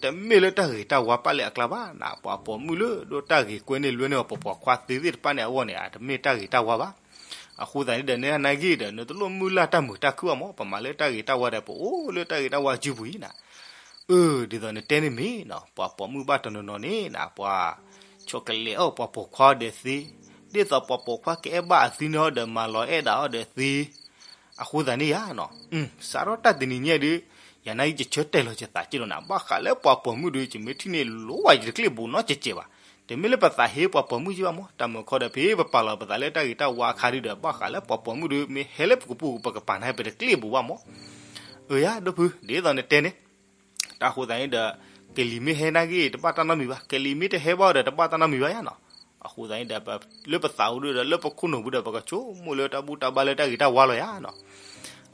တမ့ၢ်လၢတၢ်ဂ့ၤတၢ်ဝါပာ်လၢအကျါဘၣ်နၤ ပှၤပိာ်မုၣ်လၢဒိၣ်တၢ်ဂ့ၤကွဲန့ၢ်လွဲန့ၢ်အီၤ ပပှၤခွါသ့သ့ၣ်တဖၣ်န့ၣ်အဂီၢ်န့ၣ် တမ့ၢ်တၢ်ဂ့ၤတၢ်ဝါဘၣ် အဃိသတးန့ၣ်ဒီး နနာ်ဂ့ၤဒီး နတလိၣ်မုၢ်လၢ်တၢ်မုာ်တၢ်ခုၣ်ဘၣ်မ့ၢ် ပမၤလၢတၢ်ဂ့ၤတၢ်ဝါဒီး ပအိၣ်လၢတၢ်ဂ့ၤတၢ်ဝါစုပူၤအံၤနၤ အၢ ဒ်သိးနတဲန့ၣ်မ့ၢ်နီၤ ပှၤပိာ်မုၣ်ဘၣ်တနီၤနီၤန့ၣ်နၤ ပှၤ ဆီၣ်ကလဲာ်အီၣ်ပှၤပိာ်ခွါအီၤဒီးသ့, ဒ်သိးပှၤပိာ်ခွါကအဲၣ်ဘၣ်အသုန့ၣ်အီၤဒီးမၤလီၤအဲၣ်ဒၣ်အီၤဒီးသ့, အဃိသတးန့ၣ်ယါနီၤ, စးထီၣ်တၢ်တနံၤညါဒုး, ယနာ်ယဆၢတဲာ်လီၤယသးက့လီၤနၤ, ဘၣ်ဃးလၢပှၤပိာ်မုၣ်ဒုး ယမ့ၢ်ထံၣ်န့ၣ်လိၤဝဲယတကျ့ၣ်ဘူးနီတစဲးဘၣ်, တမ့ၢ်လၢပသးဟ့ပှၤပိာ်မုၣ်က့ဘၣ်မး, တၢ်မုာ်ခီဒီးဖဲပပာ်လီၤပသးလၢတၢ်ဂ့ၤတၢ်ဝါအခါဒုးဒီး ဘၣ်ဃးလၢပှၤပိာ်မုၣ်ဒုး မ့ၢ်ဟဲလၢပကပူၤပကပာ်နၤ ပတကျ့ၣ်ဘူးဘၣ်မး, အၢယါ ဒိၣ်ဖု ဒ်သိးနတဲန့ၣ် တၢ်ဃိသတးန့ၣ်ဒီး ကလံၤမ့ၢ်ဟဲနာ်က့ တဘၣ်တၢ်နီတမံၤဘၣ်, ကလံၤမ့ၢ်တဟဲဘၣ်ဒီး တဘၣ်တၢ်နီတမံၤဘၣ်ယါနီၤ, အဃိသတးန့ၣ်ဒီး လၢပသးအိၣ်ဒုးဒီး လၢပခိၣ်နူာ်ပူၤဒီး ပကဆိကမိၣ်လၢတၢ်ဘူၣ်တၢ်ဘါလၢတၢ်ဂ့ၤတၢ်ဝါလီၤယါနီၤ,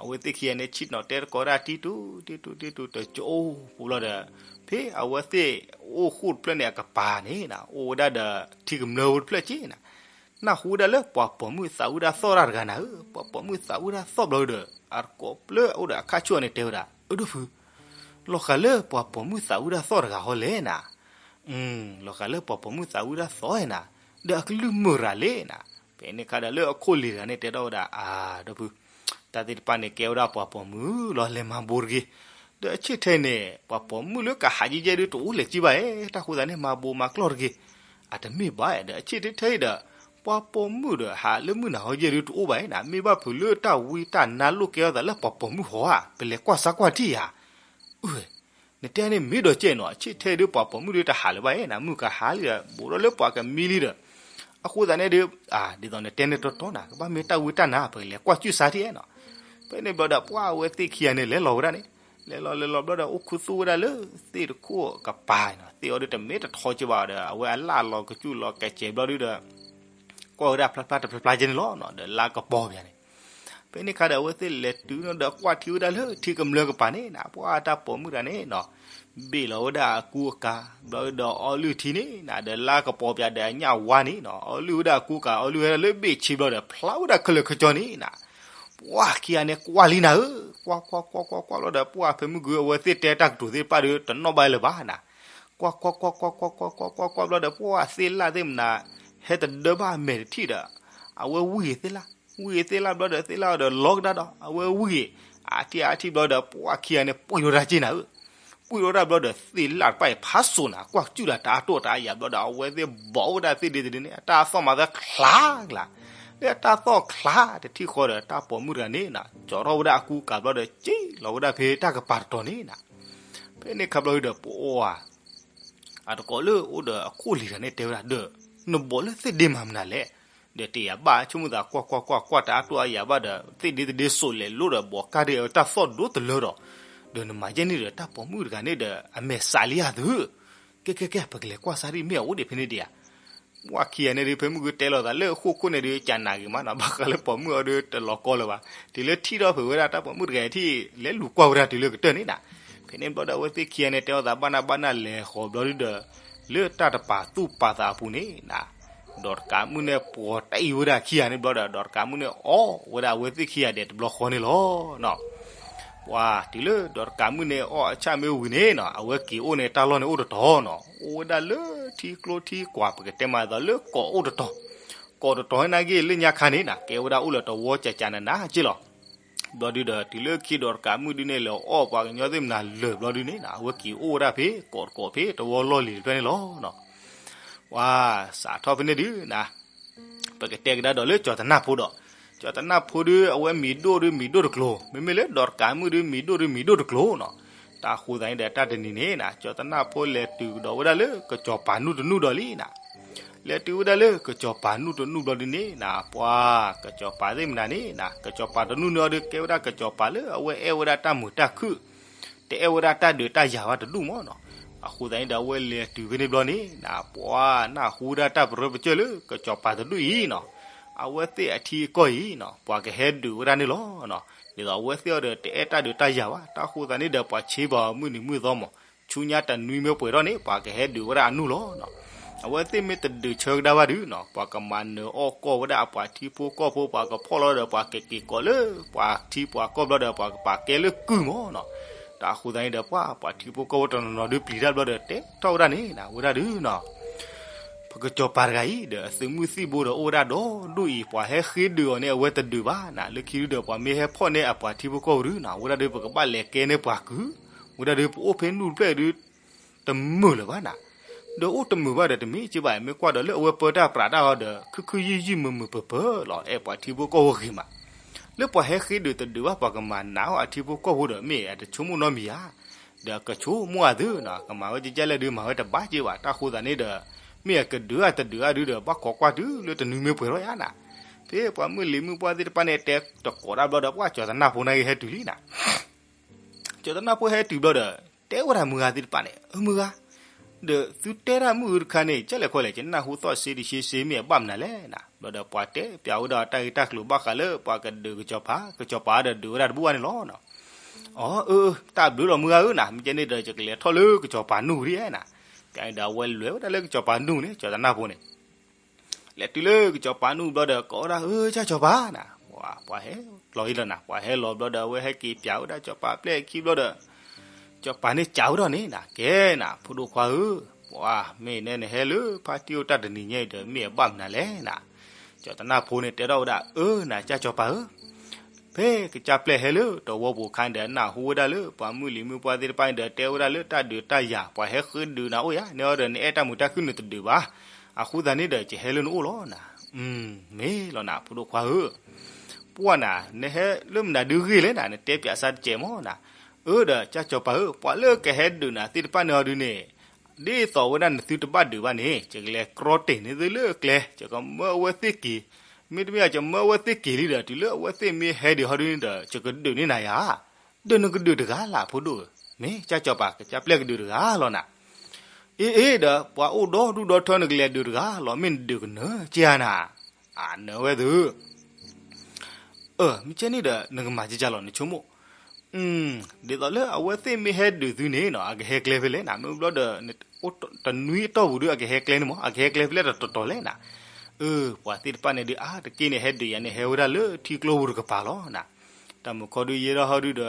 အဝဲသ့ၣ်ခံဂၤန့ၣ် ဆ့ၣ်နီၤတဲသကိးတၢ်တံတူ တံတူ တံတူ တကၠိပူၤလီၤဒီး ဖဲအဝဲသ့ၣ်အိၣ်ဃိၣ်တဖျၢၣ်န့ၣ် အကပၤန့ၣ် အိၣ်ဝဲဒၣ်ဒီးထံကမျၢၢ်ဖိတဖျၢၣ်က့နၤ, နၢ်ဟူဝဲဒၣ်လၢပှၤပိာ်မုၣ်သးဝံၣ်တၢ်သီၣ်တၢ်တဂၤနၤဧၢ, ပှၤပိာ်မုၣ်သးဝံၣ်တၢ်သီၣ်ဘျီဒီး အသကိးလၢအအိၣ်ဒီးအခါဆူၣ်အီၤန့ၣ်တဲဝဲဒၣ် အၢ ဒိၣ်ဖု လီၤဃာ်လၢပှၤပိာ်မုၣ်သးဝံၣ်တၢ်သီၣ်တဂၤဟီလဲၣ်နၤ, လီၤဃာ်လၢပှၤပိာ်မုၣ်သးဝံၣ်တၢ်သီၣ်နၤ, ဒီးအကလုၢ်မုာ်ရၤလဲၣ်နၤ, ဖဲန့ၣ်အခါဒီးလၢအခိၣ်လ့ၤတဂၤန့ၣ်တဲထီၣ်ဝဲဒၣ် အၢ ဒိၣ်ဖု တၢ်သ့ၣ်တဖၣ်န့ၣ်ကဲဝဲဒၣ်ပှၤပိာ်မုၣ်လီၤ လဲၤမၤဘိတဂ့ၤ. ဒီးအဆ့ၣ်ထဲအံၤန့ၣ် ပှၤပိာ်မုၣ်လၢကဟးယဲၢ်ယဲၢ်ဒုတအိၣ်လဲၤကံဘၣ်ဧါ, တၢ်ဃိသတးန့ၣ် မၤဘိမၤကျီၢ်တဂ့ၤ. အတမ့ၢ်ဘၣ်, ဒီးအဆ့ၣ်ထဲအံၤဒီး ပှၤပိာ်မုၣ်ဒီးဟးလၢမုၢ်နၤဟီယဲၢ်ဒုတအိၣ်ဘၣ်ဧါနၤ, မ့ၢ်ဘၣ်ဖုးလၢတၢ်ဝံတၢ်နါလိၣ်ကဲထီၣ်သးလၢပှၤပိာ်မုၣ်ဟီဧါ, ပလဲၤကွၢ်ဆါကွၢ်ထံၣ်ဧါ. အၢ နတဲန့ၣ်မ့ၢ်ဒီးကဲနီၤ, အဆ့ၣ်ထဲဒုပှၤပိာ်မုၣ်ဒုတဟးလၢၤဘၣ်ဧါနၤ, မုၢ်ကဟါလံဒီး ဘူးထီၣ်လၢပှၤကမံလံဒီး, အဃိသတးန့ၣ်ဒု ဒ်သိးနတဲန့ၣ်တီတီနၤ, ကဘၣ်မ့ၢ်တၢ်ဝံတၢ်နါပကလဲၤကွၢ်စူၣ်စါထံၣ်ဧါနီၤ. ဖဲန့ၣ်ဘျီဒီး ပှၤအဝဲသ့ၣ်ခံဂၤန့ၣ် လဲၤလီၤဝဲဒၣ်န့ၣ်, လဲၤလီၤလဲၤလီၤဘျီဒီး အိၣ်ခူသူၣ်ဝဲဒၣ်လၢသ့ၣ်တခိၣ်ကပၤနီၤ, သ့ၣ်အီၤဒုတမ့ၢ်တထီက့ဘၣ်ဒီး အဝဲအလၣ်လီၤကစူၣ်လီၤကစဲးဘျီဒုဒီး ကွၢ်ဝဲဒၣ်ဖျါဖျါတဖျါဖျါကဲန့ၣ်လီၤနီၤ, ဒီးလါကပီၤပၠးန့ၣ်. ဖဲန့ၣ်ခါဒီး အဝဲသ့ၣ်လဲၤတုၤနီၤဒီး ကွၢ်ထံဝဲဒၣ်လၢထံကမျၢၢ်ကပၤန့ၣ်နၤ, ပှၤတၢ်ပိာ်မုၣ်တဂၤန့ၣ်နီၤ, ဘ့ၣ်လီၤဝဲဒၣ်အကူအကၤ ဘျီဒီး အီလုၢ်ထံန့ၣ်နၤ, ဒီးလါကပီၤပၠးဒီးအညၣ်ဝါန့ၣ်နီၤ, အီလုၢ်ဝဲဒၣ်အကူအကၤ အီလုၢ်ဝဲဒၣ်လၢဘ့ၣ်ဆံဘျီဒီး ဖျါဝဲဒၣ်ခဲလၢာ်ခဲဆ့န့ၣ်နၤ. ပှၤခံဂၤန့ၣ်ကွၢ်လံနၤဧၢ, ကွၢ်ကွၢ်ကွၢ်ကွၢ်ကွၢ်ဘျီဒီး ပှၤဖဲမုၢ်ဂုၤအဝဲသ့ၣ်တဲတၢ်ကတိၤသ့ၣ်တဖၣ်ဒီး တနီၣ်ဘၣ်လၢၤဘၣ်နၤ. ကွၢ်ကွၢ်ကွၢ်ကွၢ်ကွၢ်ကွၢ်ကွၢ်ကွၢ်ကွၢ်ဘျီဒီး ပှၤသ့ၣ်လၣ်သ့ၣ်မနၤ ဟဲတဒၢဘၣ်အမဲာ်တထံၣ်ဒီး အဝဲဝံၢ်သ့ၣ်လၣ်, ဝံၢ်သ့ၣ်လၣ်ဘျီဒီး သ့ၣ်လၣ်ဒီးလီကဒါဒီး အဝဲဝံၢ်အါထံၣ်အါထံၣ်ဘျီဒီး ပှၤခံဂၤန့ၣ် ပှံၢ်ထီၣ်တၢ်က့ၢ်နၤဧၢ. ပှံၢ်ထီၣ်တၢ်ဘျီဒီး သ့ၣ်လၣ်တဖၣ်အံၤဖးစိာ်နၤ ကွၢ်ကစူၣ်ဒၣ်တၢ်အတိၢ်တၢ်အယၢ်ဘျီဒီး အဝဲသ့ၣ်ဘီၣ်ဝဲဒၣ်သ့ၣ်ဒ့တဒ့န့ၣ် အတၢ်သီၣ်မၤသးချါကျါ, လၢအတၢ်သီၣ်ချါတထံၣ်ဃီဒီး တၢ်ပိာ်မုၣ်တဂၤန့ၣ်နၤ ကၠီထီၣ်ဝဲဒၣ်အကူကၤဘျီဒီး က့ၤလီၤဝဲဒၣ်ဖဲတၢ်ကပၤတတီၤန့ၣ်နၤ. ဖဲန့ၣ်ခါဘျီဒီး ပှၤအတကိးလၢအိၣ်ဒီးအခိၣ်လံၤတဂၤန့ၣ် တဲဝဲဒၣ်ဒီး နဘီၣ်လၢသ့ၣ်ဒ့မၤမနုၤလဲၣ်. ဒီးတယၤဘၣ် ဆိကမိၣ်သးကွၢ်ကွၢ်ကွၢ်ကွၢ်တၢ်အတိၢ်အယၢ်ဘၣ်ဒီး သ့ၣ်ဒ့တဒ့စိာ်လဲၤလိၣ်ဒီး ဘီၣ်ကၢ်ဒ့အတၢ်သီၣ်ဒိတလၢဒီး, ဒီးနမၤယဲၢ်န့ၣ်ဒီး တၢ်ပိာ်မုၣ်တဂၤန့ၣ်ဒီး အမဲာ်စးလံဧါသု. ကဲကဲကဲ ပကလဲၤကွၢ်စါဒ်မ့ၢ်အအိၣ်ဒံးဖဲန့ၣ်ဒံးဧါ. ပှၤခံဂၤန့ၣ်ဒုး ဖဲမုၢ်ဂုၤတဲလိာ်သးလၢအဃိၣ်ခိၣ်န့ၣ်ဒုး ကနၣ်ဂ့ၤမးနီၤ, ဘၣ်ဃးလၢပိာ်မုၣ်အီၤဒုးတလီၤကီလၢၤဘၣ်. တုၤလၢထံၣ်ထီၣ်ဖုးဝဲဒၣ်တၢ်ပိာ်မုၣ်တဂၤထံၣ် လဲၤလူၤကွၢ်ဝဲဒၣ်တုၤလၢကတၢၢ်န့ၣ်နၤ. ဖဲန့ၣ်ဘျီဒီး အဝဲသ့ၣ်ခံဂၤန့ၣ် တဲလိာ်သးဘၣ်နၢ်ဘၣ်နၢ်လဲၤဃီၤဘျီဒုဒီး လၢတၢ်တပာ်သူၣ်ပာ်သးအပူၤန့ၣ်နၤ ဒီးတကးမုၣ်န့ၣ် ပှီၤတၢ်အံၤဝဲဒၣ်ခံဂၤန့ၣ်ဘျီဒီး ဒီးတကးမုၣ်န့ၣ် အီၣ်ဝဲဒၣ်အဝဲသ့ၣ်ခံဂၤဒဲးတဘျီဃီန့ၣ်လီၤနီၤ. ပှၤတုၤလၢဒီးတကးမုၣ်န့ၣ်အီၣ်အဆၣ်မ့ၢ်ဝံၤန့ၣ်နီၤ အဝဲက့ၤအိၣ်န့ၣ် တၢ်လီၢ်န့ၣ်အိၣ်တတီၤနီၤ, အိၣ်ဝဲဒၣ်လၢထံကျိထံကွာ် ပကတဲမးသိးလၢကီးအိၣ်တတီၤ, ကီးတတီၤဟဲနာ်က့လၢညါခါန့ၣ်နၤ ကဲဝဲဒၣ်အိၣ်လၢတဝီကၠးကၠးနးနးက့လီၤ. ဘျီဒုဒီး တုၤလၢခံဒီးတကးမုၣ်ဒုန့ၣ် လဲၤအီၣ်ပှၤကညီသ့ၣ်မနၤလၢာ်ဘျီဒုန့ၣ်နၤ အဝဲက့ၤအိၣ်ဝဲဒၣ်ဖဲကီးတကိးဖဲတဝီလီၢ်လံၤတဖျၢၣ်န့ၣ်လီၤနီၤ. ပှၤစးထီၣ်ဖဲန့ၣ်ဒုနီၤ ပကတဲကဒါဒီးလၢကၠီၤတနၢ်ဖိဒီး, ကၠီၤတနၢ်ဖိဒု အဝဲမံၤဒိၣ်ဒုမံၤဒိၣ်တကျိၤ, မ့မ့ၢ်လၢဒီးတကးမုၣ်ဒုမံၤဒိၣ်ဒုမံၤဒိၣ်တကျိၤနီၤ. တၢ်ဃိသးန့ၣ်ဒီးတၢ်တနံၤန့ၣ်နၤ ကၠီၤတနၢ်ဖိလဲၤတုၤကဒီးဝဲဒၣ်လၢကစီၤပၤနူၢ်တနူၢ်ဒီးလံနၤ. လဲၤတုၤဝဲဒၣ်လၢကစီၤပၤနူၢ်တနူၢ်ဘျီဒုန့ၣ်နၤ ပှၤကစီၤပၤသ့ၣ်မနၤန့ၣ်နၤ ကစီၤပၤတနူၢ်န့ၣ်အီၤဒု ကဲဝဲဒၣ်ကစီၤပၤလၢအဝဲအဲၣ်ဝဲဒၣ်တၢ်မုာ်တၢ်ခုၣ် တအဲၣ်ဝဲဒၣ်တၢ်ဒုးတၢ်ယၤဘၣ်တဒူၣ်မးနီၤ. အဃိသတးန့ၣ်ဒီး အဝဲလဲၤတုၤဖဲန့ၣ်ဘျီန့ၣ်နၤ ပှၤနၢ်ဟူဝဲဒၣ်တၢ်ပရၢပစၢၢ်လၢကစီၤပၤတဒူၣ်အံၤနီၤ အဝဲသ့ၣ်အထံအကီၢ်အံၤနီၤ ပှၤကဟဲဒုးဝဲဒၣ်န့ၣ်လီၤနီၤ. ဒ်သိးအဝဲသ့ၣ်အီၤဒီး တအဲၣ်တၢ်ဒုးတၢ်ယၤဘၣ် တၢ်ဃိသတးန့ၣ်ဒီး ပှၤဆ့ပှၤမုၢ်နံၤမုၢ်သီမး ဆူညါတနွံမ့ၢ်ပှဲၤထီၣ်န့ၣ် ပှၤကဟဲဒုးဝဲဒၣ်အနူၢ်လီၤနီၤ. အဝဲသ့ၣ်မ့ၢ်တဒုးဆၢကဒါဘၣ်ဒုနီၤ ပှၤကမၤနၢၤအီၣ်ကီၢ်ဝဲဒၣ်အပှၤထံဖိကီၢ်ဖိ ပှၤကဖီၣ်လီၤဒီး ပှၤကက့ၤကိးလၢ ပှၤထံပှၤကီၢ်ဘျီဒီး ပှၤကပာ်ကဲလၢကုၢ်မးနီၤ. တၢ်ဃိသတးန့ၣ်ဒီး ပှၤပှၤထံဖိကီၢ်ဖိတနီၤနီၤဒုပျံၤတၢ်ဘျီဒီး တဲထီၣ်ဝဲဒၣ်န့ၣ်နၤ ဝဲဒၣ်ဒုနီၤ ပကစီၤပၤတဂၤအံၤဒီး အသုးမုၢ်သံၣ်ဘိဒီးအိၣ်ဝဲဒၣ်ဒီဒူၣ်အံၤ ပှၤဟဲဃ့ဒုးအီၤန့ၣ် အဝဲတဒုးဘၣ်နၤ လၢခံဒုဒီး ပှၤမ့ၢ်ဟဲဖီၣ်န့ၢ်အပှၤထံဖိကီၢ်ဖိဒုနီၤ ဝဲဒၣ်ဒုပကဘၣ်လဲၤကဲန့ၢ်ပှၤကုၢ် ဝဲဒၣ်ဒုပအိၣ်ဖဲနူၢ်တဖျၢၣ်ဒု တမုာ်လၢၤဘၣ်နၤ. ဒီးအိၣ်တမုာ်ဘၣ်ဒီးတမ့ၢ်က့ဘၣ် မ့ၢ်ကွၢ်ဒီးလၢအဝဲပၢတၢ်ပြးတၢ်အီၤဒီး ခုၣ်ခုၣ်ယုၢ်ယုၢ်မုာ်မုာ်ပၢၤပၢၤလီၤ အဲၣ်ပှၤထံဖိကီၢ်ဖိဂ့ၤမး. လၢပှၤဟဲဃ့ဒုးတဒုးဘၣ် ပှၤကမၤနးအီၣ်အထံဖိကီၢ်ဖိဒီး မ့ၢ်အတဆိကမိၣ်နီတမံၤဧါ. ဒီးကဆိကမိၣ်အသုနီၤ ကမၤဝဲကကဲလဲၣ်ဒု မၤဝဲတဘၣ်က့ဘၣ် တၢ်ဃိသတးန့ၣ်ဒီး မ့ၢ်အကဒုးအတဒုးအဒုဒီး ဘၣ်ခိးကွၢ်တုၤလၢတနွံမ့ၢ်ပှဲၤထီၣ်ယါနၤ. ဖဲပှၤမုၢ်လံၤမုၢ်ပှၢ်သ့ၣ်တဖၣ်န့ၣ် တဲတကိးတၢ်ဘျီဒီး ပှၤကၠီၤတနၢ်ဖိန့ၣ်ဂ့ၤဟဲတုၤလံနၤ ကၠီၤတနၢ်ဖိဟဲတုၤဘျီဒီး တဲဝဲဒၣ်မုၢ်ဂၤသ့ၣ်တဖၣ်န့ၣ် အမုၢ်ဂၤ ဒီးသုတဲတၢ်မုၢ်အုတခါန့ၣ် ကဲလဲၣ်ခီလဲၣ် ကနၢ်ဟူသီၣ်စ့တဆ့စ့မ့ၢ်အဘၣ်မနုၤလဲၣ်နၤ. ဘျီဒီးပှၤတဲပၠးဝဲဒၣ်တၢ်ဂ့ၢ်တၢ်ကျိၤဘၣ်ဃးလၢပှၤကဒုးကစီၤပၤ ကစီၤပၤဒီးဒုးဝဲဒၣ်တဘူၣ်ဘၣ်န့ၣ်လီၤ. အၢ အၢ တၢ်ဘျုးလီၤမုၢ်ဂၤဧၢနၤ မ့ၢ်ကဲန့ၣ်ဒီး ယကလဲၤထီၣ်လၢကစီၤပၤနူၢ်ဝံၤဧါနၤ. ကဲန့ၣ်ဒီးအဝဲလဲၤဝဲဒၣ်လၢကစီၤပၤနူၢ်န့ၣ် ကၠီၤတနၢ်ဖိန့ၣ် လဲၤတုၤလၢကစီၤပၤနူၢ်ဘျီဒီး ကိးဝဲဒၣ် အၢ ကၢ်စီၤပၤနၤ. ပှၤဟဲလီၤအံၤလီၤနၤ ပှၤဟဲလီၤဘျီဒီး အဝဲဟဲက့ၤပၠးဝဲဒၣ်စီၤပၤပျဲၢ်ခံဘျီဒီး စီၤပၤန့ၣ်ကးဝဲဒၣ်န့ၣ်နၤ ကဲနၤ ဖိဒိၣ်ခွါဧၢ, ပှၤမ့ၢ်နဲန့ၣ်ဟဲလၢဖါတံၢ်အိၣ်တၢ်တနံၤညါအံၤဒီး မ့ၢ်အဘၣ်မနုၤလဲၣ်နၤ. ကၠီၤတနၢ်ဖိန့ၣ်တဲထီၣ်ဝဲဒၣ် အၢ နၤကၢ်စီၤပၤဧၢ, ဖဲကစၢ်ပျဲၢ်ဟဲလၢတဝီပူၤအခါန့ၣ်ဒီး နၢ်ဟူဝဲဒၣ်လၢပှၤမုၢ်လံၤမုၢ်ပှၢ်သ့ၣ်တဖၣ်န့ၣ်ဒီး တဲဝဲဒၣ်လၢတၢ်ဒုးတၢ်ယၤ ပှၤဟဲဃ့ဒုးနၤအိၣ်ယၤ နဲအီၤဒီးနအဲၣ်တၢ်မုာ်တၢ်ခုၣ်နတဒုးဘၣ်. အဃိသတးန့ၣ်ဒီး ယဟဲလၢနအိၣ်လီၤနၤ. မ့ၢ်လီၤနၤ ဖိဒိၣ်ခွါဧၢ, ပှၢ်နၤ နဟဲလၢမနုၤဒုးဂ့ၢ်လဲၣ်နၤ နတဲပၠးစၢ်တစဲးမၢ်နၤ. အၢဒီး ကၢ်စီၤပၤဧၢ, ပှၤလၢကဟဲဒုးနၤသ့ၣ်တဖၣ်န့ၣ်အီၤဒုးန့ၣ် ဒ်သိးဝဲဒၣ်နသုတဘၣ်ဒုးဘၣ်န့ၣ် ယကလဲၤကြီတ့ၢ်န့ၢ်သုလၢကျဲ, ယကမၢအဝဲသ့ၣ်က့ၤ, မ့တမ့ၢ်ယကမၢအဝဲသ့ၣ်က့ၤလံဒီး တုၤလၢအဝဲသ့ၣ်မ့ၢ်ဟဲဒုးဟီဒုးန့ၣ်ဒီး ယကဒုးန့ၢ်နၤယၤ. ဒီးနကဒုးတဂၤလၢ်ဖိဒိၣ်ဧၢ, မ့ၢ်ကၢ်စီၤပၤ ကစၢ်ပျဲၢ်ကဒုးတဂၤလီၤနၤ. အ့အ့ဒီး ပှၤအိၣ်ဒီဒူၣ်ဒီထၢ နကလဲၤဒုးတဂၤလီၤ မ့ၢ်နဒုးကနၢၤက့ၤဧါနၤ. အနၢ်ဝဲသု အၢ မ့ၢ်ကဲန့ၣ်ဒီး နကမၤကကလီၤ နဆိကမိၣ်. ဒ်သိးလၢအဝဲသ့ၣ်မ့ၢ်ဟဲဒုးသုန့ၣ်နီၤ အကဟဲကျဲဖဲလဲၣ်နၤ, မ့ၢ်ဘျီဒီး တနွံအတီၢ်ပူၤဒုး အကဟဲကျဲန့ၣ်မး အကဟဲကျဲဖဲလဲၣ်တတီၤတီၤလဲၣ်နၤ. အၢ ပှၤသ့ၣ်တဖၣ်န့ၣ်ဒုး အါတက့ၢ်န့ၣ် ဟဲဒုးယၤန့ၣ် ဟဲဝဲဒၣ်လၢထံကျိပူၤတကပၤလီၤနၤ. တၢ်မုာ်ခီဒုးယဲဒၣ်ဟီဒုးဒီး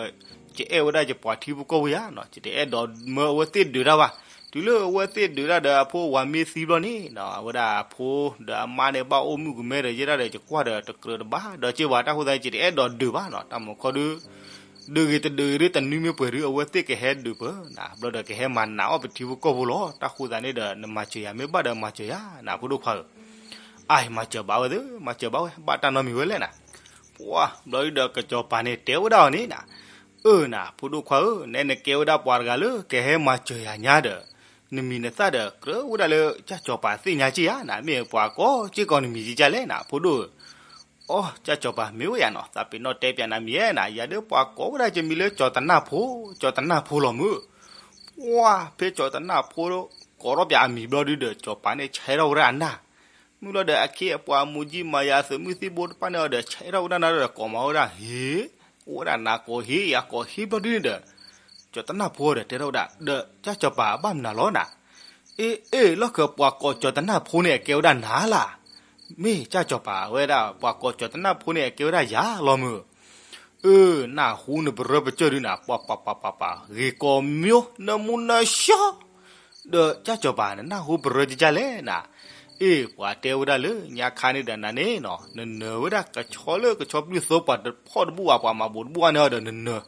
ယအဲၣ်ဝဲဒၣ်ယပှၤထံဖိကီၢ်ဖိယၤနီၤ, ယတအဲၣ်ဒိးမၢအဝဲသ့ၣ်ဒုးတၢ်ဘၣ်. တုၤလၢအဝဲသ့ၣ်ဒုးတၢ်ဒီး အဖိအဝၤမ့ၢ်သံဘျီန့ၣ်နီၤ အဝဲဒၣ်အဖိဒီးအမါန့ၣ် ဘၣ်အိၣ်မုၣ်ကမဲဒီး ယဲဒၣ်ဒီး ယကွၢ်ဒီးတကြၢးတဘၣ်ဒီးက့ၤဘၣ်, တၢ်ဃိသတးန့ၣ် ယတအဲၣ်ဒိးဒုးဘၣ်နီၤ. တၢ်မုာ်ခီဒုး ဒုးဂ့ၤတဒုးဂ့ၤဒုး တနွံမ့ၢ်ပှဲၤဒုး အဝဲသ့ၣ်ကဟဲဒုးပၢၤနၤ, ဘျီဒီးကဟဲမၤနးအီၣ်ပထံဖိကီၢ်ဖိလီၤ. တၢ်ဃိသတးန့ၣ်ဒီး နမၤစၢၤယၤမ့ၢ်ဘၣ်ဒီးမၤစၢၤယၤနၤ ဖိဒိၣ်ခွါဧၢ. အါ မၤစၢၤဘၣ်ဝဲသ့ၣ် မၤစၢၤဘၣ်ဝဲ ဘၣ်တၢ်နီတမံၤဝဲလဲၣ်နၤ. ပှၢ်ဘျီဒုးဒီး ကစီၤပၤန့ၣ်တဲဝဲဒၣ်အီၤန့ၣ်နၤ, အၢနၤ ဖိဒိၣ်ခွါဧၢ, နဲနကဲဝဲဒၣ်ပှၤတဂၤလၢကဟဲမၤစၢၤယၤညါဒီး နမံၤနသၣ်ဒီး ကြၢးဝဲဒၣ်လၢ ကၠၢ်စီၤပၤသ့ၣ်ညါက့ယၤနၤ, မ့ၢ်ပှၤကိးက့ကိးနမံၤကကလဲၣ်နၤ ဖိဒိၣ်ဧၢ. အိ ကၠၢ်စီၤပၤ မ့ၢ်ဝဲယၤနီၤ, သးပ့ၤနီၣ်တဲပၠးနၤမံၤဧဲနၤ, ယၤဒုးပှၤကိးဝဲဒၣ်ကမံၤလၢ ကၠီၤတနၢ်ဖိ, ကၠီၤတနၢ်ဖိလီၤမုၢ်. ပှၢ် ဖဲကၠီၤတနၢ်ဖိ ကိးထီၣ်ပၠးအမံၤဘျီဒုးဒီး စီၤပၤန့ၣ်ဆဲးထီၣ်ဝဲဒၣ်အနၢ်. မုၢ်လီၤဒီး အခ့အပှၤ အမူးကံမၤယၤ သုးမုၢ်သံၣ်ဘိတဖၣ်န့ၣ်အီၤဒီး ဆဲးထီၣ်ဝဲဒၣ်နၤဒီးကိးမၤဝဲဒၣ်ဟ့, အိၣ်ဝဲဒၣ်နၤကိးဟ့ ယၤကိးဟ့ဘျီဒုးန့ၣ်ဒီး ကၠီၤတနၢ်ဖိဒီးတဲထီၣ်ဝဲဒၣ် ဒီးကၠၢ်စီၤပၤဘၣ်မနုၤလီၤနၤ. အ့ အ့ လီၢ်ခၢၣ် ပှၤကိးကၠီၤတနၢ်ဖိန့ၣ် အကဲဝဲဒၣ်နၤလၢ်. မ့ၢ်ကၠၢ်စီၤပၤဝဲဒၣ် ပှၤကိးကၠီၤတနၢ်ဖိန့ၣ် အကဲဝဲဒၣ်ယၤလီၤမုၢ်. အၢ နၢ်ဟူနပရၢပကျၢၢ်ဒုးနၤ ပှၤပှၤပှၤပှၤပှၤ ဂ့ၤကိးမံၤ နမူနၢဆှီ ဒီးကၠၢ်စီၤပၤ နနၢ်ဟူပရၢကကလဲၣ်နၤ. အ့ ပှၤတဲဝဲဒၣ်လၢညါခါန့ၣ်ဒီးနၤန့ၣ်နီၤ နနၢၤဝဲဒၣ်ကဆီလၢကဆီပျုၢ်သိပှၤတဖီၣ်တဘူၣ်ဘၣ် ပှၤမၤဘူးတဘူၣ်ဘၣ်န့ၣ်အီၤဒီးနနၢၤ မ့ၢ်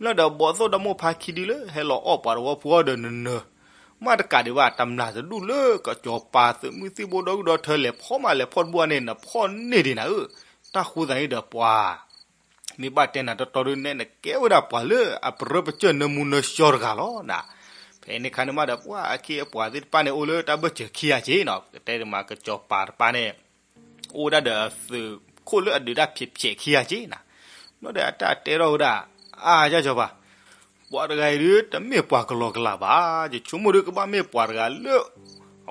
လီၤဒီး ဘီၣ်သိၣ်ဒီမိၢ်ဖါခံဒုလၢ ဟဲလီၤအီၣ်ပှၤတဝီဖိအီၤဒီးနနၢၤ, မ့ၢ်တကးဒံးဘၣ် တမျၢ်တဒူၣ်လၢကစီၤပၤ သုးမုၢ်သံၣ်ဘိဒီဒူၣ်ဒီထၢလဲၤဖီၣ်မးလဲၤဖီၣ်တဘူၣ်ဘၣ်န့ၣ် နဖီၣ်န့ၢ်ဒံးနၤဧၢ. တၢ်ဃိသတးန့ၣ်ဒီးပှၤ မ့ၢ်ဘၣ်တဲနၤတီတီဒုးနဲ နကဲဝဲဒၣ်ပှၤလၢအပရၢပကျၢၢ် နၢမူနၢဆှီတဂၤလီၤနၤ. ဖဲန့ၣ်ခါန့ၣ်မးဒီး ပှၤအခ့အပှၤသ့ၣ်တဖၣ်န့ၣ် အိၣ်လၢတၢ်ဘၢၣ်စၢၤခံဂၤက့နီၤ ကတဲတမး ကစီၤပၤတပၤန့ၣ် အိၣ်ဝဲဒၣ်ဒီးသုးခိၣ်လၢအဒုးတၢ်ဖျဲးဖျဲးခံဂၤက့နၤ. ဘျီဒီးအတၢ်တဲထီၣ်ဝဲဒၣ် အါ ကၠၢ်စီၤပၤ ပှၤတဂၤအံၤဒုး တမ့ၢ်ပှၤကလီကလးဘၣ်, ယဆိကမိၣ်ဒုးကဘၣ်မ့ၢ်ပှၤတဂၤလၢ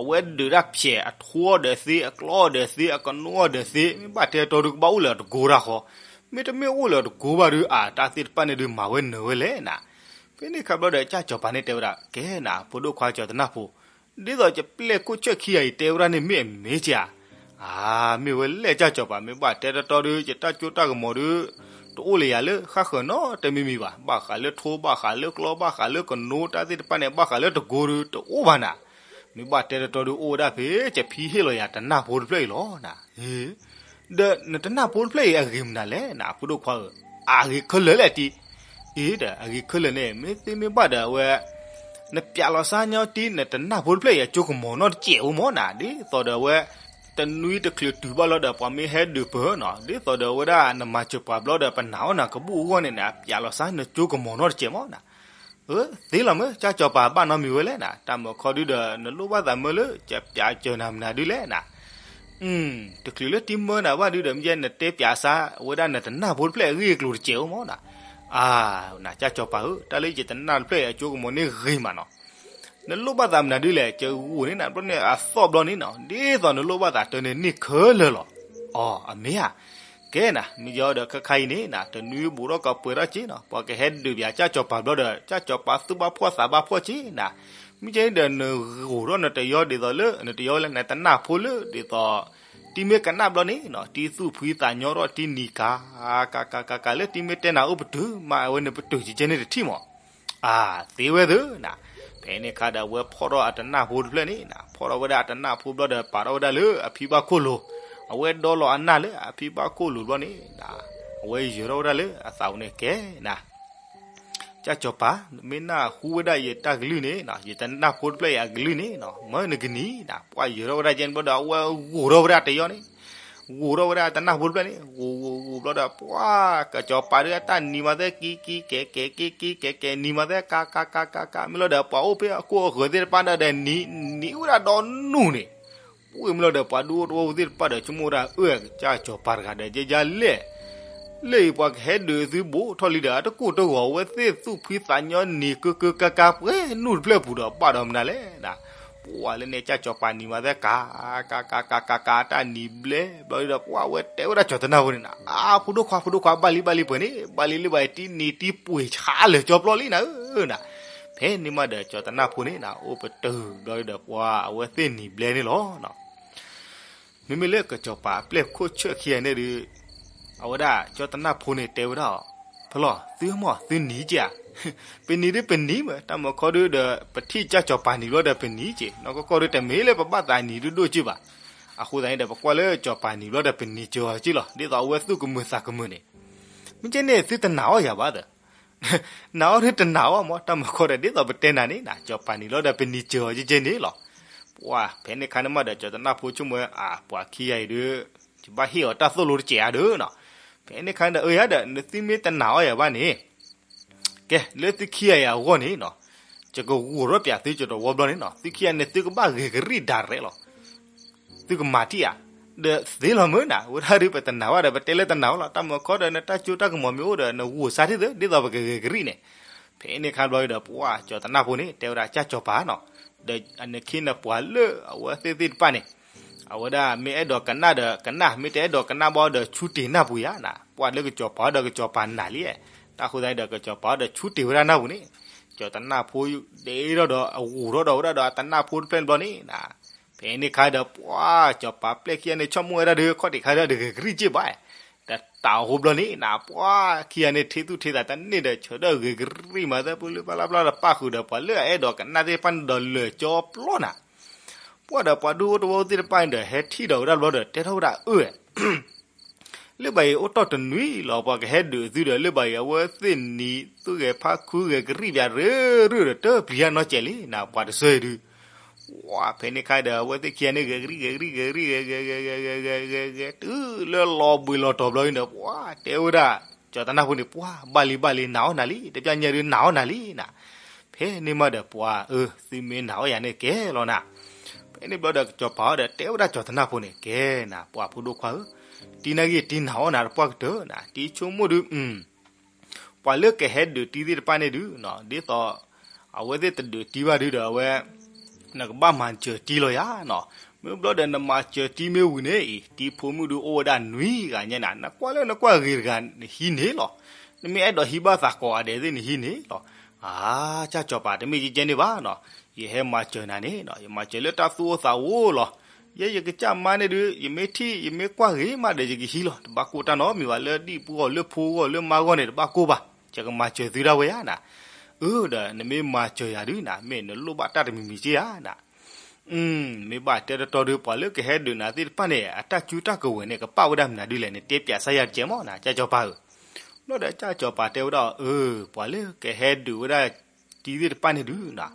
အဝဲဒုးတၢ်ဖျဲး အထိအီၤဒီးသ့ အကျီအီၤဒီးသ့ အကနိအီၤဒီးသ့ မ့ၢ်ဘၣ်တဲတီဒုးကဘၣ်အိၣ်လၢအတကိတၢ်ဃီ, မ့တမ့ၢ်အိၣ်လၢအတကိဘၣ်ဒုး အတၢ်သ့ၣ်တဖၣ်န့ၣ်ဒုးမၤဝဲနၢၤဝဲလဲၣ်နၤ. ဖဲန့ၣ်ခါဘျီဒီး ကၠၢ်စီၤပၤန့ၣ်တဲဝဲဒၣ် ကဲနၤ ဖိဒိၣ်ခွါကၠီၤတနၢ်ဖိ, ဒ်သိးယပျဲၢ်ခိၣ်ဆၢၣ်ခံဂၤအံၤတဲဝဲဒၣ်န့ၣ်မ့ၢ်အမ့ၢ်ဧါ. အါ မ့ၢ်ဝဲလဲၣ် ကၠၢ်စီၤပၤ မ့ၢ်ဘၣ်တဲတီတီဒုး ယတၢ်စိတၢ်ကမီၤဒုး တအိၣ်လၢယၤလၢဃၣ်ဃၢၤနီတမံၤမံၤဘၣ်, ဘၣ်ဃးလၢထိ ဘၣ်ဃးလၢကျီ ဘၣ်ဃးလၢကနိ တၢ်သ့ၣ်တဖၣ်န့ၣ် ဘၣ်ဃးလၢတကိဒုး တအိၣ်ဘၣ်နၤ. မ့ၢ်ဘၣ်တဲတီတီဒုး အိၣ်ဝဲဒၣ်ဖဲ ယဖံဟ့ၣ်လီၤယၤတနၢ်ဖိတဖျၢၣ်အံၤလီၤနၤ. ဒီးနတနၢ်ဖိတဖျၢၣ်အံၤ အဂ့ၤမနုၤလဲၣ်နၤ ဖိဒိၣ်ခွါဧၢ. အဂ့ၤခဲလၢာ်လဲၣ်တံၤ. အ့ဒီး အဂ့ၤခဲလၢာ်န့ၣ် မ့ၢ်သ့မ့ၢ်ဘၣ်ဒီးအဝဲ နပျးလီၤစါညီတံၤ နတနၢ်ဖိတဖျၢၣ်အံၤ အစိကမီၤနီတစဲးဧိၤမၢ်နၤ, ဒ်သိးဒီးအဝဲ တနွံတချုးတုၤဘၣ်လီၤဒီး ပှၤမ့ၢ်ဟဲဒုးပၢၤနီၤ, ဒ်သိးဒီးအဝဲဒၣ် နမၤစၢၤပှၤဘျီဒီး ပနာ်အီၤနၤကဘူၣ်အဂီၢ်န့ၣ် နပျးလီၤစါ နစိကမီၤနီတစဲးမၢ်နၤ. အၢ သ့လီၤမ့ၢ် ကၢ်စီၤပၤ ဘၣ်နီတမံၤဝဲလဲၣ်နၤ, တၢ်မုာ်ခီဒုးဒီး နလိၣ်ဘၣ်သးမၢလၢ ယပျးစၢၤနၤမနုၤဒုလဲၣ်နၤ. တချုးလၢတံၤမၢနၤဘၣ်ဒုးဒီး မ့ၢ်ယဲ နတဲပျးစါ အဝဲဒၣ်နတနၢ်ဖိတဖျၢၣ်အဂ့ၢ်အကျိၤတစဲးဧိၤမၢ်နၤ. အါ နကၢ်စီၤပၤဧၢ, တၢ်လၢယတနၢ်တဖျၢၣ်အံၤ အစိကမီၤန့ၣ်ဂ့ၤမးနီၤ. နလိၣ်ဘၣ်သးမနုၤဒုလဲၣ်, ကဂိၢ်န့ၢ်နၤဘျီန့ၣ် အသီၣ်ဘျီန့ၣ်နီၤ, ဒ်သိးနလိၣ်ဘၣ်သးတၢ်န့ၣ်န့ၢ်ခဲလၢာ်လီၤ. အီ အမ့ၢ်ဧါ. ကဲနၤ မ့ၢ်ယဲဒီးခဲခါအံၤန့ၣ်နၤ တနွံဘူးထီၣ်ကပှဲၤထီၣ်က့နီၤ, ပှၤကဟဲဒုးပျးကၢ်စီၤပၤဘျီဒီး ကၢ်စီၤပၤသူၣ်ဘၣ်ဖှီၣ်သးဘၣ်ဖှီၣ်က့နၤ. မ့ၢ်ကဲန့ၣ်ဒီး နဂိၢ်ထီၣ်နတယီဒ်သိးလၢ နတယီဝဲလၢ နတနၢ်ဖိလၢဒ်သိး တံၤမ့ၢ်ကနၣ်ဘျီန့ၣ်နီၤ, တံၤသူၣ်ဖှံသးညီထီၣ်တံၤနံၤကၤ ကၤကၤကၤကၤလၢတံၤမ့ၢ်တဲနၤအိၣ်ပတုာ် မ့ၢ်အဝဲန့ၣ်ပတုာ်ကကဲန့ၣ်တထံၣ်မၢ်. အါ သ့ဝဲသ့နၤ. ဖဲန့ၣ်ခါဒီး အဝဲဖီၣ်ထီၣ်အတနၢ်ဖိတဖျၢၣ်န့ၣ်နၤ, ဖီၣ်ထီၣ်ဝဲဒၣ်အတနၢ်ဖိဘျီဒီး ပာ်ထီၣ်ဝဲဒၣ်လၢအဖံဘၣ်ခိၣ်လိၤ, အဝဲဒီလီၤအနၢ်လၢအဖံဘၣ်ခိၣ်လိၤဘျီန့ၣ်နၤ, အဝဲယၢၤထီၣ်ဝဲဒၣ်လၢအသးပူၤန့ၣ်ကဲနၤ, ကၢ်စီၤပၤ, မ့ၢ်နၢ်ဟူဝဲဒၣ်ယတၢ်ကလုၢ်န့ၣ်နီၤ, ယတနၢ်ဖိတဖျၢၣ်အံၤအကလုၢ်န့ၣ်နီၤ, မၢနကနံၤနၤ, ပှၤယၢၤထီၣ်ဝဲဒၣ်ကဲန့ၣ်ဘျီဒီး အဝဲဂိၤထီၣ်ဝဲဒၣ်တယီန့ၣ်, ဂိၤထီၣ်ဝဲဒၣ်တနၢ်ဖိတဖျၢၣ်န့ၣ်, ဂိၤဂိၤဂိၤဘျီဒီး ပှၤကၢ်စီၤပၤဒုးအတၢ်နံၤမၤသဲက့ၤက့ၤကဲကဲက့ၤက့ၤကဲကဲ နံၤမၤသဲကးကးကးကးကး မ့ၢ်လီၤဒီး ပှၤအိၣ်ဖဲအကိးအဃၢၤသ့ၣ်တဖၣ်ဒီး နံၤနံၤဝဲဒၣ်ဒီနူၢ်န့ၣ်, ပှ့ၤမ့ၢ်လီၤဒီး ပှၤဒူအိၣ်တဝီသ့ၣ်တဖၣ်ဒီး ဆိကမိၣ်ဝဲဒၣ်အၢ ကၢ်စီၤပၤတဂၤဒီး ယဲယလဲၣ် လၢအံၤပှၤကဟဲဒုးသုဘူးထီၣ်လံဒီး အတကိၢ်တဂီၤဝဲသ့ၣ်သူၣ်ဖှံသးညီနံၤကၢကၢကါကါ ပှဲၤနူၢ်တဖျၢၣ်ပူၤဒီး ဘၣ်ဒီးမနုၤလဲၣ်နၤ, ပှၤလၢန့ၣ်ကၢ်စီၤပၤနံၤမၤသဲကး ကးကးကးကးကး တၢ်နံၤဘျဲၣ်ဘျီဒီး ပှၤဝဲတဲဝဲဒၣ်ကၠီၤသနၢ်ဖိန့ၣ်နၤ, အါ ဖိဒိၣ်ခွါ ဖိဒိၣ်ခွါ ဘၣ်လံဘၣ်လံပှဲၤန့ၣ် ဘၣ်လံလၢဘၣ်အံၤတံနံၤတံပှ့ၤဆါလၢာ်ကၠီပျီလံနၤဧၢနၤ, ဖဲန့ၣ်မးဒီးကၠီၤသနၢ်ဖိန့ၣ်နၤ အိၣ်ပတုာ်ဘျီဒီး ပှၤအဝဲသ့ၣ်နံၤဘျဲၣ်န့ၣ်လီၤ. မ့မ့ၢ်လၢကၠီၤပၤအပျဲၢ်ခိၣ်ဆၢၣ်ခံဂၤန့ၣ်ဒီး အဝဲဒၣ်ကၠီၤသနၢ်ဖိန့ၣ်တဲဝဲဒၣ်အီၤ, ဖဲလီၤ သုမီၢ် သုနံၤက့ဧါ, ပနံၤဒုးပနံၤမး တၢ်မၤခီဒုးဒီး ပထံၣ်ကၢ်စီၤပၤနံၤဘျီဒီးပနံၤက့, နီၢ်ကီၢ်ကီၢ်ဒုး တမ့ၢ်လၢပဘၣ်သးနံၤဒိၣ်ဒိၣ်က့ဘၣ်. အဃိသတးန့ၣ်ဒီး ပကွၢ်လၢကၠီၤပၤနံၤဘျီဒီး ပနံၤစၢၤအီၤက့လီၤ. ဒ်သိးအဝဲသူၣ်ကမုာ်သးကမုာ်န့ၣ်, မ့ၢ်ကဲန့ၣ် သုတနာ်အီၤယၤဘၣ်သၢ နာ်အီၤဒုးတနာ်အီၤမး တၢ်မၤခီဒီး ဒ်သိးပတဲနၤန့ၣ်နၤ ကၠီၤပၤနံၤလီၤဒီး ပနံၤစၢၤအီၤကဲကဲန့ၣ်လီၤ. ပှၤ ဖဲန့ၣ်ခါန့ၣ်မးဒီး ကၠီၤသနၢ်ဖိဆိကမိၣ်ဝဲ အါ ပှၤခံဂၤအံၤဒုး ယဘၣ်ဟ့ၣ်အီၤတၢ်သိၣ်လိတစဲးဧါဒုးနီၤ. ဖဲန့ၣ်ခါန့ၣ်ဒီး အၢ ယၤဒီး နသုမ့ၢ်တနာ်အီၤယၤဘၣ်န့ၣ် ကဲ လၢသုခံဂၤအံၤအဂီၢ်န့ၣ်နီၤ, ယကဂိၢ်ထီၣ်ပၠးသုကတဝီဘျီန့ၣ်နီၤ, သုခံဂၤန့ၣ် သုကဘၣ်ဂဲၤကရံၣ်ဒၣ်ရဲၣ်လီၤ. သုကမၤထံၣ်ဧါ, ဒီးသ့လီၤမုၢ်နၤ, ဝဲဒၣ်ဒုးပတနာ်ဘၣ်ဒီး ပတဲလၢတနာ်အီၤလီၤ. တၢ်မၤခီဒီး နတၢ်ကၠိတၢ်ကမီၤမ့ၢ်အိၣ်ဒီး နဂိၢ်စါထံၣ်သု ဒ်သိးပကဂဲၤကရံၣ်န့ၣ်. ဖဲန့ၣ်ခါဘျီဒီး ပှၤကၠီၤသနၢ်ဖိန့ၣ် တဲဝဲဒၣ် ကၢ်ကၠီၤပၤနီၤ, ဒီးအနခ့နပှၤလၢအဝဲသ့ၣ်သ့ၣ်တဖၣ်န့ၣ် အဝဲဒၣ်မ့ၢ်အဲၣ်ဒိးကနၣ်ဒီးကနၣ်, မ့ၢ်တအဲၣ်ဒိးကနၣ်ဘၣ်ဒီး ဆူတ့ၢ်နၢ်ပူၤယၤနၤ. ပှၤလၢကၠီၤပၤဒီးကၠီၤပၤနၢ်လံ, တၢ်ဃိသတးန့ၣ်ဒီး ကၠီၤပၤဒီးဆူတ့ၢ်ဝဲဒၣ်နၢ်ပူၤန့ၣ်, ကၠီၤသနၢ်ဖိတဲထီၣ်ဒီး အဂိၢ်ထီၣ်ဒီးဝဲဒၣ်ဒီးအသနၢ်ဖိတဖျၢၣ်န့ၣ်ဘျီန့ၣ်နၤ. ဖဲန့ၣ်ခါဒီး ပှၤကၠီၤပၤပျဲၢ်ခံဂၤန့ၣ် ဆိကမိၣ်ဝဲဒၣ်ဒီး ခီၣ်တံၢ်ခါဒီး တဂဲၤကရံၣ်က့ဘၣ်, ဒီးတၢ်အိၣ်ဟိဘျီန့ၣ်နၤ, ပှၤခံဂၤန့ၣ် ထံသူၣ်ထံသးတန့ၢ်ဒီး ဆၢထၢၣ်ဂဲၤကရံၣ်မၤသၢ ပူၤလၢပျၢ်လၢပျၢ်ဒီး ပၣ်ဃုာ်ဒီးပှၤလၢအအဲၣ်ဒိးကနၣ်သ့ၣ်တဖၣ်န့ၣ်ဒီး လၢာ်ကၠီပျီနၤ. ပှၤဒီးပှၤဒူအိၣ်တဝီသ့ၣ်တဖၣ်န့ၣ်ဒီး ဟဲထံၣ်ဒီးဝဲဒၣ်ဘျီဒီး တဲထီၣ်ဝဲဒၣ်အၢ လၢဘၣ်အံၤအိၣ်တီၢ်တနွံလီၤ ပှၤကဟဲဒုးသုဒီး လၢဘၣ်အံၤ အဝဲသ့ၣ်နံၤသူၣ်ဂဲၤဖးခုဂဲၤကရံၣ်ပၠးရၢၢ်ရၢၢ်ဒီး တပျံၤတၢ်နီတစဲးလံနၤ, ပှၤတဆၢအံၤဒုး. ဝါ ဖဲန့ၣ်ခါဒီး အဝဲသ့ၣ်ခံဂၤန့ၣ် ဂဲၤကရံၣ်ဂဲၤကရံၣ်ဂဲၤကရံၣ်ဂဲၤဂဲၤဂဲၤဂဲၤဂဲၤဂဲၤဂဲၤ တုၤလၢလီၤဘှံးလီၤတီၤဘျီန့ၣ်ဒီး ပှၤတဲဝဲဒၣ် ကၠီၤသနၢ်ဖိန့ၣ် ပှၤဘၣ်လံဘၣ်လံ နာ်အီၤနၤလံ, တပျၢ်ညါဒုးနာ်အီၤနၤလံနၤ. ဖဲန့ၣ်မးဒီး ပှၤအၢ သုမ့ၢ်နာ်အီၤယၤန့ၣ်ကဲလီၤနၤ. ဖဲန့ၣ်ဘျီဒီး ကၠီၤပၤအီၤဒီး တဲဝဲဒၣ်ကၠီၤသနၢ်ဖိန့ၣ် ကဲနၤ ပှၤဖိဒိၣ်ခွါဧၢ, တံၤနာ်က့ တံၤနာ်အီၤနၤတပှၢ်ကတၢၢ်နၤ, တံၤဆိကမိၣ်ဒုး ပှၤလၢကဟဲဒုးတံၤသ့ၣ်တဖၣ်န့ၣ်ဒုး ဒ်သိး အဝဲသ့ၣ်တဒုးတံၤဘၣ်ဒုးဒီး အဝဲ နကဘၣ်မၤစၢၤတံၤလီၤယၤနီၤ. မ့ၢ်ဘျီဒီး နမၤစၢၤတံၤမ့ၢ်ဝံၤန့ၣ်အံၤ တံၤဖိမုၣ်ဒုးအိၣ်ဝဲဒၣ်နွံဂၤညါနၤ, နကွၢ်လၢနကွၢ်ဂ့ၤတဂၤ နဟံးန့ၢ်လီၤ. နမ့ၢ်အဲၣ်ဒိးဟံးဘၣ်သးကိးဂၤဒဲးသ့ၣ် နဟံးန့ၢ်လီၤ. အါ ကၢ်ကၠီၤပၤ တမ့ၢ်ကဲကဲန့ၣ်ဘၣ်နီၤ, ယဟဲမၤစၢၤနၤန့ၣ်နီၤ, ယမၤစၢၤလၢတၢ်သူၣ်အိၣ်သးအိၣ်လီၤ. ယဲယကစၢ်မါန့ၣ်ဒုး ယမ့ၢ်ထံၣ် ယမ့ၢ်ကွၢ်ဂ့ၤမးဒီး ယကဟံးလီၤ. တဘၣ်ကိၢ်တၢ်နီတမံၤဘၣ်, လၢဒံၣ်ဖိဂီၢ် လၢဖိဂီၢ် လၢမါဂီၢ်န့ၣ် တဘၣ်ကိၢ်ဘၣ်, ယကမၤစၢၤသုဒၣ်ဝဲယါနၤ. အၢ ဒီးနမ့ၢ်မၤစၢၤယၤဒုးနၤ မ့ၢ်နလိၣ်ဘၣ်တၢ်တမံၤမံၤက့ဧါနၤ. မ့ၢ်ဘၣ်တဲတီတီဒုး ပှၤလၢကဟဲဒုးနၤသ့ၣ်တဖၣ်န့ၣ် အတၢ်စုတၢ်ကဝဲၤန့ၣ် ကပာ်ဝဲဒၣ်မနုၤဒုးလဲၣ်, နတဲပျးစၢ်ယၤတကဲမးနၤ ကၢ်ကၠီၤပၤဧၢ. ဘျီဒီးကၢ်ကၠီၤပၤတဲဝဲဒၣ် အၢ ပှၤလၢကဟဲဒုးဝဲဒၣ်တံၤသ့ၣ်တဖၣ်န့ၣ်ဒုးနၤ,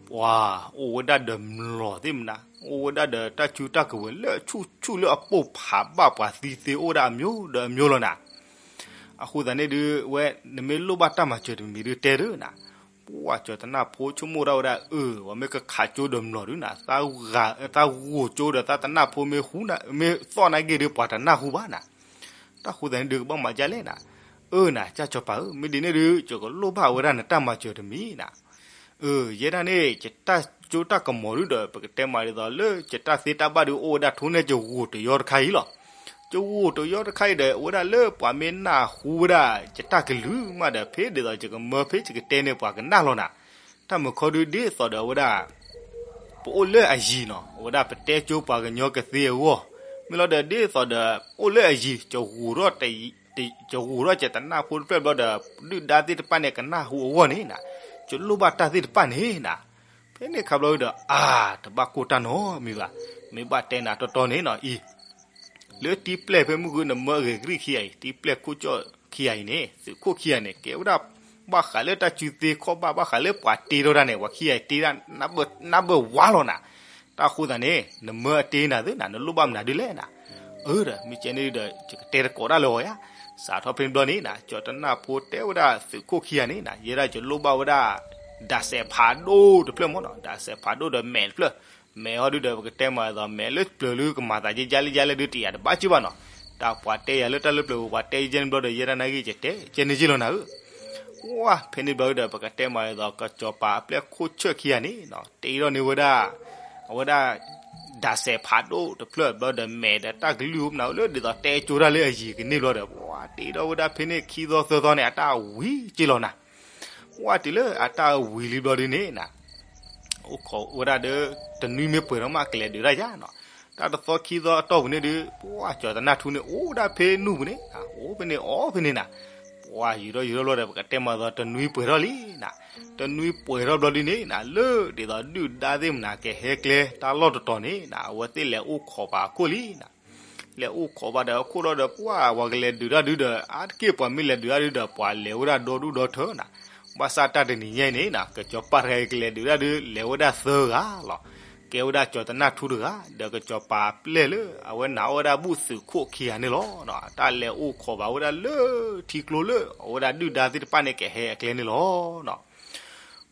ပှၤအိၣ်ဝဲဒၣ်ဒီးမျိာ်သ့ၣ်မနၤ, အိၣ်ဝဲဒၣ်ဒီးတၢ်စုတၢ်ကဝဲၤလၢဆူၣ်ဆူၣ်လၢအပိၢ်ဖးဘၣ်ပှၤသံသ့အိၣ်ဝဲဒၣ်အမျိၤဒီးအမျိၤလီၤနၤ. အဃိသတးန့ၣ်ဒုး ဝဲ နမ့ၢ်လိၣ်ဘၣ်တၢ်မၤစၢၤတမံၤမံၤဒုးတဲဒုးနၤ. ပှၤကၠီၤသနၢ်ဖိဆိကမိၣ်ဒၣ်ဝဲဒၣ် အၢ ပှၤမ့ၢ်ကခးကၠိဒီးမျိာ်ဒုးနၤ, သးဂိၢ်ကၠိဒီးသးသနၢ်ဖိမ့ၢ်ဟူ မ့ၢ်သီၣ်နာ်က့ဒုး ပှၤတနၢ်ဟူဘၣ်နၤ. တၢ်ဃိသတးန့ၣ်ဒုး ကဘၣ်မၤဒ်လဲၣ်နၤ. အၢနၤ ကၢ်ကၠီၤပၤဧၢ, မ့ၢ်ဒ်န့ၣ်ဒုး ယကလိၣ်ဘၣ်ဝဲဒၣ်နတၢ်မၤစၢၤတမံၤနၤ. အၢ ယဲဒၣ်န့ၣ် ယတၢ်ကၠိတၢ်ကမီၤဒုးဒီး ပကတဲမးဒ်သိးလၢ ယတၢ်သ့တၢ်ဘၣ်ဒုး အိၣ်ဝဲဒၣ်ထိၣ်န့ၢ်ကဂိၢ်တယီတခါအံၤလီၤ. ကဂိၢ်တယီတခါအံၤဒီး အဝဲဒၣ်လၢပှၤမ့ၢ်နၢ်ဟူဝဲဒၣ် ယတၢ်ကလုၢ်မးဒီး ဖဲဒ်သိးယကမၢဖဲယကတဲန့ၣ် ပှၤကနၣ်လီၤနၤ. တၢ်မုာ်ခီဒုးဒ်သိးဒီးအဝဲဒၣ် ပအိၣ်လၢအယံၤနီၤ, အဝဲဒၣ်ပတဲကၠိပှၤကညီကသ့အဂီၢ်, မ့ၢ်လီၤဒီးဒ်သိးဒီး အိၣ်လၢအယံၤ ကဂိၢ်ထီၣ် ကဂိၢ်ထီၣ်ကၠီၤသနၢ်ဖိတဖျၢၣ်ဘျီဒီး ဒုၣ်ဒါသ့ၣ်တဖၣ်န့ၣ် ကနၢ်ဟူအဂီၢ်န့ၣ်နၤ, ကလိၣ်ဘၣ်တၢ်သ့ၣ်တဖၣ်န့ၣ်နၤ. ဖဲန့ၣ်ခါဘျီဒီး အါ တဘၣ်ကိၢ်တၢ်နီတမံၤဘၣ်, မ့ၢ်ဘၣ်တဲနၤတီတီန့ၣ်နီၤအံၤ လၢတံၤပျဲၢ်ဖဲမုၢ်ဂုၢ်နမၢအဂဲၤကရံၣ်ခံဂၤအံၤ တံၤပျဲၢ်ခိၣ်ကၠီၣ်ခံဂၤအံၤန့ၣ် သုးခိၣ်ခံဂၤန့ၣ် ကဲဝဲဒၣ် ဘၣ်ဃးလၢတၢ်စုသ့ခီၣ်ဘၣ် ဘၣ်ဃးလၢပှၤတ့ထီၣ်တၢ်န့ၣ် ပှၤခံဂၤတ့ဒၣ် နဘၣ်ဝါလီၤနၤ, တၢ်ဃိသးန့ၣ် နမၢအတ့နၤသုနၤ နလိၣ်ဘၣ်မနုၤဒ်လဲၣ်နၤ, အၢဒီး မ့ၢ်ကဲန့ၣ်ဒီး ယကတဲတကိးတၢ်လၢအီၤယါ, စးထီၣ်ဖဲန့ၣ်ဘျီန့ၣ်နၤ ကၠီၤတနၢ်ဖိတဲဝဲဒၣ်သုးခိၣ်ခံဂၤန့ၣ်နၤ ယဲဒၣ်ယလိၣ်ဘၣ်ဝဲဒၣ် ဒးစဲးဖးဒိၣ်တဖျၢၣ်မ့ၢ်နီၤ ဒးစဲးဖးဒိၣ်ဒီးမဲာ်တဖျၢၣ်, မဲာ်ဟီဒုဒီး ပကတဲမးအသိး မဲာ်လၢပျၢၤလၢကမၤသးယဲယါလၢယါလၢဒုတယၤတဘၣ်က့ၢ်ဘၣ်နီၤ, တၢ်ပှၤတဲယၤလၢတၢ်လၢပျၢၤပှၤတဲယဲန့ၣ်ဘျီဒီး ယဲဒၣ်နာ်ဂ့ၢ်ယတဲ ကဲန့ၣ်က့ၢ်လီၤနၤဧၢ ဝါ ဖဲန့ၣ်ဘျီဒီး ပကတဲမးအသိး ကၠီၤပၤအပျဲၢ်ခိၣ်ဆၢၣ်ခံဂၤန့ၣ်နီၤ တ့ထီၣ်န့ၢ်ဝဲဒၣ် အဝဲဒၣ် ဒးစဲးဖးဒိၣ်တဖျၢၣ်ဘျီဒီး မဲာ်ဒီးတၢ်ကလုၢ်အိၣ်မနုၤလၢဒ်သိးတဲကၠိတၢ်လၢအယံၤကန့ၢ်ဘျီဒီး ပှၤတ့ထီၣ်ဝဲဒၣ်ဖဲန့ၣ်ခံသီသၢသီန့ၣ် အတၢ်ဝံၤက့ၢ်လီၤနၤ, ပှၤတုၤလၢအတၢ်ဝံၤလံဘျီဒုန့ၣ်နၤ အိၣ်ခိးဝဲဒၣ်ဒီး တနွံမ့ၢ်ပှဲၤထီၣ်မးကလဲၤဒုးတၢ်ယါနီၤ, တၢ်တသီခံသီအတီၢ်ပူၤန့ၣ်ဒုး ပှၤကၠီၤတနၢ်ထူန့ၣ် အိၣ်ဝဲဒၣ်ဖဲနူၢ်ပူၤန့ၣ် အိၣ်ဖဲန့ၣ်အီၣ်ဖဲန့ၣ်နၤ, ပှၤယူၤထီၣ်ယူၤထီၣ်ဘျီဒီး ပကတဲမးအသိး တနွံပှဲၤထီၣ်လံနၤ, တနွံပှဲၤထီၣ်ဘျီဒုန့ၣ်နၤ လၢဒ်သိးဒုၣ်ဒါသ့ၣ်မနၤကဟဲကျဲတၢ်လီၢ်တတီၤန့ၣ်နၤ အဝဲသ့ၣ်လဲၤအိၣ်ခိးပာ်အခိၣ်လံနၤ လဲၤအိၣ်ခိးဘၣ်ဒီးအခိၣ်ဒီး ပှၤပှၤကလဲၤဒုးတၢ်ဒုဒီး အါတက့ၢ်ပှၤမ့ၢ်လဲၤဒုးတၢ်ဒုဒီး ပှၤလဲၤဝဲဒၣ်ဒီဒူၣ်ဒီထၢနၤ, ဘၣ်ဆၣ်တၢ်တနံၤညါအံၤန့ၣ်နၤ ကၠီၤပၤတဂၤအံၤကလဲၤဒုးတၢ်ဒု လဲၤဝဲဒၣ်သၢဂၤလီၤ, ကဲဝဲဒၣ်ကၠီၤတနၢ်ထူတဂၤ ဒီးကၠီၤပၤပျဲၢ်လၢအဝဲနာ်အီၣ်ဝဲဒၣ်ဘူၣ်သုးခိၣ်ခံဂၤန့ၣ်လီၤ, တၢ်လဲၤအိၣ်ခိးဘၣ်ဝဲဒၣ်လၢထံကျိလၢအဝဲဒၣ်ဒုၣ်ဒါသ့ၣ်တဖၣ်န့ၣ်ကဟဲအကျဲန့ၣ်လီၤ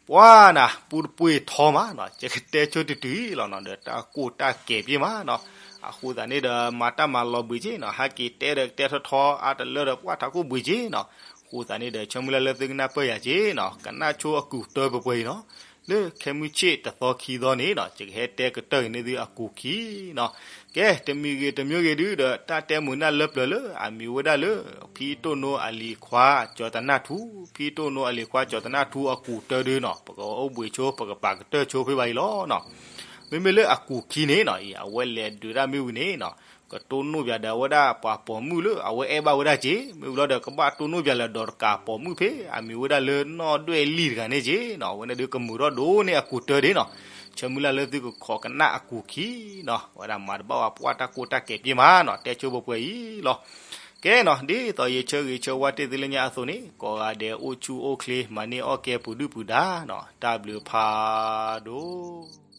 ပှၤနၤ ပူတပှ့ၤထီမးနီၤ ယကတဲဆိတတုၤအံၤလီၤနီၤ ဒီးတၢ်ကိၢ်တၢ်ကဲၤပ့ၢ်မးနီၤ, အဃိသတးန့ၣ်ဒီး မၤတၢ်မၤလီၤဘှံးက့နီၤ ဟဲက့ၤတဲဒီးကတဲထီထီအါတလၢဒီး ပှၤထးခိၣ်ဘှံးက့နီၤ, အဃိသတးန့ၣ်ဒီး ဆၢမုၢ်လၢ်လၢသုကနၢ်ပၢၢ်ယၤက့နီၤ ကနၣ်ဆိအကူာ်တၢ်ပှဲၤပှဲၤအံၤနီၤ, လၢခဲမုၢ်ဆ့ၣ်တသီခံသီန့ၣ်နီၤ ယကဟဲတဲကတၢၢ်အံၤန့ၣ်သုအကူာ်ခံနီၤ, ကဲ တမံၤဂ့ၤတမံၤဂ့ၤဒုဒီး တၢ်တဲမုာ်နၢ်လၢပျၢၤလၢအမံၤဝဲဒၣ်လၢ ဖံတိၣ်နိအလံၤခွါကၠီၤတနၢ်ထူ, ဖံတိၣ်နိအလံၤခွါကၠီၤတနၢ်ထူအကူာ်တၢ်ဒုနီၤ ပကအိၣ်ဘှံးဆိ ပကပာ်ကတၢၢ်ဆိဖဲဘၣ်အံၤလီၤနီၤ, မ့မ့ၢ်လၢအကူာ်ခံန့ၣ်နီၤ အံၤ အဝဲလဲၤဒုးတၢ်မ့ၢ်ဝံၤန့ၣ်နီၤ ကတိၢ်နီၣ်ပၠးဒီးအဝဲဒၣ်ပှၤပိာ်မုၣ်လၢအဝဲအဲၣ်ဘၣ်ဝဲဒၣ်က့ မ့ၢ်ဝံၤလီၤဒီး ကဘၣ်တိၢ်နီၣ်ပၠးလၢဒီးတကးပိာ်မုၣ်ဖဲ အမံၤဝဲဒၣ်လၢနီၢ်ဒွဲၣ်လံၢ်တဂၤန့ၣ်က့နီၤ အဝဲန့ၣ်ဒုကမုာ်ထီၣ်ဒိၣ်န့ၢ်အကူာ်တၢ်ဒ်နီၤ, ဆၢမုၢ်လၢ်လၢသုကခိးကနၣ်အကူာ်ခံနီၤ အဝဲဒၣ်မၤတဘၣ်ဝဲ ပှၤတၢ်ကိၢ်တၢ်ကဲၤပ့ၢ်မးနီၤ တဲဆိပှဲၤပှဲၤအံၤလီၤ, ကဲနီၤ ဒ်သိးယဆၢဂ့ၤဆၢဝါတ့ၢ်သုလၢညါအသိးန့ၣ် ကိးဂၤဒဲးအိၣ်ဆူၣ်အိၣ်ချ့ မၤန့ၢ်အီၣ်ကဲပှၤဒုၣ်ပှၤဒါနီၤ တၢ်ဘျုးဖးဒိၣ်